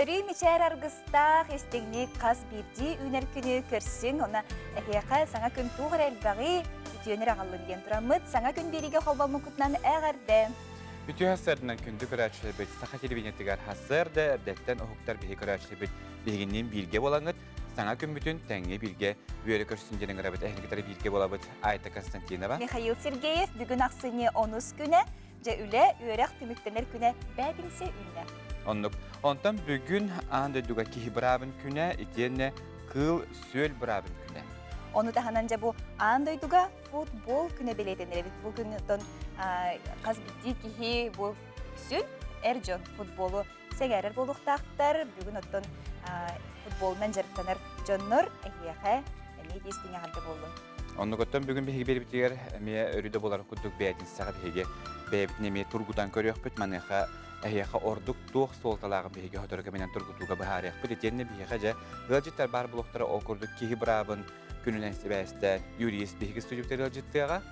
Өрүү мичээр аргыстаах, истиҥник хас биирдии үүнэр күнү көрсүҥ, уонна эһиэхэ саҥа күн туох эрэ элбэҕи, үтүөнү эрэ аҕаллын диэн тураммыт, саҥа күн биэриигэ холбоммуккутунан эҕэрдэ! Үтүө сарсыарданан күндү көрөөччүлэрбит Саха телевидениетыгар сарсыарда эрдэттэн уһуктар биһи көрөөччүлэрбит биһигинниин бииргэ буолаҥҥыт саҥа күммүтүн тэҥҥэ бииргэ үөрэ көрсүн диэн ыҥырабыт эһигини кытары бииргэ буолабыт Айта Константинова Михаил Сергеев бүгүн ахсынньы онус күнэ Дьэ, үлэ, үөрэх түмүктэнэр күнэ бээтинсэ үүннэ. Оннук. Онтон бүгүн аан дойдуга киһи быраабын күнэ итиэннэ кыыл-сүөл быраабын күнэ. Ону таһынан дьэ бу аан дойдуга футбол күнэ бэлиэтэнэр эбит. Бу күн оттон хас биирдии киһи бу үксүн эр дьон футболу сэҥээрэр буолуохтаахтар. Бүгүн оттон футболунан дьарыктанар дьоннор эһиэхэ эмиэ истиҥ эҕэрдэ буоллун. Оннугуттан бүгүн биһиги биэрбитигэр эмиэ өрүү да буолар курдук бээтинсэҕэ биһиги бэйэбитин эмиэ тургутан көрүөхпүт. Маныаха эһиэхэ ордук туох суолталааҕын биһиги сотору кэминэн тургутууга быһаарыахпыт. Итиэннэ биһиэхэ дьэ ыалдьыттар баар буолуохтара ол курдук киһи быраабын күнүнэн сибээстээн юрист биһиги студиябытыгар ыалдьыттыаҕа.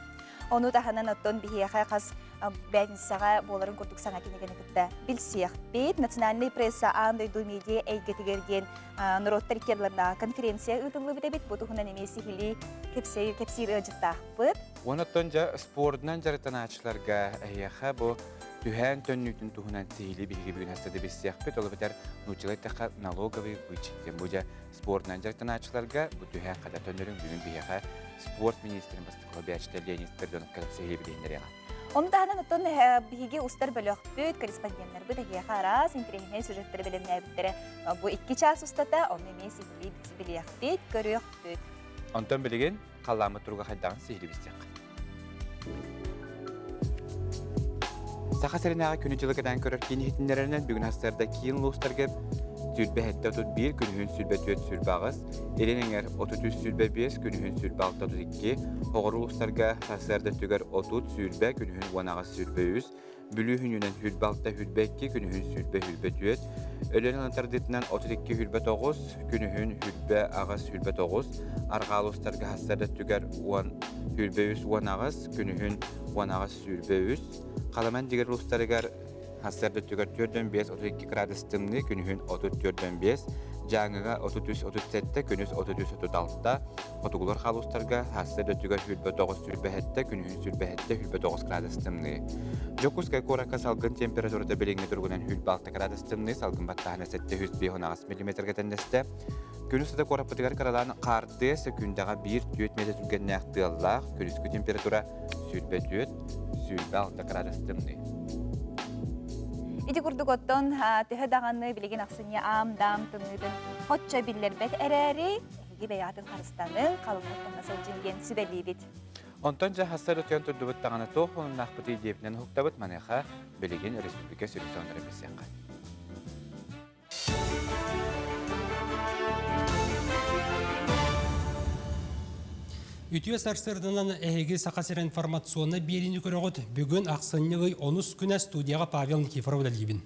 Ону таһынан оттон биһиэхэ хас бээтинсэҕэ буоларын курдук саҥа кинигэни кытта билсиэхпит. Национальный пресса аан дойду медиа эйгэтигэр диэн норуоттар икки конференция ыытыллыбыт эбит. Бу туһунан эмиэ сиһилии кэпсиир ыалдьыттаахпыт. Онон дьэ спордунан дьарыктанааччыларга эһиэхэ бу түһээн төннүүтүн туһунан сиһилии биһиги бүгүн хаста да билсиэхпит. Ол эбэтэр нууччалыы эттэххэ налоговый вычет диэн бу дьэ спордунан дьарыктанааччыларга бу түһээн хата төннөрүн бүгүн биһиэхэ спорт министрин бастакы солбуйааччыта Леонид Спиридонов кэлэн сиһилии билиһиннэриэҕэ. Ону таһынан оттон биһиги устар бөлөхпүт, корреспонденнарбыт эһиэхэ араас интэриэһинэй сюжеттары бэлэмнээбиттэрэ. Бу 2 чаас устата ону эмиэ сиһилии билиэхпит, көрүөхпүт. Онтон билигин халлааммыт туруга хайдаҕын сиһилии билсиэххэ. Саха сиринээҕи күнү-дьылы кэтээн көрөр киин иһитиннэрэринэн бүгүн сарсыарда киин улуустарга 27 31, күнүһүн 24 28, Илин эҥэр 33 25, күнүһүн 26 32, Хоҕор улуустарга сарсыарда өттүгэр 30 20, күнүһүн 18 23, Бүлүү хүнүнэн 26 22, күнүһүн 20 24, Өлөөн ылан тардыытынан 32 29, күнүһүн 28 29, Арҕаа улуустарга сарсыарда өттүгэр 10 23 18, күнүһүн 18 23, Халаман дигэр улуустарыгар сарсыарда өттүгэр 4,5 32 градус тымныы, күнүһүн 34,5, Дьааҥыга 33-37, күнүс 33-36, Хотугулар хаалустарга сарсыарда өттүгэр 29-27, күнүһүн 27-29 градус тымныы. Дьокуускай куоракка салгын температурата билиҥҥи туругунан 26 градус тымныы, салгын баттааһына 758 миллиметргэ тэннэстэ. Күнүс сыта куораппытыгар кыралаан хаардыа сөкүүндэҕэ 1-4 метр түргэннээх тыаллаах, күнүскү температура 24, 26 градус тымныы. Ити курдук оттон төһө даҕаны билигин ахсынньы аам-даам тымныытын хоччо биллэрбэт эрээри, эһиги бэйэҕитин харыстаныҥ, халыҥ сылдьын диэн сүбэлиибит. Онтон дьэ хассар өтөөн турдубут даҕаны туох хонуннаахпытый диэбитинэн уһуктабыт маныаха билигин республика сүрүн сонуннара билсиэххэ. Үтүө сарсыарданан эһиги Саха сирэ информационнай биэриини көрөҕүт. Бүгүн ахсынньы ый онус күнэ студияҕа Павел Никифоров үлэлиибин.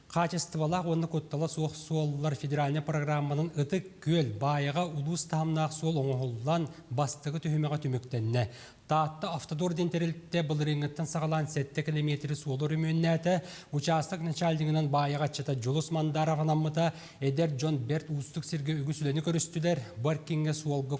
Хаачыстыбалаах уонна куттала суох суоллар федеральнай программанан Ытык Күөл, Баайаҕа улуус таһымнаах суол оҥоһуллан бастакы түһүмэҕэ түмүктэннэ. Таатта Автодор диэн тэрилтэ былырыыҥҥыттан саҕалаан 7 километры суолу өрөмүөннээтэ. Учаастак начальнигынан Баайаҕа ыччата Дьулус Мандаров анаммыта. Эдэр дьон бэрт уустук сиргэ үгүс үлэни көрүстүлэр. Бу эркиҥҥэ суолга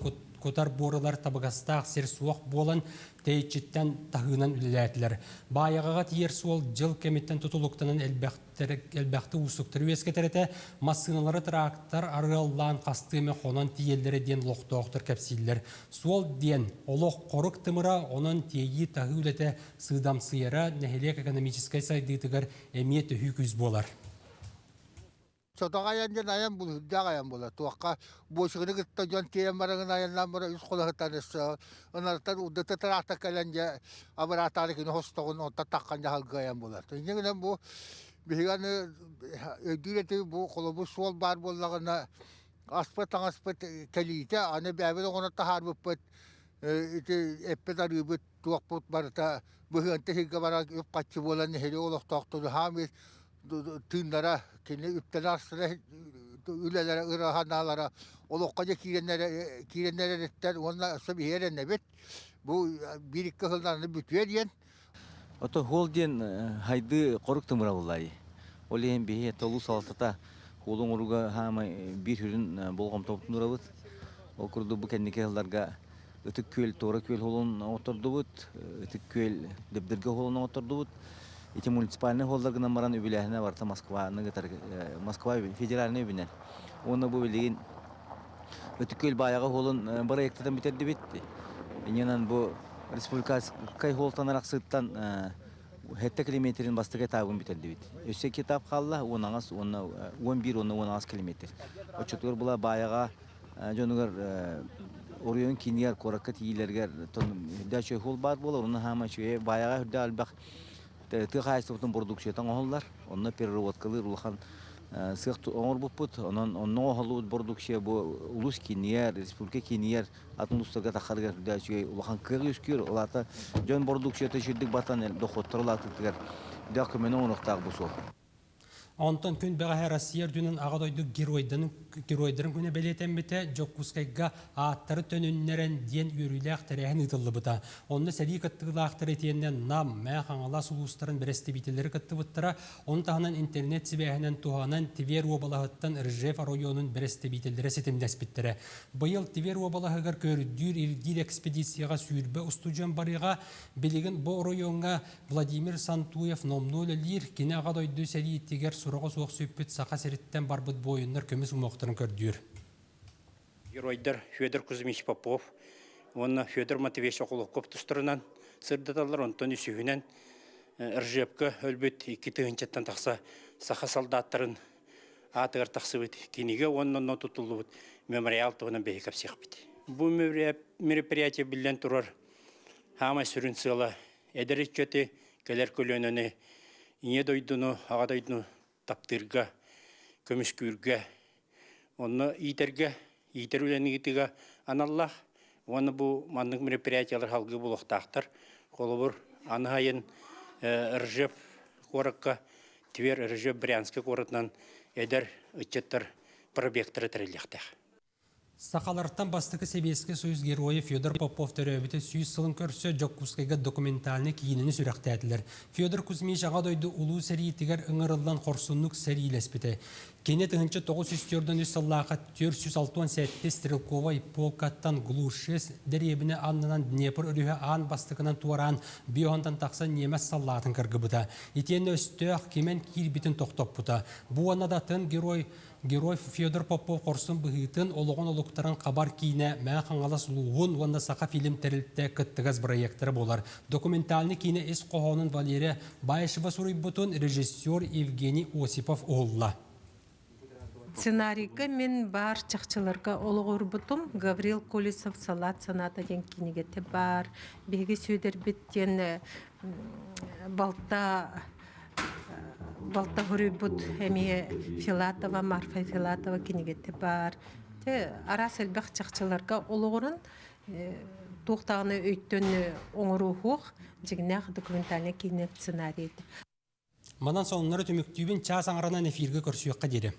кутар буоралар табыгастаах сир суох буолан, тэйиччиттэн таһыынан үлэлээтилэр. Баайаҕаҕа тиийэр суол дьыл кэмиттэн тутулуктанан элбэхтэ уустуктары үөскэтэр этэ. Массыыналары трактор арыаллаан хастыы эмэ хонон тиийэллэрэ диэн олохтоохтор кэпсииллэр. Суол диэн олох хорук тымыра, онон тиэйии-таһыы үлэтэ сыыдамсыйара нэһилиэк экономическай сайдыытыгар эмиэ төһүү күүс буолар. Сотоҕо айан диэн айан булуурдаах айан буолар. Туохха буочуканы кытта дьон тиэйэн бараҥын айаннаан баран үс холоһуттан өссө ынарыттан урдата тыраахта кэлэн дьэ абыраатаары кини хостоҕун онтон таххан дьаһалга айан буолар. Инньэ гынан бу биһиги аны өйдүүр этибит бу холобур суол баар буоллаҕына аспыт таҥаспыт кэлиитэ аны бэйэбит оҥорон таһаарбыппыт ити эппит арыыбыт туохпут барыта быһыанта сиргэ баран үп-харчы буолан нэһилиэк олохтоохтору хаамыы тыыннара кини үптэнэ-астана үлэлэрэ ыраһанаалара олоххо дьэ киирэн эрэриттэн уонна өссө биһи эрэнэбит бу биир икки сылынан бүтүө диэн Ото хуол диэн хайды хорук тымыра буллай. Ол иһин биһи толуу салалтата уолу оҥорууга хаамай биир сүрүн болҕомтобутун уурабыт. Ол курдук бу кэнники сылларга Ытык Күөл, Туора Күөл холун оҥоттордубут, Ытык Күөл Дэбдиргэ холун оҥоттордубут. Ити муниципальнай холлар гынан баран үбүлээһинэ барыта Москваны кытары Москва федеральнай үбүнэн. Уонна бу билигин Ытык Күөл Баайаҕа холун бырайыактарын бүтэрдибит. Иннинэн бу республиканскай холтан арахсыыттан 7 километрин бастакы этабын бүтэрдибит. Өссө икки этап хаалла, 10 уонна 11 уонна 18 километр. Оччотугар була Баайаҕа дьонугар оройуон киинигэр куоракка тиийиилэригэр үрдээх үчүгэй суол баар буолар. Онно хаама үчүгэй Баайаҕа үрдээх элбэх тыа хаһаайыстыбатын бородууксуйата оҥоһуллар. Онно переработкалыыр улахан сыах оҥорбуппут. Онон онно оҥоһуллубут бородууксуйа бу улуус киинигэр, республика киинигэр атын улуустарга таххарыгар үрдээх үчүгэй улахан кыах үөскүүр. Ол аата дьон бородууксуйата үчүгэйдик батан дохуоттара улаатыытыгар үрдээх көмөнү оҥоруохтаах бу суол. Онтон күн бэҕэһээ Россия үрдүнэн Аҕа дойду геройдарын күнэ бэлиэтэммитэ, Дьокуускайга ааттары төнүннэрэн диэн үөрүүлээх тэрээһин ыытыллыбыта. Онно сэрии кыттыылаахтара итиэннэ Нам, Мэҥэ Хаҥалас улуустарын бэрэстэбиитэллэрэ кыттыбыттара. Ону таһынан интернет сибээһинэн туһанан Тверь уобалаһыттан Ржев оройуонун бэрэстэбиитэллэрэ ситимнэспиттэрэ. Быйыл Тверь уобалаһыгар көрдүүр-ирдиир экспедицияҕа 20 устудьуон барыаҕа. Билигин бу оройуоҥҥа Владимир Сантуев номнуо үлэлиир, кини Аҕа дойду сэриитигэр сураҕа суох сүппүт Саха сириттэн барбыт буойуннар көмүс уҥуохтарын көрдүүр. Геройдар Федор Кузьмич Попов уонна Федор Матвеевич Околоков тустарынан сырдаталлар, онтон үсүһүнэн Ржевка өлбүт 2 тыһыынчаттан тахса саха солдаттарын аатыгар тахсыбыт кинигэ уонна онно тутуллубут мемориал туһунан биһиги кэпсиэхпит. Бу мероприятие биллэн турар хаамай сүрүн сыала эдэр ыччаты, кэлэр көлүөнэни Ийэ дойдуну, Аҕа дойдуну таптыырга, көмүскүүргэ, онно иитэргэ, иитэр үлэни ыытыыга аналлаах. Уонна бу маннык мероприятиелар салгыы буолуохтаахтар. Холобур, аны сайын Ржев куоракка, Тверь, Ржев, Брянскай куоратынан эдэр ыччаттар пробегтара тэриллиэхтээх. Сахалартан бастакы Сэбиэскэй Союз Геройа Федор Попов төрөөбүтэ 100 сылын көрсө Дьокуускайга документальнай киинэни сүрэхтээтилэр. Федор Кузьмич Аҕа дойду Улуу сэриитигэр ыҥырыллан хорсуннук сэриилэспитэ. Кини 1943 сыллаахха 467 стрелковай полкаттан Глушес дэриэбинэ аннынан Днепр өрүһү аан бастакынан туораан Биохонтан тахсан ньиэмэс саллаатын кыргыбыта. Итиэннэ өстөөх кимэн киирбитин тохтоппута. Бу уонна да атын герой Герой Федор Попов хорсун быһыытын, олоҕун олуктарын хабар киинэ Мэҥэ Хаҥалас улууһун уонна Саха фильм тэрилтэ кыттыгас бырайыактара буолар. Документальнай киинэ ис хоһоонун Валерия Баишева суруйбутун режиссер Евгений Осипов уһулла. Сценарийга мин баар чахчыларга олоҕурбутум. Гаврил Колесов «Салат санаата» диэн кинигэтэ баар. Биһиги Сүөдэрбит диэн балта балта суруйбут эмиэ Филатова, Марфа Филатова кинигэтэ баар. Те араас элбэх чахчыларга олоҕуран туох даҕаны өйтөн оҥоруоһуох дьиҥнээх документальнай киинэ сценарий этэ. Манан сонуннары түмүктүүбүн чаас аҥаранан эфиргэ көрсүөххэ диэри.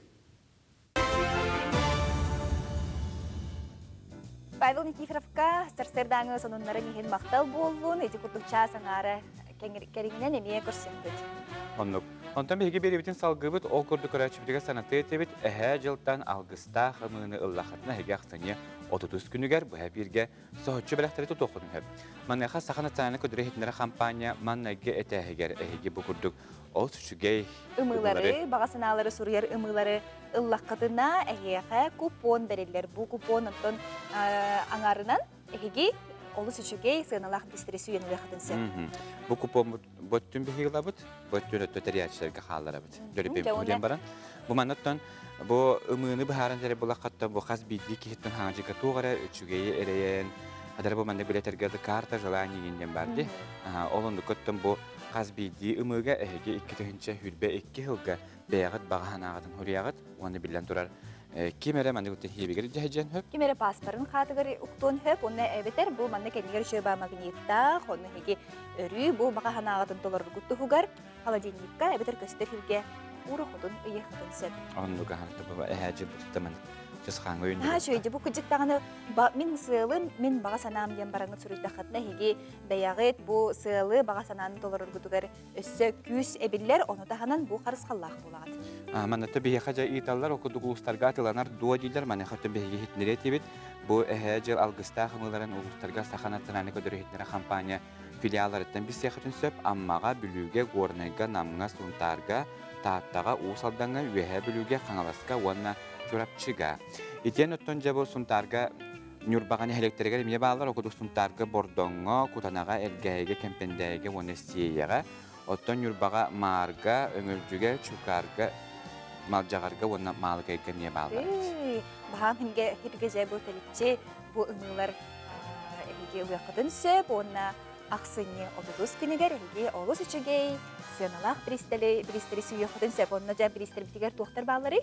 Павел Никифоровка сарсыардааҥы сонуннарын иһин махтал буоллун. Ити курдук чаас аҥаара кэриҥинэн эмиэ көрсөхпүт. Оннук. Онтон биһиги биэриибитин салгыыбыт, ол курдук көрөөччүбүтүгэр санатыы этибит, эһээ дьылтан алгыстаах ымыыны ыллахытына эһиги ахсынньы 30 күнүгэр быһа бииргэ соһуччу бэлэхтэри тутуоххутун сөп. Маныаха Саха национальнай көдүрэ иһитиннэрэр хампаанньа маннайгы этээһигэр эһиги бу курдук ол үчүгэй ымыылары, баҕа санаалары суруйар ымыылары ыллаххытына эһиэхэ купон бэриллэр. Бу купон оттон аҥаарынан эһиги олус үчүгэй сыаналаах бистэри сүүйэн ылыаххытын сөп. Бу купон боттүн биһиги ылабыт, боттүн өттө тэрийээччилэргэ хаалларабыт. Дөрүппүн баран. Бу маннаттан бу ымыыны быһааран эрэ булаххаттан бу хас биирдии киһиттэн хаҥачыка туох эрэ үчүгэйи эрэйэн, хадара бу маннык билэтэргэ карта желаний диэн бар дии. Ол оннуккуттан бу хас биирдии ымыыга эһиги 2022 сылга бэйэҕит баҕа санааҕытын суруйаҕыт уонна биллэн турар ким эрэ маннык тиһиэбигэр дьэһдьэн хөп. Ким эрэ паспорын хаатыгар уктуон хөп, уонна эбэтэр бу манна кэннигэр үчүгэй баа магниттаах, онно эһиги өрүү бу баҕа санааҕытын толороргут туһугар холодильникка эбэтэр көстөр сиргэ уура хотун ыйыаххытын сөп. Оннук аһан эһээдьи буттаман. Чысхааҥҥа өйүн Наһаа үчүгэй бу кыдьык даҕаны мин сыалым, мин баҕа санаам диэн бараҥҥыт суруйдаххытына эһиги бэйэҕит бу сыалы баҕа санааны толороргутугар өссө күүс эбиллэр, ону таһынан бу харысхаллаах буолаҕыт. Манна биһиэхэ дьэ ыыталлар, ол курдук улуустарга атыыланар дуо дииллэр, маныаха биһиги иһитиннэриэ этибит. Бу эһээ дьыл алгыстаах ымыыларын улуустарга Саха национальнай көрдөрүү-иһитиннэрэр хампаанньа филиалларыттан билсиэххитин сөп. Аммаҕа, Бүлүүгэ, Горнайга, Намҥа, Сунтаарга, Тааттаҕа, Уус Алдаҥҥа, Үөһээ Бүлүүгэ, Хаҥаласка уонна Чурапчыга. Итиэн оттон дьэ бу Сунтаарга Ньурбаҕа нэһилиэктэригэр эмиэ бааллар, ол курдук Сунтаарга Бордоҥҥо, Кутанаҕа, Элгээйигэ, Кэмпэндээйигэ уонна Сиэйэҕэ, оттон Ньурбаҕа Маарга, Өҥөлдьүгэ, Чукаарга, Малдьаҕарга уонна Маалыкайга эмиэ бааллар эбит. Баһаам хингэ хиргэ дьэ бу тэличчи бу ымыылар эһиги ылыаххытын сөп уонна ахсынньы 30 күнүгэр эһиги олус үчүгэй сыаналаах бириистэри бириистэри сүүйүөххүтүн сөп. Онно дьэ бириистэрбитигэр туохтар баалларый?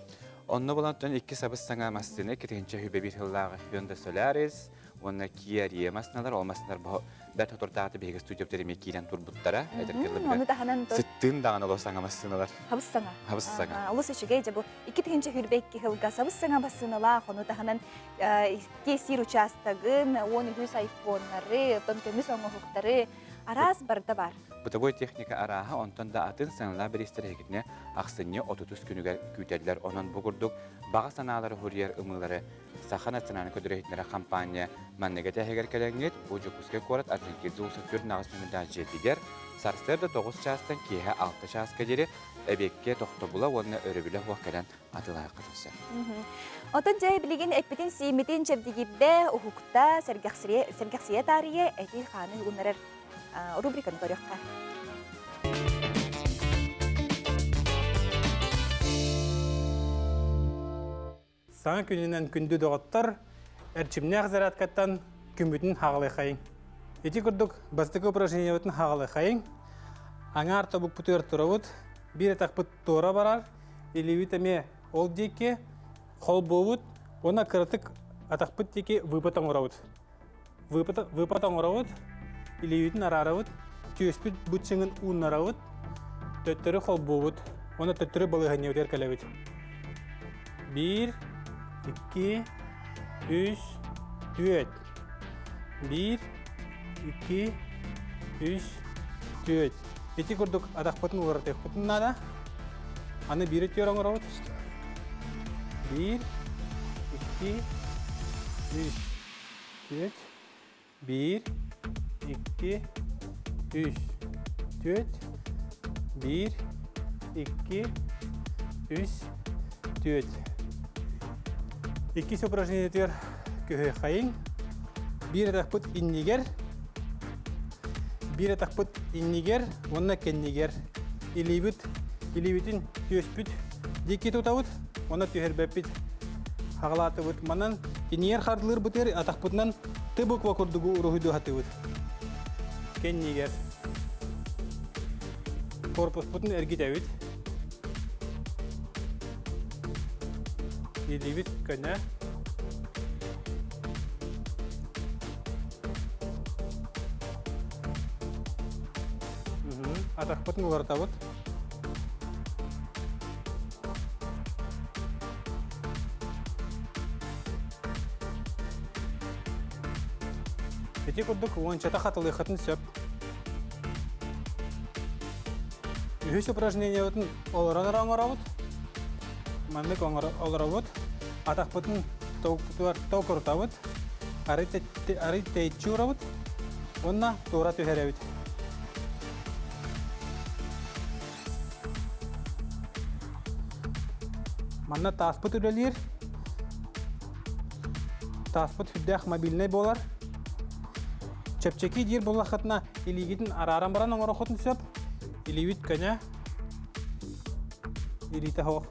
Онно булан икки сабыс-саҥа массыына 2021 сыллааҕы Hyundai Solaris уонна Kia Rio массыыналар. Ол массыыналар бу бэрт соторутааҕыта биһиги студиябытыгар эмиэ киирэн турбуттара. Ону таһынан сыттыын даҕаны олус саҥа массыыналар. Хабыс саҥа. Хабыс саҥа. Олус үчүгэй дьэ бу 2022 сылга сабыс саҥа массыыналаах, ону таһынан киэсиир учаастагын, 13 айфоннары, оттон көмүс оҥоһуктары араас барыта бар. Бытовой техника арааһа, онтон да атын сыаналаах бириистэр эһигитинэ ахсынньы 30 күнүгэр күүтэллэр. Онон бу курдук баҕа санаалары хуруйар ымыылары Саха национальнай көдөрөһүтүнэрэ хампаанньа маннык этэһигэр кэлэҥҥит бу Дьокуускай куорат Орджоникидзе уулусса сүр наҕыс нөмүрдээх дьиэтигэр сарсыарда 9 чаастан киэһэ 6 чааска диэри эбиэккэ тохтобула уонна өрөбүлэ суох кэлэн атыылаһыаххытын сөп. Отон дьэ билигин эппитин-сииммитин чэбдигирдэ, уһукта, сэргэхсийэ таарыйа эти хааны уһугуннарар рубриканы көрүөххэ. Саҥа күнүнэн күндү доҕоттор, эрчимнээх зарядкаттан күммүтүн хаҕалыахайыҥ. Ити курдук бастакы упражнениебытын хаҕалыахайыҥ. Аҥаар тобукпутугар турабыт, биир атахпыт туора барар, илиибит эмиэ ол диэки холбуубут уонна кыратык атахпыт диэки выпад оҥоробут. Выпад оҥоробут, илиибитин араарабыт, түөспүт быччыҥын ууннарабыт, төттөрү холбуубут уонна төттөрү балаһыанньабытыгар кэлэбит. Биир, икки, үс, түөрт. Биир, икки, үс, түөрт. Ити курдук атахпытын уларытыахпытын наада. Аны биири түөр оҥоробут. Биир, икки, үс, түөрт. Биир, икки, үс, түөрт. Биир, икки, үс, түөрт. Иккис упражнениетыгар көһүөххэйиҥ. Биир атахпыт иннигэр, биир атахпыт иннигэр уонна кэннигэр илиибит илиибитин түөспүт диэки тутабыт уонна түһэрбэппит. Хаҕалаатыбыт. Манан иннигэр хардылыырбытыгар атахпытынан Т буква курдугу уруһуйдуу сатыыбыт. Кэннигэр корпуспутун эргитэбит. Илиибит көнө. Атахпытын уларытабыт. Ити курдук уончата хатылыаххытын сөп. Үһүс упражнениебытын олорон эрэ оҥоробут. Маннык олоробут. Атахпытын тобукпутугар толкурутабыт. Арый тэйиччи уурабыт. Уонна туора түһэрэбит. Манна тааспыт үлэлиир. Тааспыт сүрдээх мобильнай буолар. Чэпчэки диир буоллаххытына илиигитин арааран баран оҥороххутун сөп. Илиибит көнө. Илиитэ суох.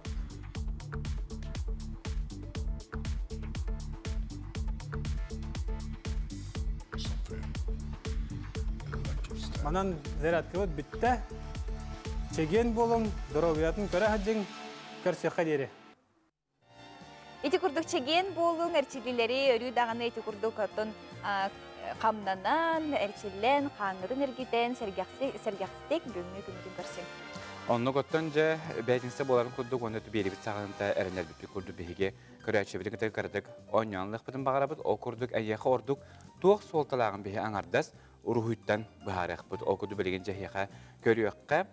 Манан зарядкабыт бүттэ. Чэгиэн буолуҥ, доруобуйатын көрө сылдьыҥ, көрсүөххэ диэри. Ити курдук чэгиэн буолуҥ, эрчиллиилэри өрүү даҕаны ити курдук оттон хамнанан, эрчиллэн, хааҥҥытын эргитэн, сэргэхсик бүгүҥҥү күммүтүн көрсүҥ. Оннук оттон дьэ бээтинсэ буоларын курдук уонна биэрибит саҕаната эрэнэрбиппит курдук биһиги көрөөччүбүтүн кытары кыратык оонньоон ылыахпытын баҕарабыт. Ол курдук эйиэхэ ордук туох суолталааҕын биһи аҥардас уруһуйтан быһаарыахпыт. Ол курдук билигин дьэһиэхэ көрүөххэ.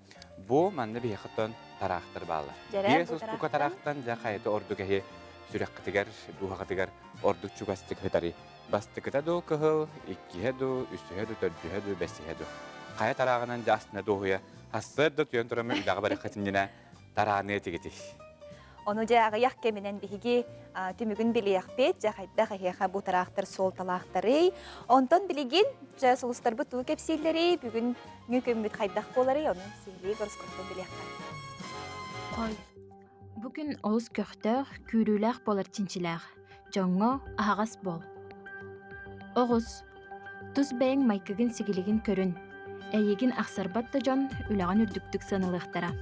Бу манна биһиэхэ оттон тараахтар бааллар. Биэс устука тараахтан дьэ хайата ордук эһи сүрэххитигэр, дууһаҕытыгар ордук чугастык сытарый. Бастакыта дуу кыһыл, иккиһэ дуу, үсүһэ дуу, төрдүһэ дуу, бэсиһэ дуу. Хайа тарааҕынан дьэ астына дуоһуйа сарсыарда да туйан тураммын үлэҕэ барыаххытын иннинэ тарааныа этигитий. Ону дьэ аҕыйах кэминэн биһиги түмүгүн билиэхпит, дьэ хайдах эһиэхэ бу тараахтар суолталаахтарый. Онтон билигин дьэ сулустарбыт тугу кэпсииллэрий, бүгүн күммүт хайдах буоларый, ону сиһилии гороскоптон билиэххэ. Хой. Бу күн олус көхтөөх, күүрүүлээх буолар чинчилээх. Дьоҥҥо аһаҕас буол. Оҕус. Тус бэйэҥ майгыгын-сигилигин көрүн. Эйигин ахсарбат да дьон үлэҕин үрдүктүк сыаналыахтара.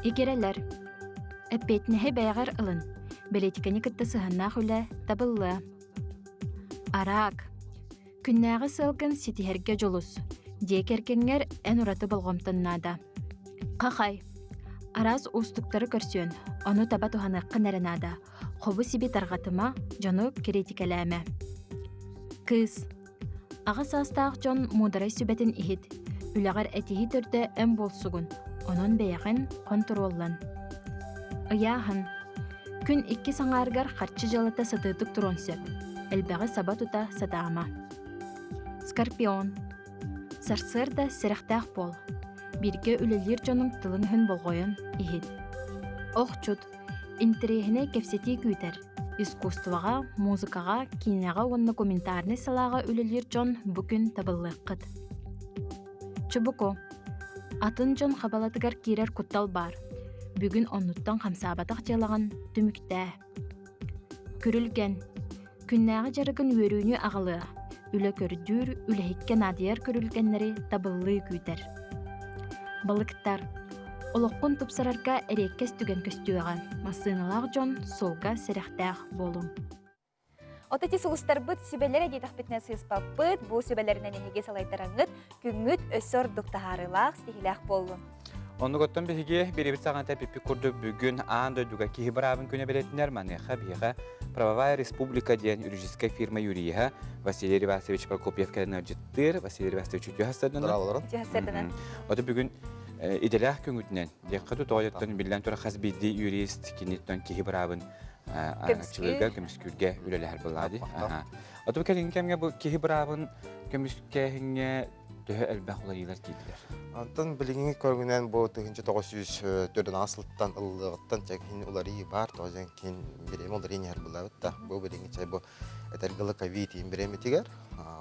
Игирэлэр. Эппиэтинэһи бэйэҕэр ылын. Бэлиитикэни кытта сыһыаннаах үлэ табыллыа. Араак. Күннээҕи сыалгын ситиһэргэ дьулус. Дьиэ кэргэҥҥэр эн ураты болҕомтон наада. Хахай. Араас уустуктары көрсүөн, ону таба туһаныаххын эрэ наада. Хобу-сиби тарҕатыма, дьону кириитикэлээмэ. Кыыс. Аҕа саастаах дьон муударай сүбэтин иһит. Үлэҕэр этиһии төрдө эн буолсугун, онон бэйэҕин хонтуруоллан. Ыйааһын. Күн иккис аҥаарыгар харчы дьыалата сытыытык туруон сөп. Элбэҕи саба тута сатаама. Скорпион. Сарсыарда сэрэхтээх буол. Бииргэ үлэлиир дьонуҥ тылын-өһүн болҕойон иһит. Охчут. Интэриэһинэй кэпсэтии күүтэр. Искусствоҕа, музыкаҕа, киинэҕэ уонна комментарнай салааҕа үлэлиир дьон бу күн табыллыаххыт. Чубуку. Атын дьон хабалатыгар киирэр куттал баар. Бүгүн оннуттан хамсаабатах дьыалаҕын түмүктээ. Күрүлгэн. Күннээҕи дьарыгын үөрүүнү аҕалыа. Үлэ көрдүүр, үлэһиккэ наадыйар күрүлгэннэри табыллыы күүтэр. Балыктар. Олоххун тупсарарга эриэккэс түгэн көстүөҕэ. Массыыналаах дьон суолга сэрэхтээх буолуҥ. От ити сулустарбыт сүбэлэрэ диэтэхпитинэ сыыспаппыт, бу сүбэлэринэн эһиги салайтараҥҥыт, күҥҥүт өссө ордук таһаарыылаах, ситиһиилээх буоллун. Оннук оттон биһиги биэрибит саҕана эппиппит курдук бүгүн аан дойдуга киһи быраабын күнэ бэлиэтинэр маныаха биһиэхэ Правовая республика диэн юридическай фирма юриһа Василий Ревасович Прокопьев кэлэн ыалдьыттыыр. Василий Ревасович үтүө хастарданар. Үтүө Ото бүгүн идэлээх күҥүтүнэн диэххэ тутоойоттон биллэн турар хас биирдии юрист киниттэн киһи быраабын аҥаччылыырга, көмүскүүргэ үлэлэһэр буоллаҕа дии. Оту кэлиҥҥи кэмҥэ бу киһи быраабын көмүскээһиҥҥэ төһө элбэх уларыйыылар киирдилэр? Онтон билиҥҥи көрүҥүнэн бу 1904 сылтан ыллыаҕыттан чэкин уларыйыы баар, тоҕо диэн кин бириэмэ уларыйан иһэр буолабыт да. Бу билиҥҥи чай бу этэргэ дылы ковид бириэмэтигэр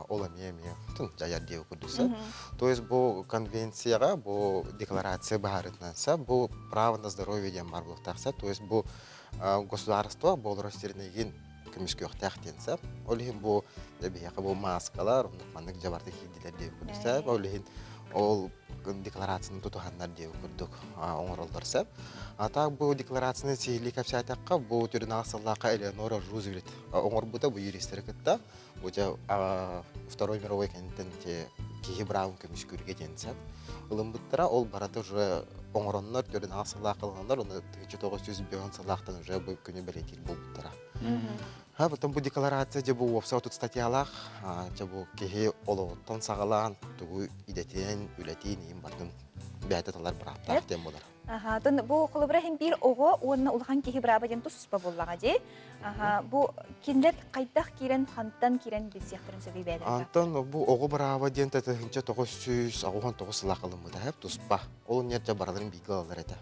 ол эмиэ эмиэ дьайар диэбит курдук сөп. То есть бу конвенцияҕа бу декларация быһаарытынан сөп, бу право на здоровье диэн баар буолуохтаах сөп. То есть бу государство бу олорор сирин көмүскүөхтээх диэн сөп. Ол иһин бу биһиэхэ бу мааскалар, оннук маннык дьабарты киирдилэр диэбит курдук сөп. Ол иһин ол декларацияны тутуһаннар диэбит курдук оҥороллор сөп. А так бу декларацияны сиһилии кэпсээтэххэ, бу түрүнэҕэ сыллаахха Элеонора Рузвельт оҥорбута бу юристары кытта. Бу дьэ Второй мировой кэнниттэн киһи быраабын көмүскүүргэ диэн сөп. Ылыммыттара ол барыта уже оҥороннор түрүнэҕэ сыллаах ылынаннар, оны 1905 сыллаахтан уже бу күнү бэлиэтиир буолбуттара. Ха, потом бу декларация дьэ бу уопсай отут статьялаах, дьэ бу киһи олоҕуттан саҕалаан тугу идэтин, үлэтин иһин бардын бэйэтэ талар бырааптаах диэн буолар. Аха, тон бу холобура иһин биир оҕо уонна улахан киһи бырааба диэн туспа буоллаҕа дии. Аха, бу кинилэр хайдах киирэн, хантан киирэн билсиэхтэрин сөбүй бэйэлэрэ? Антон бу оҕо бырааба диэн 1999 сыллаах ылыммыта туспа. Ол инньэ дьэ барыларын бииргэ ылаллар этэ.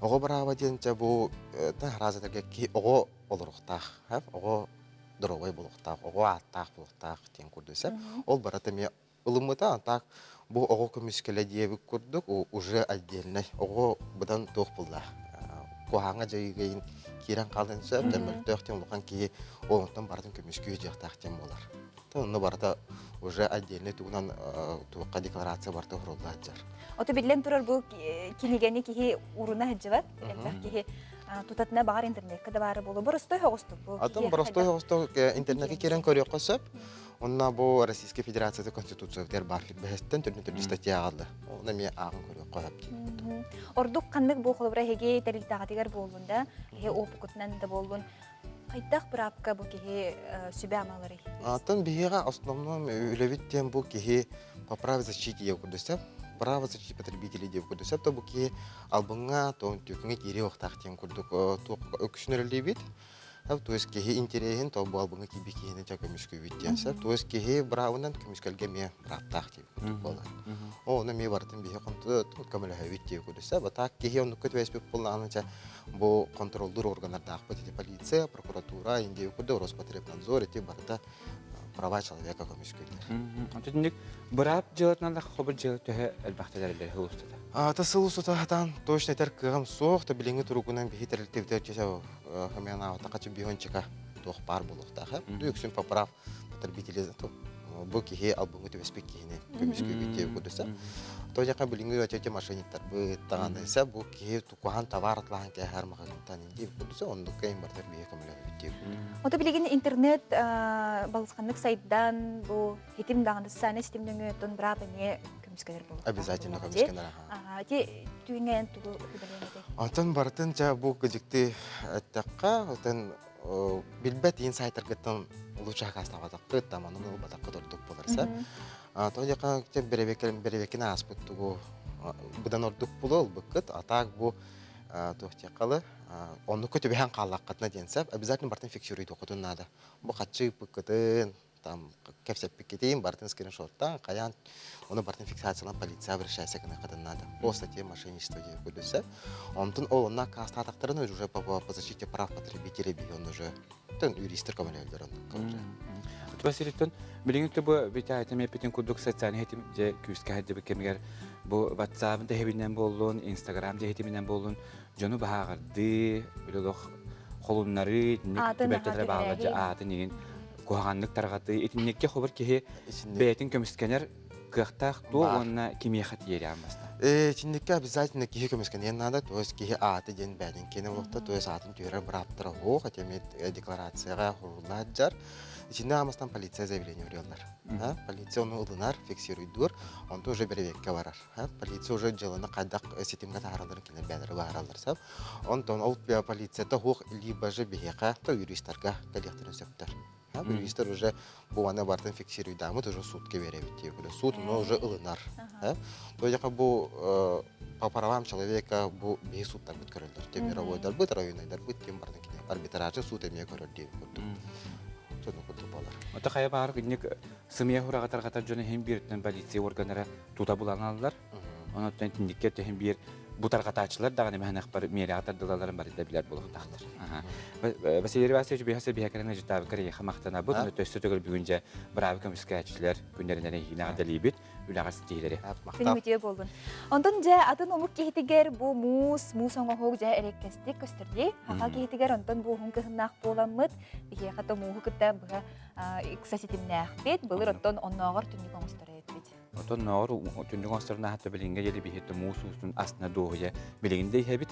Оҕо бырааба диэн дьэ бу таһараазатарга киһи оҕо олоруохтаах, оҕо доруобай буолуохтаах, оҕо ааттаах буолуохтаах диэн курдук сөп. Ол барыта эмиэ ылыммыта, так бу оҕо көмүскэлэ диэбит курдук уже отдельнай оҕо быдан туох булла куһаҕаҥҥа дьайыыгайын киирэн хаалан сөп, мөлтөөх диэн улахан киһи ол онтон барытын көмүскүү дьиэхтээх диэн буолар. Онно барыта уже отдельный тугунан туохха декларация барыта уһурулла сылдьар. Ото биллэн турар бу кинигэни киһи уруна сылдьыбат. Элбэх киһи тутатына баҕар интернетка да баара буолуо. Боростой оҕустук бу. Атын боростой оҕустук интернетке киирэн көрүөххэ сөп. Онна бу Российскай Федерацията Конституциятыгар баар бэһэстэн төрүн статья аҕалла. Оны эмиэ ааҕан көрүөххэ сөп диэн. Ордук ханнык бу холобура эһиги тэрилтэҕитигэр буоллун да, эһи опыкутунан да буоллун, хайдах быраапка бу киһи сүбэ амаларый? Атын биһиэхэ основном үлэбит диэн бу киһи по праву защите диэн курдук право защиты потребителей диэн курдук сөп то бу киһи албыҥҥа тоон түөкүҥҥэ киириэ уохтаах диэн курдук туох өксүн өрөллүүбүт. То есть киһи интэриэһин то бу албыҥҥа киирбит киһини дьэ көмүскүүбүт диэн сөп. То есть киһи быраабынан көмүскэлгэ эмиэ бырааптаах диэн курдук буолар. Ону эмиэ барытын биһи көмөлөһөбүт диэн курдук сөп. А так киһи оннукка түбэспит буоллаҕына дьэ бу контроллуур органнардаахпыт ити полиция, прокуратура, Индия курдук Роспотребнадзор ити барыта права человека көмүскүүллэр. Итинник быраап дьыалатынан да хобur дьыала төһө элбэхтэлэр сыл устата? Ата сыл устата хатан точно этэр кыаҕым суох, та билиҥҥи туругунан биһи тэрилтэбитигэр чэ хамыанаабатахха чемпиончика туох баар буолуохтаах. Үксүн поправ потребители бу киһи албыҥҥа түбэспит киһини көмүскүүбүт диэбит курдук. То дьака билиҥҥи өтөтө мошенниктарбыт даҕаны сэ бу киһи куһаҕан товар атлаһан кээһэр маҕаһыынтан диэбит курдук оннукка им барытар биһи көмөлөһөбүт диэбит. Ото билигин интернет балысханнык сайдан бу хитим даҕаны социальнай ситим нөҥүөттэн быраап эмиэ көмүскэнэр буолуохтаах. Обязательно көмүскэнэр. Аха, ити түүҥҥэ тугу сүбэлиэҥ этэй? Онтон барытын дьэ бу кыдьыкты эттэххэ, отон билбэт иин сайтаргыттан лучше акаастаабатаххыт, там онон ылбатаххыт ордук буолар сэ. То дьака бэрэбекин ааспыт тугу быдан ордук булу ылбыккыт, а так бу туох диэххалы оннукка түбэһэн хааллаххытына диэн сеп, обязательно бартын фиксируйдуоххутун наада. Бу хаччы ыыппыккытын, там кэпсэппиккитин барытын скриншоттаан хайаан ону барытын фиксациялаан полиция обращайся гыныаххытын наада по статье мошенничество диэн көрдөсө онтон ол онно аккаастаатахтарына уже по, по защите прав потребителей биһи уже төн юристтер көмөлөһөллөр оннукка уже Туба сириттэн билигин бу битаайтам эппитин курдук социальный хитим дьэ күүскэ хайдыбыт кэмигэр бу WhatsApp дэһибинэн буоллун, Instagram дэһитиминэн буоллун дьону баһааҕырдыы, билолох холуннарыы, итинник түбэлтэлэрэ бааллар дьэ аатын игин куһаҕаннык тарҕатыы итинникке хобур киһи бэйэтин көмүскэнэр кыахтаах туо уонна кимиэхэ тиийэр ааммаста. Э, итинникке обязательно киһи көмүскэниэн наада, то есть киһи ааты диэн бэйэтин киэнэ буолуохта, то есть аатын түһэрэр бырааптара суох, ити эмиэ декларацияҕа хуруллаат Итиннэ аамастан полиция заявление уруйаллар. Полиция ону ылынар, фиксируйдуур, онтон уже бэрэбиэркэ барар. Полиция уже дьыаланы хайдах ситимҥэ таһааралларын кинилэр бэйэлэрэ быһаараллар сөп. Онтон ол полицията суох либо же биһиэхэ то юристарга кэлиэхтэрин сөптөр. Юристар уже бу аны барытын фиксируйдаамыт уже суутка биэрэбит диye Суут ону уже ылынар. То яка бу по правам человека бу биһи сууттарбыт көрөллөр. Тем мировойдарбыт, районнайдарбыт тем барытын кини арбитражы суут эмиэ көрөр диye курдук. Сону курдук болар. Ото хайа баар инник сымыйа хураҕа тарҕатар дьон иһин бииртэн полиция органнара тута булан алаллар. Онон итинникке төһөн биир бу тарҕатааччылар даҕаны мэһэнэхпэр миэрэҕэ тардылаларын барыта билэр буолуохтаахтар. Василий Васильевич биһэсэ биһэкэрин ыжытаабыккар эйиэхэ махтанабыт. Оны төссө төгүл бүгүн дьэ быраабы көмүскээччилэр күннэринэн эһиини эҕэрдэлиибит. Үлэҕэ ситиһиилэри. Күн үтүө буоллун. Онтон дьэ атын омук киһитигэр бу муус, муус оҥоһук дьэ эрэккэстик көстөр дии. Хаха киһитигэр онтон бу уһун кыһыннаах буоламмыт, биһиэхэ то мууһу кытта быһа ыкса ситимнээхпит. Былыр оттон оннооҕор түннүк оҥостор эбиппит. Отон ноор түннүк оҥосторун аһатта билиҥҥэ диэри биһиэхэ муус уустун астына дуоһуйа билигин да иһэбит.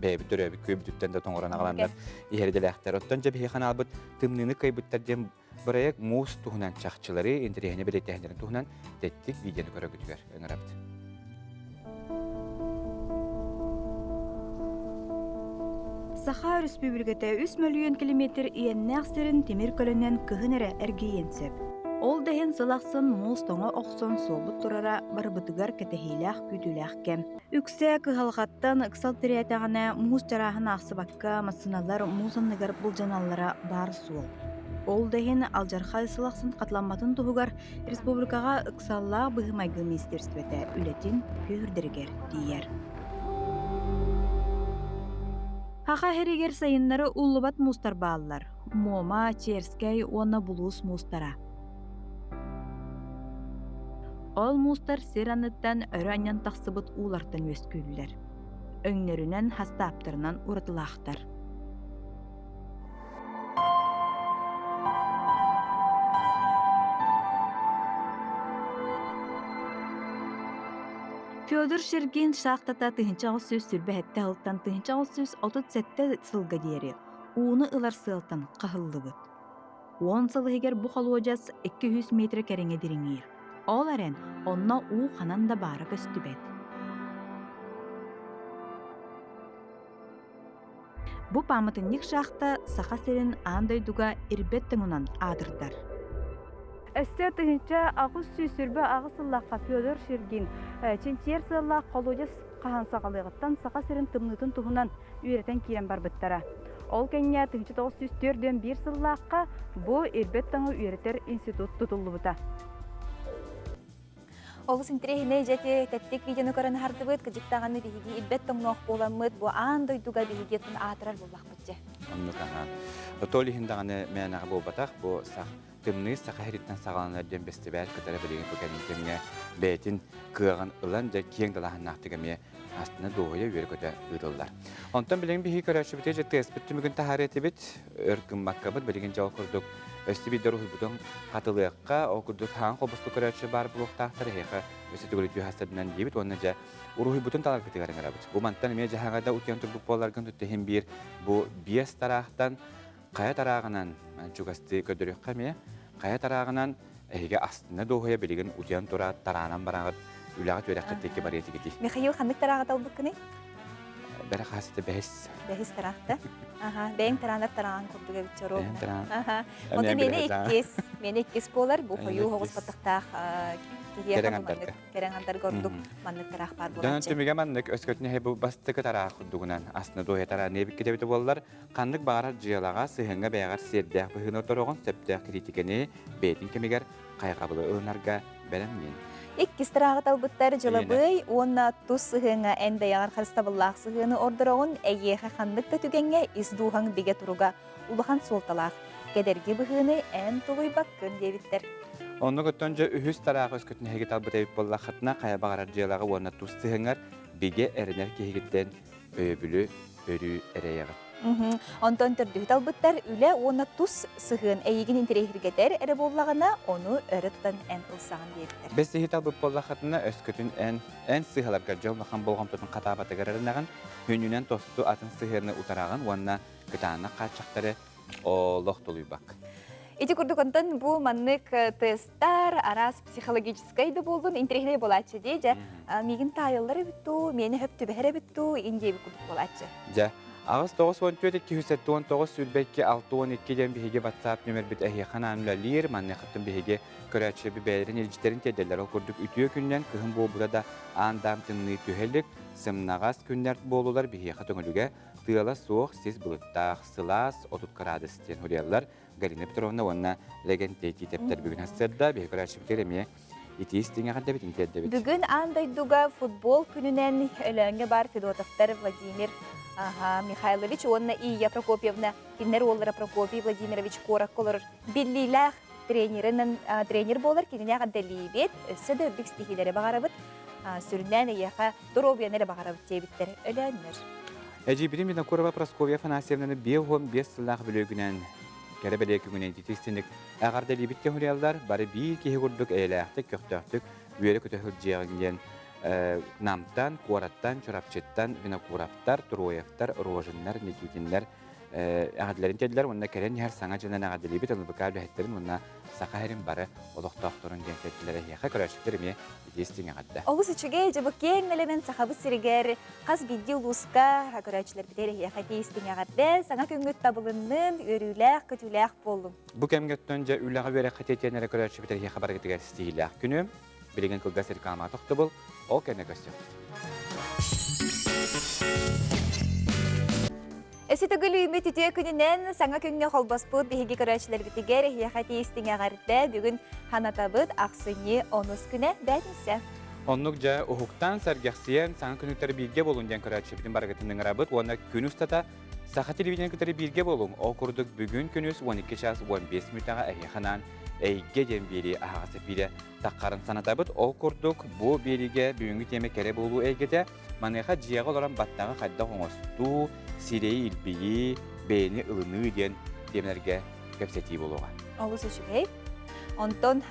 Бэйэбит төрөөбүт күөбүтүттэн да тоҥорон аҕаланнар иһэр идэлээхтэр. Оттон дьэ биһиэхэ анаабыт тымныыны кыайбыттар диэн бырайыак муус туһунан чахчылары, интэриэһинэй бэлиэтээһиннэрин туһунан тэттик видеоны көрөргүтүгэр ыҥырабыт. Саха Өрөспүүбүлүкэтэ 3 мөлүйүөн километр иэннээх сирин тимир көлөнөн кыһын эрэ эргийиэн сөп. Ол да иһин сыл ахсын муус тоҥо охсон суолбут турара барыбытыгар кэтэһиилээх күүтүүлээх кэм. Үксэ кыһалҕаттан ыксал тирээтэҕинэ муус чарааһын аахсыбакка массыыналар муус анныгар былдьаналлара баар суол. Ол да иһин алдьархай сыл ахсын хатыламматын туһугар Республикаҕа ыксаллаах быһыы-майгы министиэристибэтэ үлэтин күүһүрдэригэр тиийэр. Саха сиригэр сайыннары ууллубат муустар бааллар: Муома, Черскэй уонна Булуус муустара. Ол муустар сир анныттан өрө анньан тахсыбыт уулартан үөскүүллэр. Өҥнөрүнэн, хастааптарынан уратылаахтар. Федор Шергин шахтата 1927 сылтан 1937 сылга диэри ууну ылар сыалтан хаһыллыбыт. Уон сыл иһигэр бу холуодьас 200 метр кэриҥэ дириҥиир. Ол эрэн, онно уу ханан да баара көстүбэт. Бу пааматынньык шахта Саха сирин аан дойдуга ирбэт тоҥунан аатырдар. Өссө 1828 сыллаахха Федор Шергин чинчийэр сыаллаах холуодьас хаһан саҕалыаҕыттан Саха сирин тымныытын туһунан үөрэтэн киирэн барбыттара. Ол кэннэ 1941 сыллаахха бу ирбэт тоҥу үөрэтэр институт тутуллубута. Олус интэриэһинэй дьэ тэттик видеону көрөн аһардыбыт, кыдьык даҕаны биһиги ирбэт тоҥноох буоламмыт, бу аан дойдуга биһиги аатырар буоллахпыт дьэ. Оннук аһа. Толи иһин даҕаны мээнэҕэ буолбатах, бу сах тымныы саха сириттэн саҕаланар диэн бэстибээл кытары билигин бу кэлин кэмҥэ бэйэтин кыаҕын ылан дьэ киэҥ далааһыннаахтык эмиэ астына дуоһуйа үөрэ-көтө ыытыллар. Онтон билигин биһиги көрөөччүбүтүгэр дьэ тыаспыт түмүгүн таһаарыа этибит, өр гыммаккабыт билигин дьэ ол курдук өссө биирдэ уруһуйбутун хатылыахха, ол курдук хаан холбоспут көрөөччү баар буолуохтаахтар эһиэхэ өссө төгүл үтүө хастарынан диибит уонна дьэ уруһуйбутун таларгытыгар ыҥырабыт. Бу мантан эмиэ дьаһаҥа да утуйан турбут буолларгын туттаһын биир бу биэс тараахтан хайа тарааҕынан чугастыы көрдөрүөххэ эмиэ хайа тарааҕынан эһиги астына дуоһуйа билигин утуйан тураат тараанан бараҕыт үлэҕит үөрэххит диэки барыа этигитий Михаил ханнык тарааҕы талбыккыный? Бэрэ хаасыта бэһис. Бэһис тараахта. Аха, бэйэҥ тараанар тараан курдук эбит чоро. Аха. Ону миэнэ иккис, миэнэ иккис буолар. Бу хойуу хоҕус баттахтаах киһиэхэ маннык кэрэҥ андарга ордук маннык тараах баар буолааччы. Түмүгэ маннык өскөтүн эһэ бу бастакы тараах курдугунан астына дуоһуйа тарааныы эбиккит эбитэ буоллар, ханнык баҕарар дьыалаҕа сыһыаҥҥа бэйэҕэр сиэрдээх быһыыны ордороҕун сөптөөх критикэни бэйэтин кэмигэр хайҕабылы ылынарга бэлэмниин. Иккис тарааҕы талбыттар дьылабыай уонна тус сыһыаҥҥа эн бэйэҕэр харыстабыллаах сыһыаны ордороҕун эйиэхэ ханнык да түгэҥҥэ ис дууһаҥ бигэ туруга улахан суолталаах. Кэдэрги быһыыны эн тулуйбаккын диэбиттэр. Оннук оттон дьэ үһүс тараах өскөтүн эһиги талбыт эбит буоллаххытына хайа баҕарар дьыалаҕа уонна тус сыһыаҥҥар бигэ эрэнэр киһигиттэн өйөбүлү өрүү эрэйэҕит. Онтон төрдүһү талбыттар үлэ уонна тус сыһыан эйигин интэриэһиргэтэр эрэ буоллаҕына, ону өрө тутан эн ылсаҕын диэбиттэр. Бэсиһи талбыт буоллаххытына, өскөтүн эн эн сыыһаларгар дьол улахан болҕомтотун хатаабатыгар эрэнэҕин, хүнүнэн тосту атын сыһыаны утараҕын уонна кытаанах хааччахтары олох тулуйбаккын. Ити курдук онтон бу маннык тесттар араас психологическай да буоллун интэриэһинэй буолааччы дии дьэ миигин таайыллар эбит дуу миэнэ хөп түбэһэр эбит дуу ин диэбит курдук буолааччы. Дьэ 8 94 279 22 62 диэн биһиги WhatsApp нүмербит эһиэхэ анаан үлэлиир. Манныахыттан биһиги көрөөччүлэрбит бэйэлэрин илдьиттэрин тиэрдэллэр. Ол курдук үтүө күннэн кыһын буолбута да аан-даам тымныы түһэ илик, сымнаҕас күннэр буолулар биһиэхэ төҥүлүгэ тыала суох, сис былыттаах, сылаас 30 кыраадыс диэн суруйаллар. Галина Петровна уонна Лэгэнтэй Тиитэптэр бүгүн сарсыарда биһиги көрөөччүбүтүгэр эмиэ итии истиҥ эҕэрдэбит тиэрдэбит. Бүгүн аан дойдуга футбол күнүнэн Өлөөҥҥө баар Федотовтар Владимир Михайлович уонна Ия Прокопьевна кинилэр уоллара Прокопий Владимирович куоракка олорор биллиилээх тренеринэн тренер буолар кинини эҕэрдэлиибит өссө да үрдүк ситиһиилэри баҕарабыт сүрүннээн эйиэхэ доруобуйаны эрэ баҕарабыт диэбиттэр Өлөөннөр. Эдьиийбитин Винокурова Прасковья Афанасьевнаны 55 сыллаах бүлүүгүнэн кэрэ бэлиэ күҥүнэн ититик эҕэрдэлиибит көһүрүөллэр бары биир киһи курдук эйэлээхтик, көхтөөхтүк үөрэ-көтө сылдьыаҕыҥ диэн Намтан, куораттан, Чурапчыттан Винокуровтар, Троевтар, Рожиннар, Никитиннэр эҕэрдэлэрин тиэрдилэр уонна кэлэн иһэр саҥа дьылынан эҕэрдэлиибит ЛБК үлэһиттэрин уонна Саха сирин бары олохтоохторун диэн тиэрдилэр эһиэхэ көрөөччүлэр эмиэ итии эҕэрдэ. Олус үчүгэй дьэ бу киэҥ нэлэмэн Сахабыт сиригэр хас биирдии улууска көрөөччүлэрбитигэр эһиэхэ итии истиҥ эҕэрдэ саҥа күҥҥүт табылыннын, үөрүүлээх, көтүүлээх буоллун. Бу кэмҥэ өттөн дьэ үлэҕэ үөрэххэ тиэтиэн эрэ көрөөччүбүт эһиэхэ барыгытыгар ситиһиилээх күнү. Билигин кылгас реклама тохтобул, ол кэннэ көрсүөхпүт. Эси төгүл үүммүт үтүө күнүнэн саҥа күҥҥэ холбоспут биһиги көрөөччүлэрбитигэр эһиэхэ тиистиҥ эҕэрдэ бүгүн ханатабыт ахсынньы онус күнэ бээтинсэ. Оннук дьэ уһуктаан сэргэхсийэн саҥа күнүктэр бииргэ буолун диэн көрөөччүбүтүн барыгытын ыҥырабыт уонна күн устата Саха телевидение кытары бииргэ буолуҥ. Ол курдук бүгүн күнүс 12 час 15 мүнүүтэҕэ эһиэхэ анаан Эйгэ диэн биэрии аһаҕас эфирэ таххарын санатабыт. Ол курдук бу биэриигэ бүгүҥҥү тиэмэ кэрэ буолуу эйгэтэ. Маныаха дьиэҕэ олорон баттаҕы хайдах оҥостуу, сирэйи илбийии, бэйэни ылыныы диэн тиэмэлэргэ кэпсэтии буолуоҕа. Олус үчүгэй. Онтон.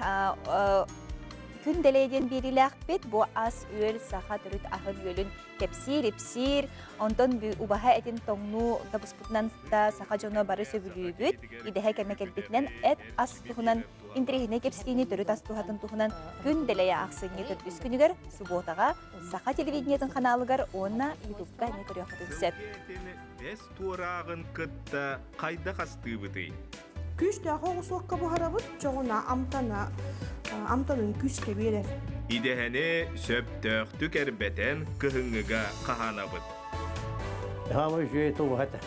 Күн дэлэй диэн биэриилээхпит. Бу ас-үөл саха төрүт аһын-үөлүн кэпсиир-ипсиир. Онтон убаһа этин тоҥнуу да буспутунан да саха дьоно бары сөбүлүүбүт. Идэһэ кэмэ кэлбитинэн эт ас туһунан интэриэһинэй кэпсэтиини төрүт ас туһатын туһунан күн дэлэйэ ахсынньы төрдүс күнүгэр субуотаҕа Саха телевидениетын ханаалыгар уонна Ютубка эмиэ көрүөххүтүн сөп. Бэс туорааҕын кытта хайдах астыыбытый? Күүстээх оҕусуокка буһарабыт, чоҕуна амтана амтанын күүскэ биэрэр. Идэһэни сөптөөхтүк эрбэтэн кыһыҥҥыга хаһаанабыт. Хаама үчүгэй тулуһа этэ.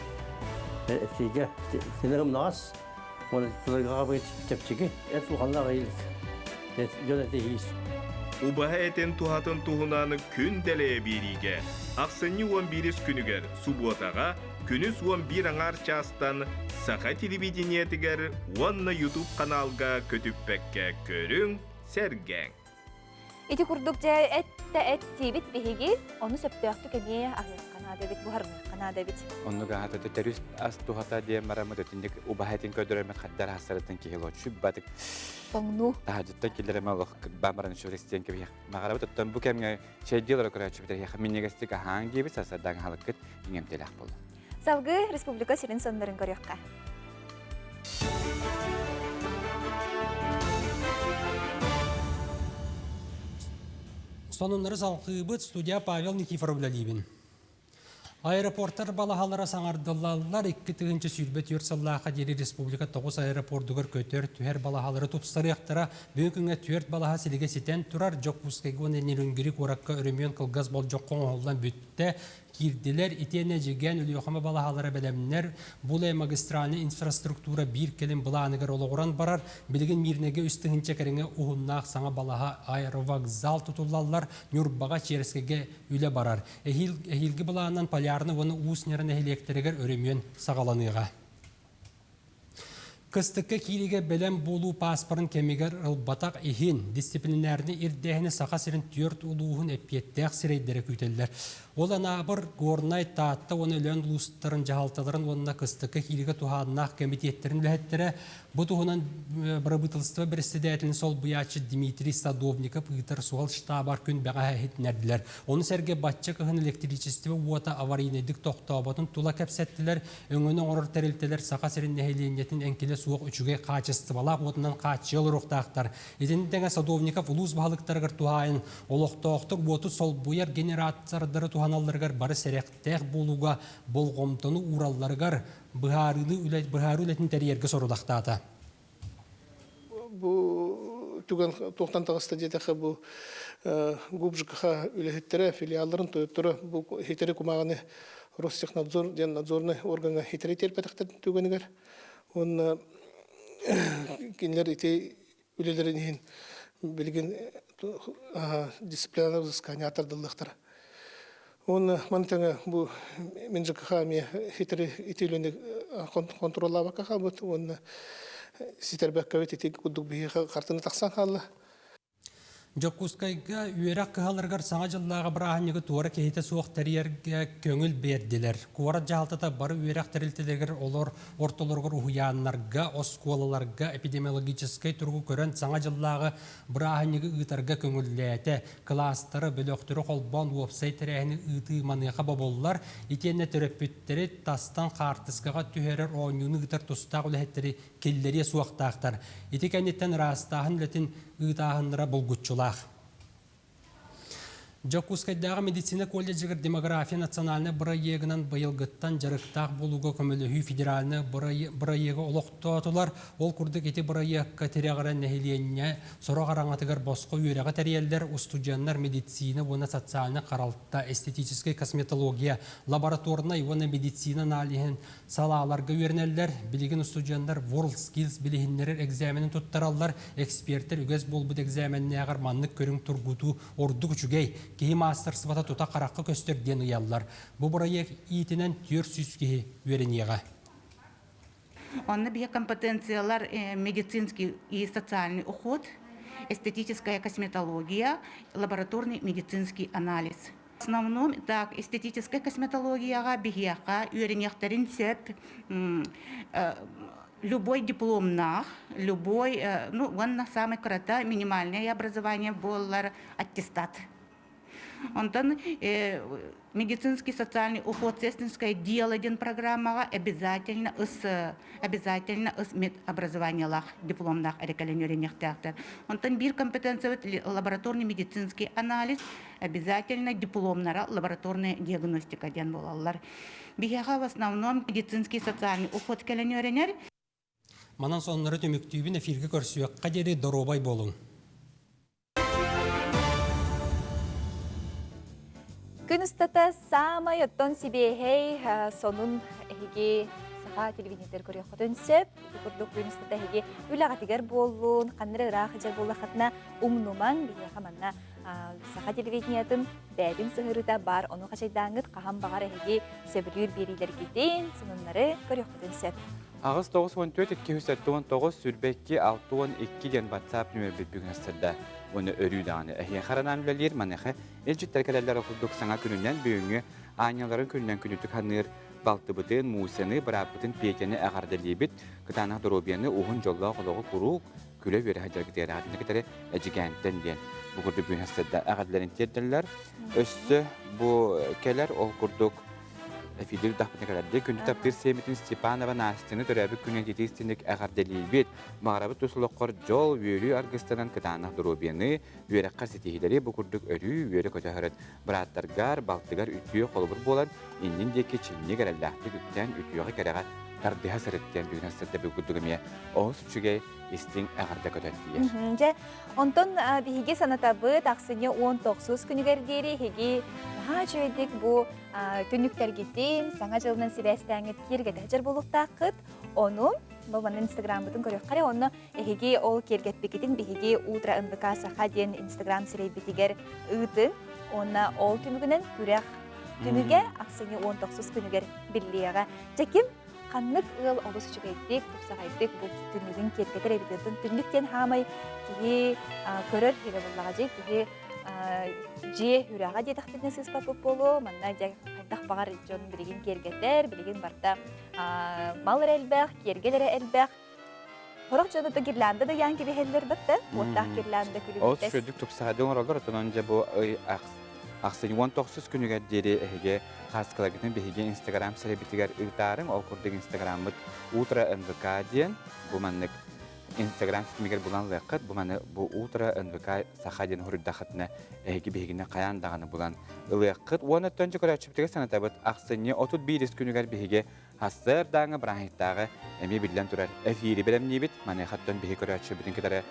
Этиигэ тинэрим наҕас, уонна тылыгаҕа чэпчэки, эт улаханнаах илик. Дьон этиһиис. Убаһа этин туһатын туһунан күн дэлэйэ биэриигэ ахсынньы 11 күнүгэр субуотаҕа күнүс 11 аҥаар чаастан Саха телевидениетигэр уонна YouTube каналга көтүппэккэ көрүҥ, сэргээҥ. Ити курдук дьэ эттэ эт диибит биһиги, ону сөптөөхтүк эмиэ аһыахха наада эбит, буһарыныахха наада эбит. Оннук аһата төрүс ас туһата диэн бараммыт өтүннүк убаһа этин көрдөрөммүт хаддар аһастарыттан киһи лочу батык тоҥнуу таһаджыттан киллэрэме олох баамаран үчүгэй кэбиһэх маҕарабыт оттон бу кэмҥэ чэйдии олоро көрөөччүбүт эһиэхэ минньигэстик аһааҥ диэбит сарсардаан аһалыккыт иҥэмтэлээх буолла. Салгыы республика сирин соннорун көрүөххэ. Сонуннары салҕыыбыт студия Павел Никифоров үлэлиибин. Аэропорттар балаһалара саҥардыллаллар. 2024 сыллаахха диэри республика тоҕус аэропордугар көтөр түһэр балаһалары тупсарыахтара. Бүгүн күҥҥэ түөрт балаһа силигэ ситэн турар. Дьокуускайга уонна Нерюнгри куоракка өрөмүөн кылгас болдьоххо оҥоһуллан бүттэ. Киирдилэр. Итиэннэ Эдьигээн, Өлүөхүмэ балаһалара бэлэмнэр. Буле магистральнай инфраструктура биир кэлим былааныгар олоҕуран барар. Билигин Миирнэйгэ 3000 кэриҥэ уһуннаах саҥа балаһа аэровокзал тутуллаллар. Ньурбаҕа, Черскэйгэ үлэ барар. Эһиил, эһиилги былаанынан Полярный уонна Уус Ньара нэһилиэктэригэр өрөмүөн саҕаланыаҕа. Кыстыкка киириигэ бэлэм буолуу пааспарын кэмигэр ылбатах иһин дисциплинарнай ирдээһини Саха сирин түөрт улууһун эппиэттээх сирэйдэрэ күүтэллэр. Ол Анаабыр, Горнай, Таатта уонна Өлөөн улуустарын дьаһалталарын уонна кыстыкка киириигэ туһааннаах кэмитиэттэрин үлэһиттэрэ Бу туһунан бырабыыталыстыба бэрэссэдээтэлин солбуйааччы Дмитрий Садовников ыытар суһал штабар күн бэҕэһээ иһитиннэрдилэр. Ону сэргэ бачча кыһын электричество уота аварийнайдык тохтооботун тула кэпсэттилэр. Өҥөнү оҥорор тэрилтэлэр Саха сирин нэһилиэнньэтин эҥкилэ суох үчүгэй хаачыстыбалаах уотунан хааччыйа олоруохтаахтар. Итини тэҥэ Садовников улуус баһылыктарыгар туһаайан олохтоохтор уоту солбуйар генератордары туһаналларыгар бары сэрэхтээх буолууга болҕомтону ууралларыгар быһаарыыны үлэ, быһаарыы үлэтин тэрийэргэ сорудахтаата. Бу түгэн туохтан таҕыста диэтэххэ бу ГУПЖКХ үлэһиттэрэ, филиалларын тойотторо бу хитэри кумааҕыны Ростехнадзор диэн надзорнай органҥа хитэри тиэрпэтэхтэр түгэнигэр уонна кинилэр ити үлэлэрин иһин билигин дисциплинарное взыскание тардыллыахтара. Уонна маны тэҥэ бу мин ЖКХ эмиэ хитри ити үлэни хонтуруоллаабакка хаалбыт уонна ситэрбэккэбит ити курдук биһиэхэ хартыына тахсан хаалла. Дьокуускайга үөрэх кыһаларыгар Саҥа дьыллааҕы бырааһынньыгы туора киһитэ суох тэрийэргэ көҥүл биэрдилэр. Куорат дьаһалтата бары үөрэх тэрилтэлэригэр олор ортолоругар уһуйааннарга, оскуолаларга эпидемиологическай туругу көрөн Саҥа дьыллааҕы бырааһынньыгы ыытарга көҥүллээтэ. Кылаастары, бөлөхтөрү холбоон уопсай тэрээһини ыытыы маныаха бобуллар. Итиэннэ төрөппүттэри тастан хаартыскаҕа түһэрэр оонньууну ыытар тустаах үлэһиттэри киллэриэ суохтаахтар. Ити кэнниттэн ыраастааһын үлэтин ыытааһыннара булгуччулаах. Дьокуускайдааҕы медицина колледжыгар демография национальнай бырайыагынан быйылгыттан дьарыктаах буолууга көмөлөһүү федеральнай бырайыагы олохтоотулар. Ол курдук ити бырайыакка тирэҕирэн нэһилиэнньэ сорох араҥатыгар босхо үөрэҕи тэрийэллэр, устудьуоннар медицина уонна социальнай харалта, эстетическэй косметология, лабораторнай уонна медицина аналиһын салааларга үөрэнэллэр. Билигин устудьуоннар WorldSkills билиһиннэрэр экзаменин туттараллар. Экспертэр үгэс буолбут экзаменнээҕэр маннык көрүҥ тургутуу ордук үчүгэй, киһи маастарыстыбата тута харахха көстөр диэн ыйаллар. Бу бырайыак иитинэн 400 киһи үөрэниэҕэ. Онно биһи компетенциялар медицинский и социальный уход, эстетическая косметология, лабораторный медицинский анализ. В основном так эстетическай косметологияҕа биһиэхэ үөрэниэхтэрин сөп. Любой дипломнаах, любой, ну, уонна самый кырата минимальное образование буоллар аттестат. Онтон медицинский социальный уход сестринское дело диэн программаҕа обязательно ыс обязательно ыс медобразованиелаах дипломнаах эрэ кэлэн үөрэниэхтээхтэр. Онтон биир компетенциябыт лабораторный медицинский анализ обязательно дипломнара лабораторная диагностика диэн буолаллар. Биһиэхэ в основном медицинский социальный уход кэлэн үөрэнэр. Манан соннору түмүктүүбүн эфиргэ көрсүөххэ диэри доруобай буолуҥ. Күн устата саамай оттон сибиэһэй сонун эһиги саха телевидениетигэр көрүөххүтүн сөп. Ити курдук күн устата эһиги үлэҕитигэр буоллун, ханна эрэ ыраах сылдьар буоллаххытына умнумаҥ. Биһиэхэ манна саха телевидениетын бэйэтин сыһыарыыта баар. Ону хачайдааҥҥыт хаһан баҕар эһиги сөбүлүүр биэриилэргитин, сонуннары көрүөххүтүн сөп. 8 94 279 22 62 диэн WhatsApp нүөмэрбит бүгүн астырда. Уонна өрүү даҕаны эһиэхэ анаан үлэлиир маныаха илдьиттэр кэлэллэр курдук саҥа күнүнэн бүгүҥҥү аанньаларын күнүнэн күнүтүк ханыыр балтыбытын Мусяны, бырааппытын Петяны эҕэрдэлиибит. Кытаанах доруобуйаны, уһун дьоллоох олоҕу куруук күлэ-үөрэ сылдьаргытыгар аатына кытары Эдьигээнтэн диэн бу курдук бүгүн астырда эҕэрдэлэрин тиэрдэллэр. Өссө бу кэлэр ол курдук Эфирдир дахпытына кэлэрди. Күндү таптыыр сиэмитин Степанова Настяны төрөөбүт күнүн итии-истиҥник эҕэрдэлиибит. Баҕарабыт тус олоххор дьол, үөрүү аргыстанан кытаанах доруобуйаны, үөрэххэр ситиһиилэри бу курдук өрүү үөрэ-көтө сырыт. Бырааттаргар, балтыгар үтүө холобур буолан, иннин диэки чинник эрэллээхтик үктээн үтүөҕэ-кэрэҕэ тардыһа сырыт диэн бүгүн астырда бу курдук эмиэ олус үчүгэй истиҥ эҕэрдэ көтөн тиийэр. Дьэ, онтон биһиги санатабыт ахсынньы 19 күнүгэр диэри эһиги наһаа үчүгэйдик бу түннүктэргитин саҥа дьылынан сибээстээҥҥит киэргэтэ сылдьар буолуохтааххыт. Ону бу манна инстаграммытын көрүөххэ эрэ, онно эһиги ол киэргэппикитин биһиги Утро НВК Саха диэн инстаграм сирэйбитигэр ыытыҥ. Уонна ол түмүгүнэн күрэх түмүгэ ахсынньы 19 күнүгэр биллиэҕэ. Дьэ ким ханнык ыал олус үчүгэйдик, тупсаҕайдык бу түннүгүн киэргэтэр эбит. Түннүк диэн хаамай киһи көрөр эрэ буоллаҕа дьэ киһи дьиэ үрэҕэ диэтэхпитинэ сыыспаппыт буолуо. Манна дьэ хайдах баҕар дьон билигин киэргэтэр, билигин барыта мал эрэ элбэх, киэргэл эрэ элбэх. Сорох дьон ото гирлянда да ыйаан кэбиһэллэр батта. Уоттаах гирлянда күлүмүттэс. Ол үчүгэйдик тупсаҕайдык оҥороллор, отонон дьэ бу ый ахсынньы 19 күнүгэр диэри эһиги хааскаларгытын биһиги Инстаграм сирэйбитигэр ыытаарыҥ. Ол курдук Инстаграммыт Утро НВК диэн бу маннык Инстаграм ситимигэр булан ылыаххыт. Бу маны бу Утро НВК Саха диэн хоруйдаххытына эһиги биһигини хайаан даҕаны булан ылыаххыт. Уонна оттон көрөөччүбүтүгэр санатабыт ахсынньы 31 күнүгэр биһиги Сарсыардааҥы бырааһынньыктааҕы эмиэ биллэн турар эфири бэлэмниибит. Маныаха оттон биһи көрөөччүбүтүн кытары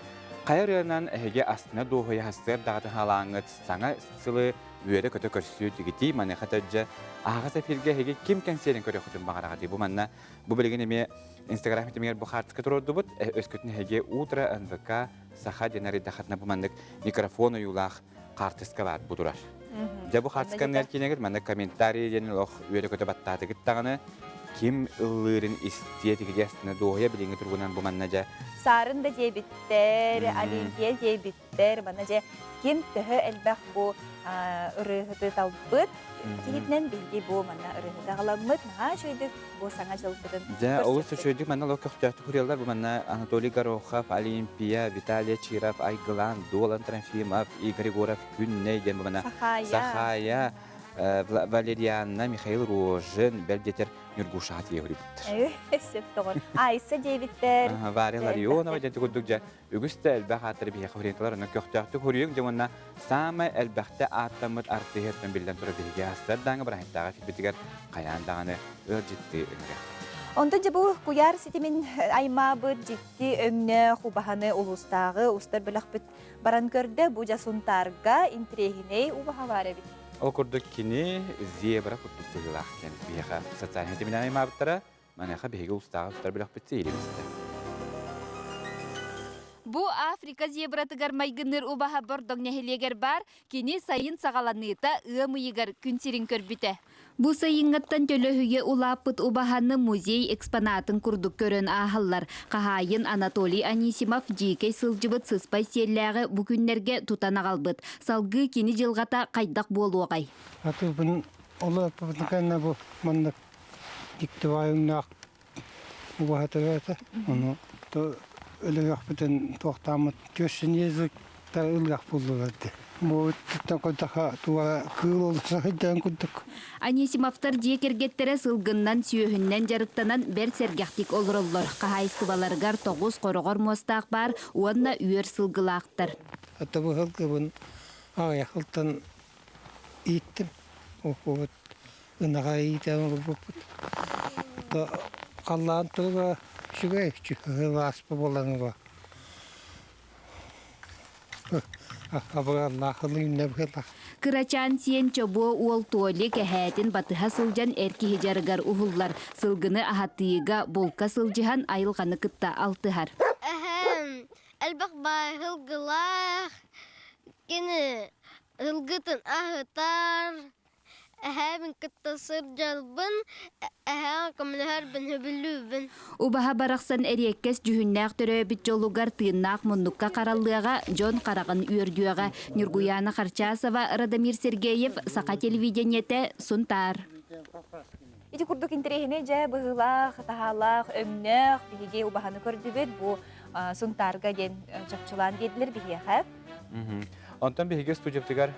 хайа ырыанан эһиги астына дуоһуйа сарсыардаҕытын хаалааҥҥыт саҥа сылы үөрэ-көтө көрсүү тигитии маныаха төрдьө аһаҕас эфиргэ эһиги ким кэнсиэрин көрүөххүтүн баҕараҕытый бу манна бу билигин эмиэ инстаграм ситимигэр бу хаартыска туруордубут өскөтүн эһиги утро нвк саха диэн арыйдаххытына бу маннык микрофон ойуулаах хаартыска баар бу турар. Дьэ бу хаартысканы эркинэгит манна комментарий диэн олох үөрэ-көтө баттаатыгыт даҕаны ким ыллыырын истиэ тигиди астына дуоһуйа билиҥҥи туругунан бу манна дьэ Саарын да диэбиттэр, Олимпия диэбиттэр, манна дьэ ким төһө элбэх бу ырыаһыты талбыт киһитинэн биһиги бу манна ырыаһыты аҕаламмыт наһаа үчүгэйдик бу саҥа дьылбытын Дьэ, олус үчүгэйдик манна олох көхтөөхтүк суруйаллар. Бу манна Анатолий Горохов, Олимпия, Виталий Чиров, Айгылан, Дуолан Трофимов, Игорь Егоров, Күннэй диэн бу манна Сахая, Сахая, Валерианна, Михаил Рожин, бэл диэтэр Ньургуша тиийэ суруйбуттар. Сөп тоҕор. Айса диэбиттэр. Варя Ларионова диэн курдук дьэ үгүс да элбэх ааттары биһиэхэ суруйан онон көхтөөхтүк суруйуҥ дьэ уонна саамай элбэхтэ ааттаммыт артыыһыттан биллэн турар биһиги астар-дааҥы бырааһынньыктааҕы эфирбитигэр хайаан даҕаны ыалдьыттыы ыҥырыахпыт. Онтон дьэ бу куйаар ситимин аймаабыт дьикти өҥнөөх убаһаны улуустааҕы устар бөлөхпүт баран көрдө. Бу дьэ Сунтаарга интириэһинэй убаһа баар эбит. Ол курдук кини зебра курдук быһыылаах диэн биһиэхэ социальнай ситиминэн аймаабыттара. Маныаха биһиги улуустааҕы устар бөлөхпүт сиһилиибистэ. Бу Африка зебратыгар майгынныыр убаһа Бордоҥ нэһилиэгэр баар, кини сайын саҕаланыыта ыам ыйыгар күн сирин көрбүтэ. Бу сайыҥҥыттан төлөһүйэ улааппыт убаһаны музей экспонатын курдук көрөн ааһаллар. Хаһаайын Анатолий Анисимов дьиикэй сылдьыбыт сыспай сиэллээҕи бу күннэргэ тутан аҕалбыт. Салгыы кини дьылҕата хайдах буолуоҕай? Атыыбын улааппытын кэннэ бу маннык Дьикти баайыҥнаах. Убаһа төрөөтө. Ону өлөрүөхпүтүн туохтааммыт түөрсүн языктар ылыах буоллулар дии. Бу өттүттэн көрдөххө туора кыыл олус сылдьан курдук. Анисимовтар дьиэ кэргэттэрэ сылгыннан, сүөһүннэн дьарыктанан бэрт сэргэхтик олороллор. Хаһаайыстыбаларыгар тоҕус хороҕор муостаах баар уонна үөр сылгылаахтар. Ата бу сылгыбын аҕыйах сылтан ииттим. Уккубут ынаҕа иитэн олорбуппут. Халлаан туруга үчүгэй, ааспа буолан ыла. Абыраллаах ылыынна быһыылаах. Кырачаан сиэн чобуо уол Толик эһээтин батыһа сылдьан эр киһи дьарыгар уһуллар. Сылгыны аһатыыга, булка сылдьыһан айылҕаны кытта алтыһар. Эһэм элбэх баай сылгылаах, кини ылгытын аһытар, эһээбин кытта сылдьарбын, эһээҕэ көмөлөһөрбүн сөбүлүүбүн. Убаһа барахсан эриэккэс дьүһүннээх төрөөбүт дьолугар тыыннаах муннукка хараллыаҕа, дьон хараҕын үөрдүөҕэ. Ньургуйаана Харчасова, Радомир Сергеев, Саха телевидениетэ, Сунтаар. Ити курдук интэриэһинэй дьэ быһыылаах, таһаалаах, өҥнөөх биһиги убаһаны көрдүбүт. Бу Сунтаарга диэн чопчулаан биэрдилэр биһиэхэ. Онтон биһиги студиябытыгар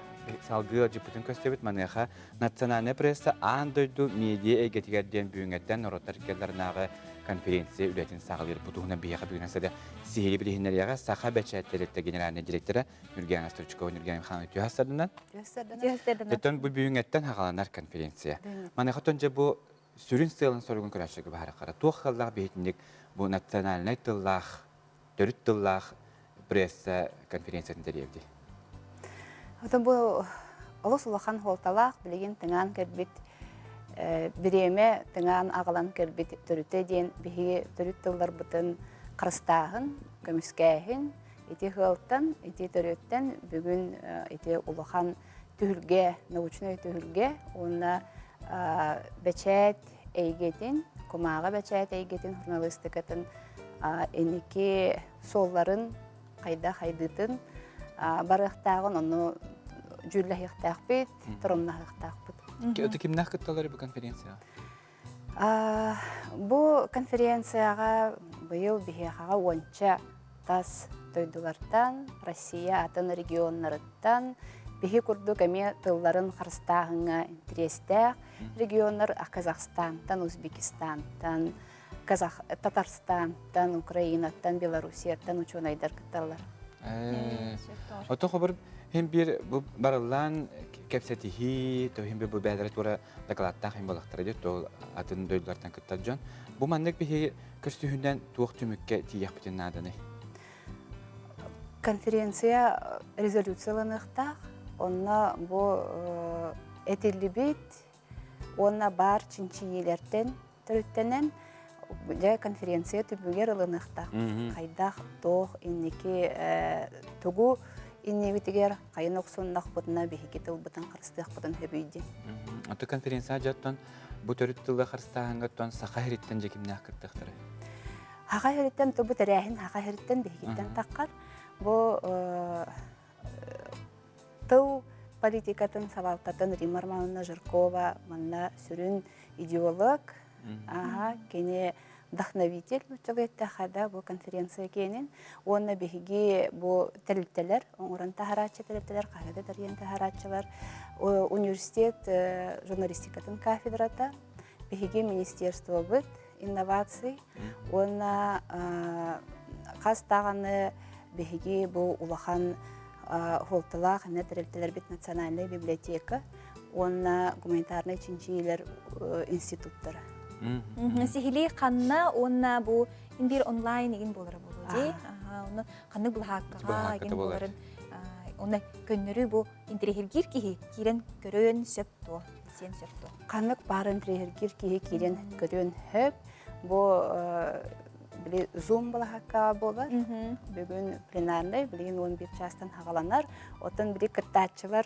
салгыы ыалдьыппытын көстөбүт. Маныаха национальнай пресса аан дойду медиа эйгэтигэр диэн бүгүҥҥэттэн норуоттар иккиэллэринээҕи конференция үлэтин саҕалыыр. Бу туһунан биһиэхэ бүгүн сада сиһили билиһиннэриэҕэ Саха бэчээт тэрилтэ генеральнай директора Нюргена Стручкова Нюргена Михайловна Түһассардынан. Түһассардынан. Бу бүгүҥҥэттэн хаҕаланар конференция. Маныаха тон дьэ бу сүрүн сыалын-соругун көрөөччүгэ баһарахара туох сыаллаах биһитинник бу национальнай тыллаах төрүт тыллаах пресса конференциятын тэрийэбитий? Отон бу олус улахан хуолталаах билигин тыҥаан кэлбит бириэмэ тыҥаан аҕалан кэлбит төрүтэ диэн биһиги төрүт тылларбытын харыстааһын, көмүскээһин ити ыалтан, ити төрүттэн бүгүн ити улахан түһүлгэ, научнай түһүлгэ уонна бэчээт эйгэтин, кумааҕы бэчээт эйгэтин журналистикатын инники суолларын хайда хайдыытын барыахтааҕын ону дьүүллэһиэхтээхпит, торумнаһыахтаахпыт. Это кимнээх кытталлар бу конференцияҕа? Бу конференцияҕа быйыл биһиэхэҕэ уонча тас дойдулартан, Россия атын регионнарыттан биһи курдук эмиэ тылларын харыстааһыҥҥа интэриэстээх регионнар Казахстантан, Узбекистантан, Казах, Татарстантан, Украинаттан, Белоруссияттан учуонайдар кытталлар. Ото хобур хим бир бу барыллаан кэпсэтиһии, то хим бир бу бэйэлэрэ туора дакылааттаах хим буолахтара диэт, то атын дойдулартан кыттар дьон. Бу маннык биһи көрсүһүнэн туох түмүккэ тиийэхпитин нааданый? Конференция резолюцияланыахтаах. Онно бу этиллибит уонна баар чинчийиилэртэн төрүттэнэн дьэ конференция түмүгэр ылыныахтаах. Хайдах, туох инники тугу иннибитигэр хайын охсуннахпытына биһиги тылбытын харыстыахпытын сөбүй диэн. Аты конференция дьоттон бу төрүт тылы харыстааһыҥҥа саха сириттэн дьэкимнээх кыттыахтара. Хаха сириттэн тубу тэрээһин хаха сириттэн биһигиттэн таххар. Бу тыл политикатын салалтатын Римма Романовна Жиркова манна сүрүн идеолог, аха кини вдохновитель нууччалыы эттэххэ да бу конференция киэнин уонна биһиги бу тэрилтэлэр оҥорон таһарааччы тэрилтэлэр хаһыаты тэрийэн таһарааччылар университет журналистикатын кафедрата биһиги министерствобыт инноваций уонна хас даҕаны биһиги бу улахан суолталаах эмэ тэрилтэлэрбит национальнай библиотека уонна гуманитарнай чинчийиилэр институттара. Сиһилии ханна уонна бу биир онлайн игин буолара буолуо дии. Онно ханнык былаһааккаҕа игин буоларын онно көннөрүү бу интириэһиргиир киһи киирэн көрүөн сөп дуо? Сиэн сөп дуо? Ханнык баар интириэһиргиир киһи киирэн көрүөн сөп. Бу били Zoom балаһакка буолар. Бүгүн пленарный, билигин 11 чаастан хагаланар. Оттон били кыттааччылар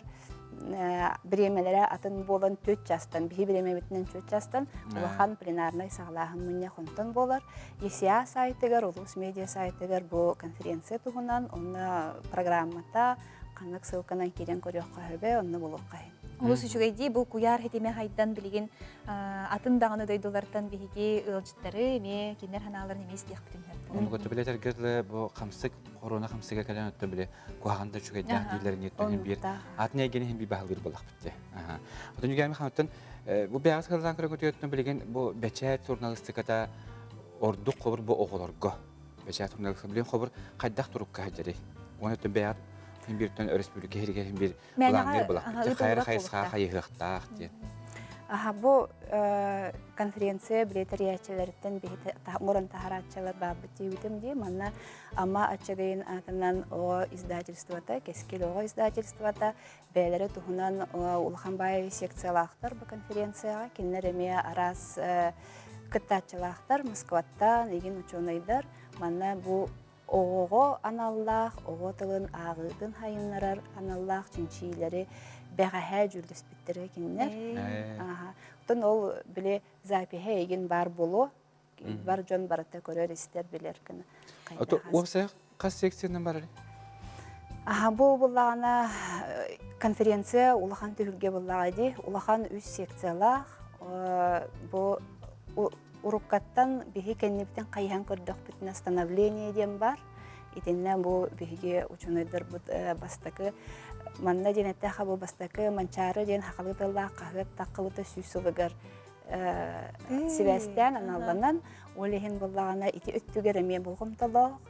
бириэмэлэрэ атын буолан 4 чаастан, биһи бириэмэбитинэн 4 чаастан улахан пленарнай саҕалааһын мунньах онтон буолар. ЕСИА сайтыгар, улуус медиа сайтыгар бу конференция туһунан, онно программата, ханнык ссылканан киирэн көрүөххэ сөбө, онно булуохха иһин. Олус үчүгэйдии бу куйаар хитимэ хайдан билигин атын даҕаны дойдулартан биһиги ыалдьыттары эмиэ кинилэр ханааларын эмиэ истиэхпитин сөп. Ону көтө билэтэргэ бу хамсык корона хамсыга кэлэн оттон били куһаҕан да үчүгэйдээх дииллэрин иһин биир атын эйгэни иһин биир баһылыыр буоллахпыт дии. Отон үгээми ханыттан бу бэйэҕит кыллаан көрөҥүтүгэр билигин бу бэчээт суруналыыстыката ордук хобур бу оҕолорго бэчээт суруналыыстыка билигин хобур хайдах турукка сылдьарый? Уонна оттон бэйэҕит иһин бииртэн өрөспүүбүлүкэ иһигэр иһин биир былаанныыр былахпыт хайыр хайысха хайыһыахтаах диэн. Аха бу конференция билиэтэрийээччилэриттэн биһи оҥорон таһарааччылар баабыт диэбитим дии. Манна Амма Аччыгыйын аатынан оҕо издательствота, Кэскил оҕо издательствота бэйэлэрэ туһунан улахан баай секциялаахтар бу конференцияҕа. Кинилэр эмиэ араас кыттааччылаахтар, Москваттан, игин учуонайдар. Манна бу оҕоҕо аналлаах, оҕо тылын ааҕыытын хайыннарар аналлаах чинчиилэри бэҕэһээ дьүүллэспиттэрэ кинилэр. Оттон ол били запиһа эйигин баар буолуо. Бар дьон барыта көрөр, истэр, билэр гына. Уопсайа хас секциянан барар? Аха, бу буллаҕына конференция улахан түһүлгэ буллаҕа дии. Улахан үс секциялаах. Бу уруккаттан биһи кэннибитин хайыһан көрдөхпүтүнэ становление диэн бар. Итиннэ бу биһиги учуонайдарбыт бастакы манна диэн эттэхэ бу бастакы Манчаары диэн хахалы тыллаах хаһыат таххыбыта сүүс сылыгар сибээстээн аналланан ол иһин буллаҕына ити өттүгэр эмиэ болҕомтолоох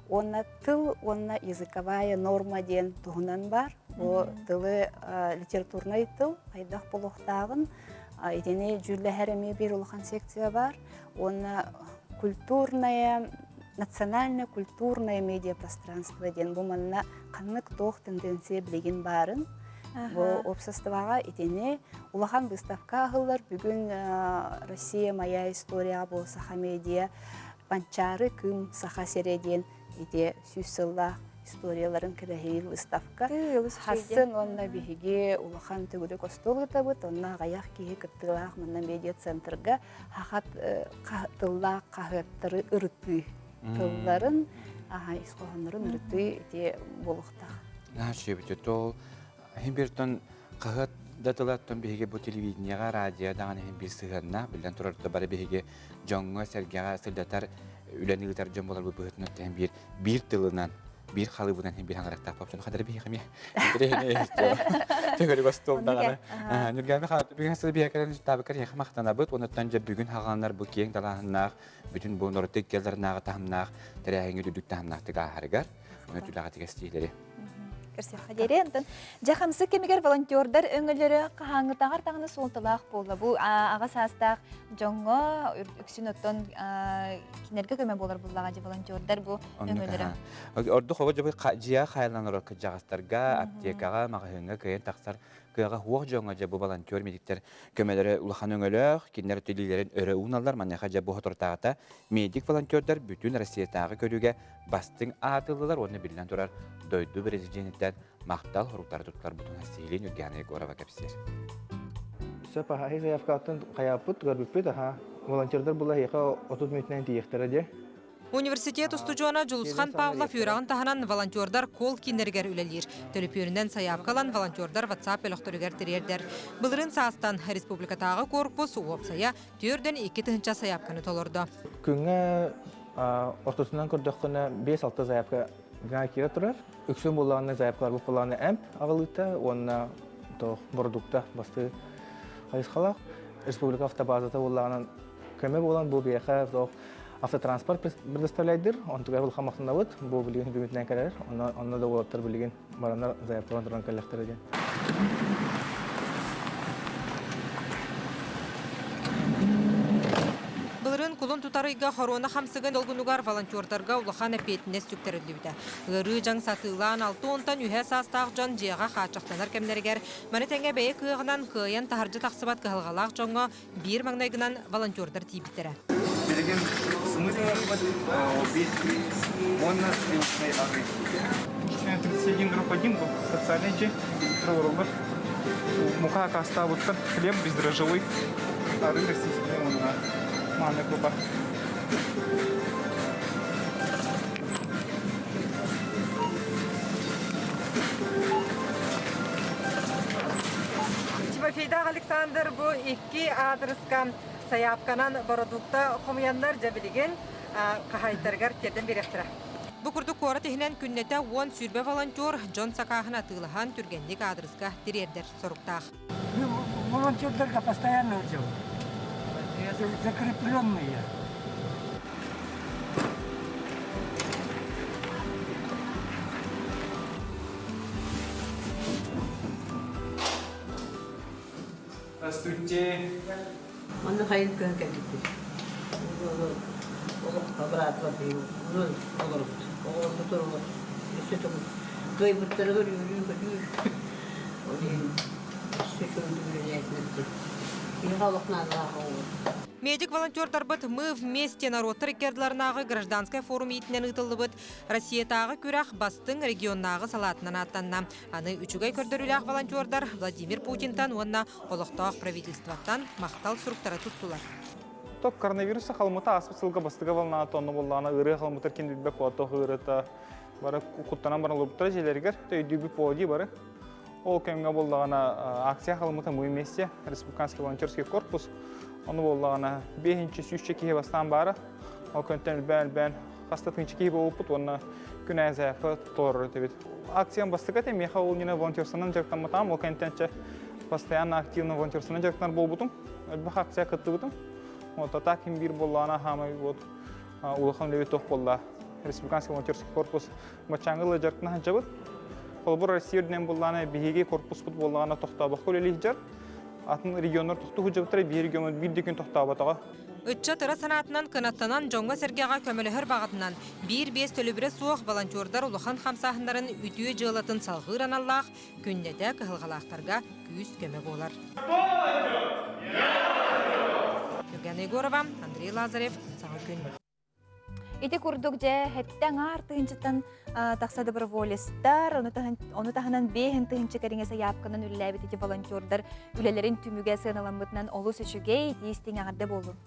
уонна тыл уонна языковая норма диэн туһунан бар. Бу тылы литературнай тыл хайдах буолуохтааҕын итини дьүүллэһэр эмиэ биир улахан секция бар. Уонна культурная национальное культурное медиапространство диэн бу манна ханнык туох тенденция билигин баарын бу обществоҕа итини улахан выставка аһыллар. Бүгүн Россия моя история бу саха медиа Манчаары кыым Саха сирэ диэн ити сүүс сыллаах историяларын кэрэһиир выставка. Хассын уонна биһиги улахан төгүрүк остуол ыытабыт, онно аҕыйах киһи кыттыылаах манна медиа-центрга хахат тыллаах хаһыаттары ырытыы тылларын, ис хоһооннорун ырытыы ити буолуохтаах. Наһаа ол Иһин биртон хаһыат да тылаттан биһиги бу телевидениеҕа, радио даҕаны иһин биир сыһыаннаах, биллэн турар да бары биһиги дьоҥҥо-сэргэҕэ сырдатар үлэни ыытар дьон буоларбыт быһыытынан иһин биир биир тылынан, биир халыыбынан иһин биир хаҥырахтаах буолчун хадары биһиэхэ эмиэ төгүрүк остуол даҕаны. Нүргээми бүгүн сыл биһиэхэ таабыккар эһиэхэ махтанабыт, онуттан дьэ бүгүн хаҕаланар бу киэҥ далааһыннаах, бүтүн бу норуот иккиэллэринээҕи таһымнаах тэрээһиҥҥэ үрдүк таһымнаахтык ааһарыгар, ону түлэҕэ тигэстиилэри. Көрсүөххэ диэри. Онтон дьэ хамсык кэмигэр волонтердар өҥөлөрө хаһааҥҥытааҕар даҕаны суолталаах буолла. Бу аҕа саастаах дьоҥҥо үксүн оттон кинилэргэ көмө буолар буллаҕа дьэ волонтердар бу өҥөлөрө. Ордук оҕо дьиэ хайаланар кырдьаҕастарга, аптекаҕа, маҕаһыыҥҥа кыайан тахсар кыаҕа суох дьоҥҥо дьэ бу волонтер медиктэр көмөлөрө улахан өҥөлөөх, кинилэр илиилэрин өрө ууналлар. Маныаха дьэ бу соторутааҕыта медик-волонтердар бүтүн Россиятааҕы көрүүгэ бастыҥ аатыллылар уонна биллэн турар дойду президениттэн махтал хоруктары туттарбытын Сиһилиин Үргээнэ Егорова кэпсиир. Сөп аһаһы заявкаттан хайааппыт, көрбүппүт, аха. Волонтердар була эһиэхэ 30 мүнүүтүнэн тиийиэхтэрэ диэ. Университет устудьуона Дьулусхан Павлов үөрэҕин таһынан волонтердар кол-кииннэригэр үлэлиир. Төлөпүөнүнэн сайаапка ылан волонтердар WhatsApp бөлөхтөрүгэр тириэрдэр. Былырыын саастан республикатааҕы корпус уопсайа 42 тыһыынча сайаапканы толордо. Күҥҥэ ортотунан көрдөххүнэ 5-6 заявка киирэ турар. Үксүн буоллаҕына заявкалар буоллаҕына эмп аҕалыыта уонна бородуукта бастыы хайысхалаах. Республика автобазата буоллаҕынан көмө буолан бу биһиэхэ автотранспорт предоставляйдыр. Онтугар улахан махтанабыт. Бу билигин бүгүнтэн кэлэр. Онно да уолаттар билигин бараннар заявкалан туран кэллэхтэрэ диэн. Былырыын кулун тутар ыйга хоруона хамсыгын долгунугар волонтердарга улахан эппиэтинэс сүктэриллибитэ. Ыарыы дьаҥ сатыылаан 60-тан үһэ саастаах дьон дьиэҕэ хааччахтанар кэмнэригэр маны тэҥэ бэйэ кыаҕынан кыайан таһырдьа тахсыбат кыһалҕалаах дьоҥҥо биир маҥнайгынан волонтердар тиийбиттэрэ. Билигин сымыыт уонна сливочный арыы. 31 дробь 1 был социальный дьиэ олороллор. Мука акаастаабыттар хлеб бездрожжевой, арыы российский уонна манна крупа. Василийдаах Александр бу икки аадырыска сайаапканан бородуукта хомуйаннар дьэ билигин хаһаайыттарыгар тиэрдэн биэриэхтэрэ. Бу курдук куорат иһинэн күннэтэ 10-20 волонтер дьон сакааһын атыылаһан түргэнник аадырыска тириэрдэр соруктаах. Волонтердарга постоянно делаю. Закрепленные. Здравствуйте. Манна хайын көһөн кэлбиппит. Олоххо быраатыгар олорбут. Оҕолорбут олорбут. Өссө төгүл кыайбыттарыгар үөрүү-көтүү. Ол иһин өссө үчүгэйдик үлэлээтилэр. Киһиэхэ олох наадалаах оҕолор. Медик-волонтердарбыт «Мы вместе» норуоттар икки ардыларынааҕы гражданскай форум иитинэн ыытыллыбыт Россиятааҕы күрэх бастыҥ регионнааҕы салаатынан ааттанна. Аны үчүгэй көрдөрүүлээх волонтердар Владимир Путинтан уонна олохтоох правительствоттан махтал суруктары туттулар. Топ коронавируса халымыта ааспыт сылга бастыга волната онно боллаана ырыа халымытар кин билбэк буолтох ырыта бары куттанан баран олорбуттара дьиэлэригэр өйдүүбүт буолдии бары. Ол кэмҥэ буоллаҕына акция халымыта мы вместе республиканский волонтерский корпус ону буоллаҕына биэһинчи сүүсчэ киһи бастаан баара. Ол көнтөн элбээн-элбээн хаста тыынча киһи буолбуппут уонна күн аайы заявка толорор этибит. Акциям бастакы этэ, миэхэ ол иннинэ волонтерствонан дьарыктамматаҕым, ол кэнниттэн постоянно активно волонтерствонан дьарыктанар буолбутум. Элбэх акция кыттыбытым. Вот, а так ким биир буоллаҕына хаамай вот улахан үлэбит туох буолла. Республиканский волонтерский корпус баччааҥҥы дьарыктана сылдьабыт. Холобур, Россия үрдүнэн буоллаҕына биһиги корпуспут буоллаҕына тохтообокко үлэлиир Атын регионнар тохтуу сылдьыбыттара, биир регион биир да күн тохтооботоҕо. Ыччат ыра санаатынан кынаттанан дьоҥҥо-сэргэҕэ көмөлөһөр баҕатынан биир-биэс төлөбүрэ суох волонтердар улахан хамсааһыннарын үтүө дьыалатын салҕыыр аналлаах күннэтэ кыһалҕалаахтарга күүс-көмө буолар. Евгения Егорова, Андрей Лазарев, Саҥа күн. Ити курдук дьэ хэттэ аҥаар тыһыынчаттан тахса доброволецтар, ону таһынан биэһин тыһыынча кэриҥэ сайаапканан үлэлээбит ити волонтердар үлэлэрин түмүгэ сыаналаммытынан олус үчүгэй, тиистиҥ эҕэрдэ буоллун.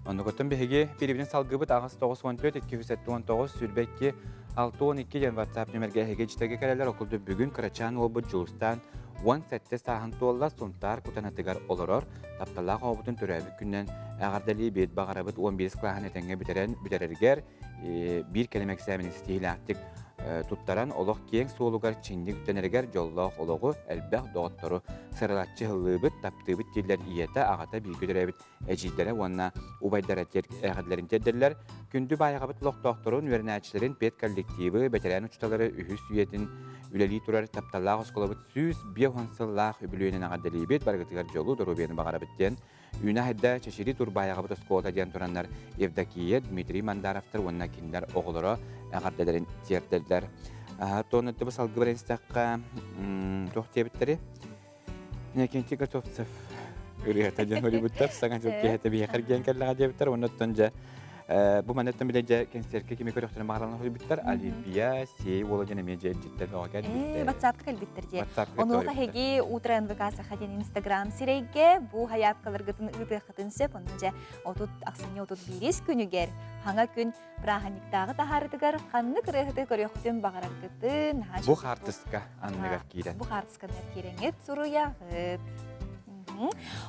Оннугуттан биһиги пирибитин салгыбыт аҕыс 94 279 22 62 диэн WhatsApp нүмергэ эһиги дьитэгэ кэлэлэр окулду бүгүн кырачаан уолбут Дьулустаан 17 сааһын туолла Сунтаар Кутанатыгар олорор тапталлаах оҕобутун төрөөбүт күнүнэн эҕэрдэлии биир баҕарабыт 11 кылааһын этэҥҥэ бүтэрэн бүтэрэригэр биир кэлим эксээмэни ситиһиилээхтик туттаран олох киэҥ суолугар чинник үктэнэригэр дьоллоох олоҕу элбэх доҕоттору сыралаччы ыһыллыыбыт таптыыбыт дииллэр ийэтэ аҕата бииргэ төрөөбүт эдьиийдэрэ уонна убайдара эҕэрдэлэрин тиэрдэллэр күндү баайаҕабыт олохтоохторун үөрэнээччилэрин педколлективы бэтэрээн учууталлары үһүс үйэтин үлэлии турар тапталлаах оскуолабыт 150 сыллаах үбүлүөйүнэн эҕэрдэлиибит, барыгытыгар дьолу, доруобуйаны баҕарабыт диэн Үүнэ Хайда Чэчири Турбаайаҕабыт оскуолата диэн тураннар Евдокия, Дмитрий Мандаровтар уонна кинилэр оҕолоро эҕэрдэлэрин тиэрдэллэр. Туон өттүбү салгыы баран истэххэ, туох диэбиттэри? Иннокентий Готовцев ырыата диэн суруйбуттар. Саҥа дьыл киэһэтэ биһиэхэ эргийэн кэллэҕэ диэбиттэр. Уонна оттон дьэ бу манныттан билэ дьэ кэнсиэркэ кими көрүөхтэрин баҕаралларын суруйбуттар. Олимпия, Сиэй уола диэн эмиэ дьэ илдьиттэр бөҕө кэлбиттэр. WhatsApp-ка кэлбиттэр дии. Онуоха эһиги Утро НВК Саха диэн Инстаграм сирэйгэ бу хайаапкаларгытын ыытыаххытын сөп. Онно дьэ 30 ахсынньы 31 күнүгэр хаҥа күн бырааһынньыктааҕы таһаарытыгар ханнык ырыаһыты көрүөххүтүн баҕараргытын Бу хаартыска анныгар киирэн. Бу хаартысканы киирэҥҥит суруйаҕыт.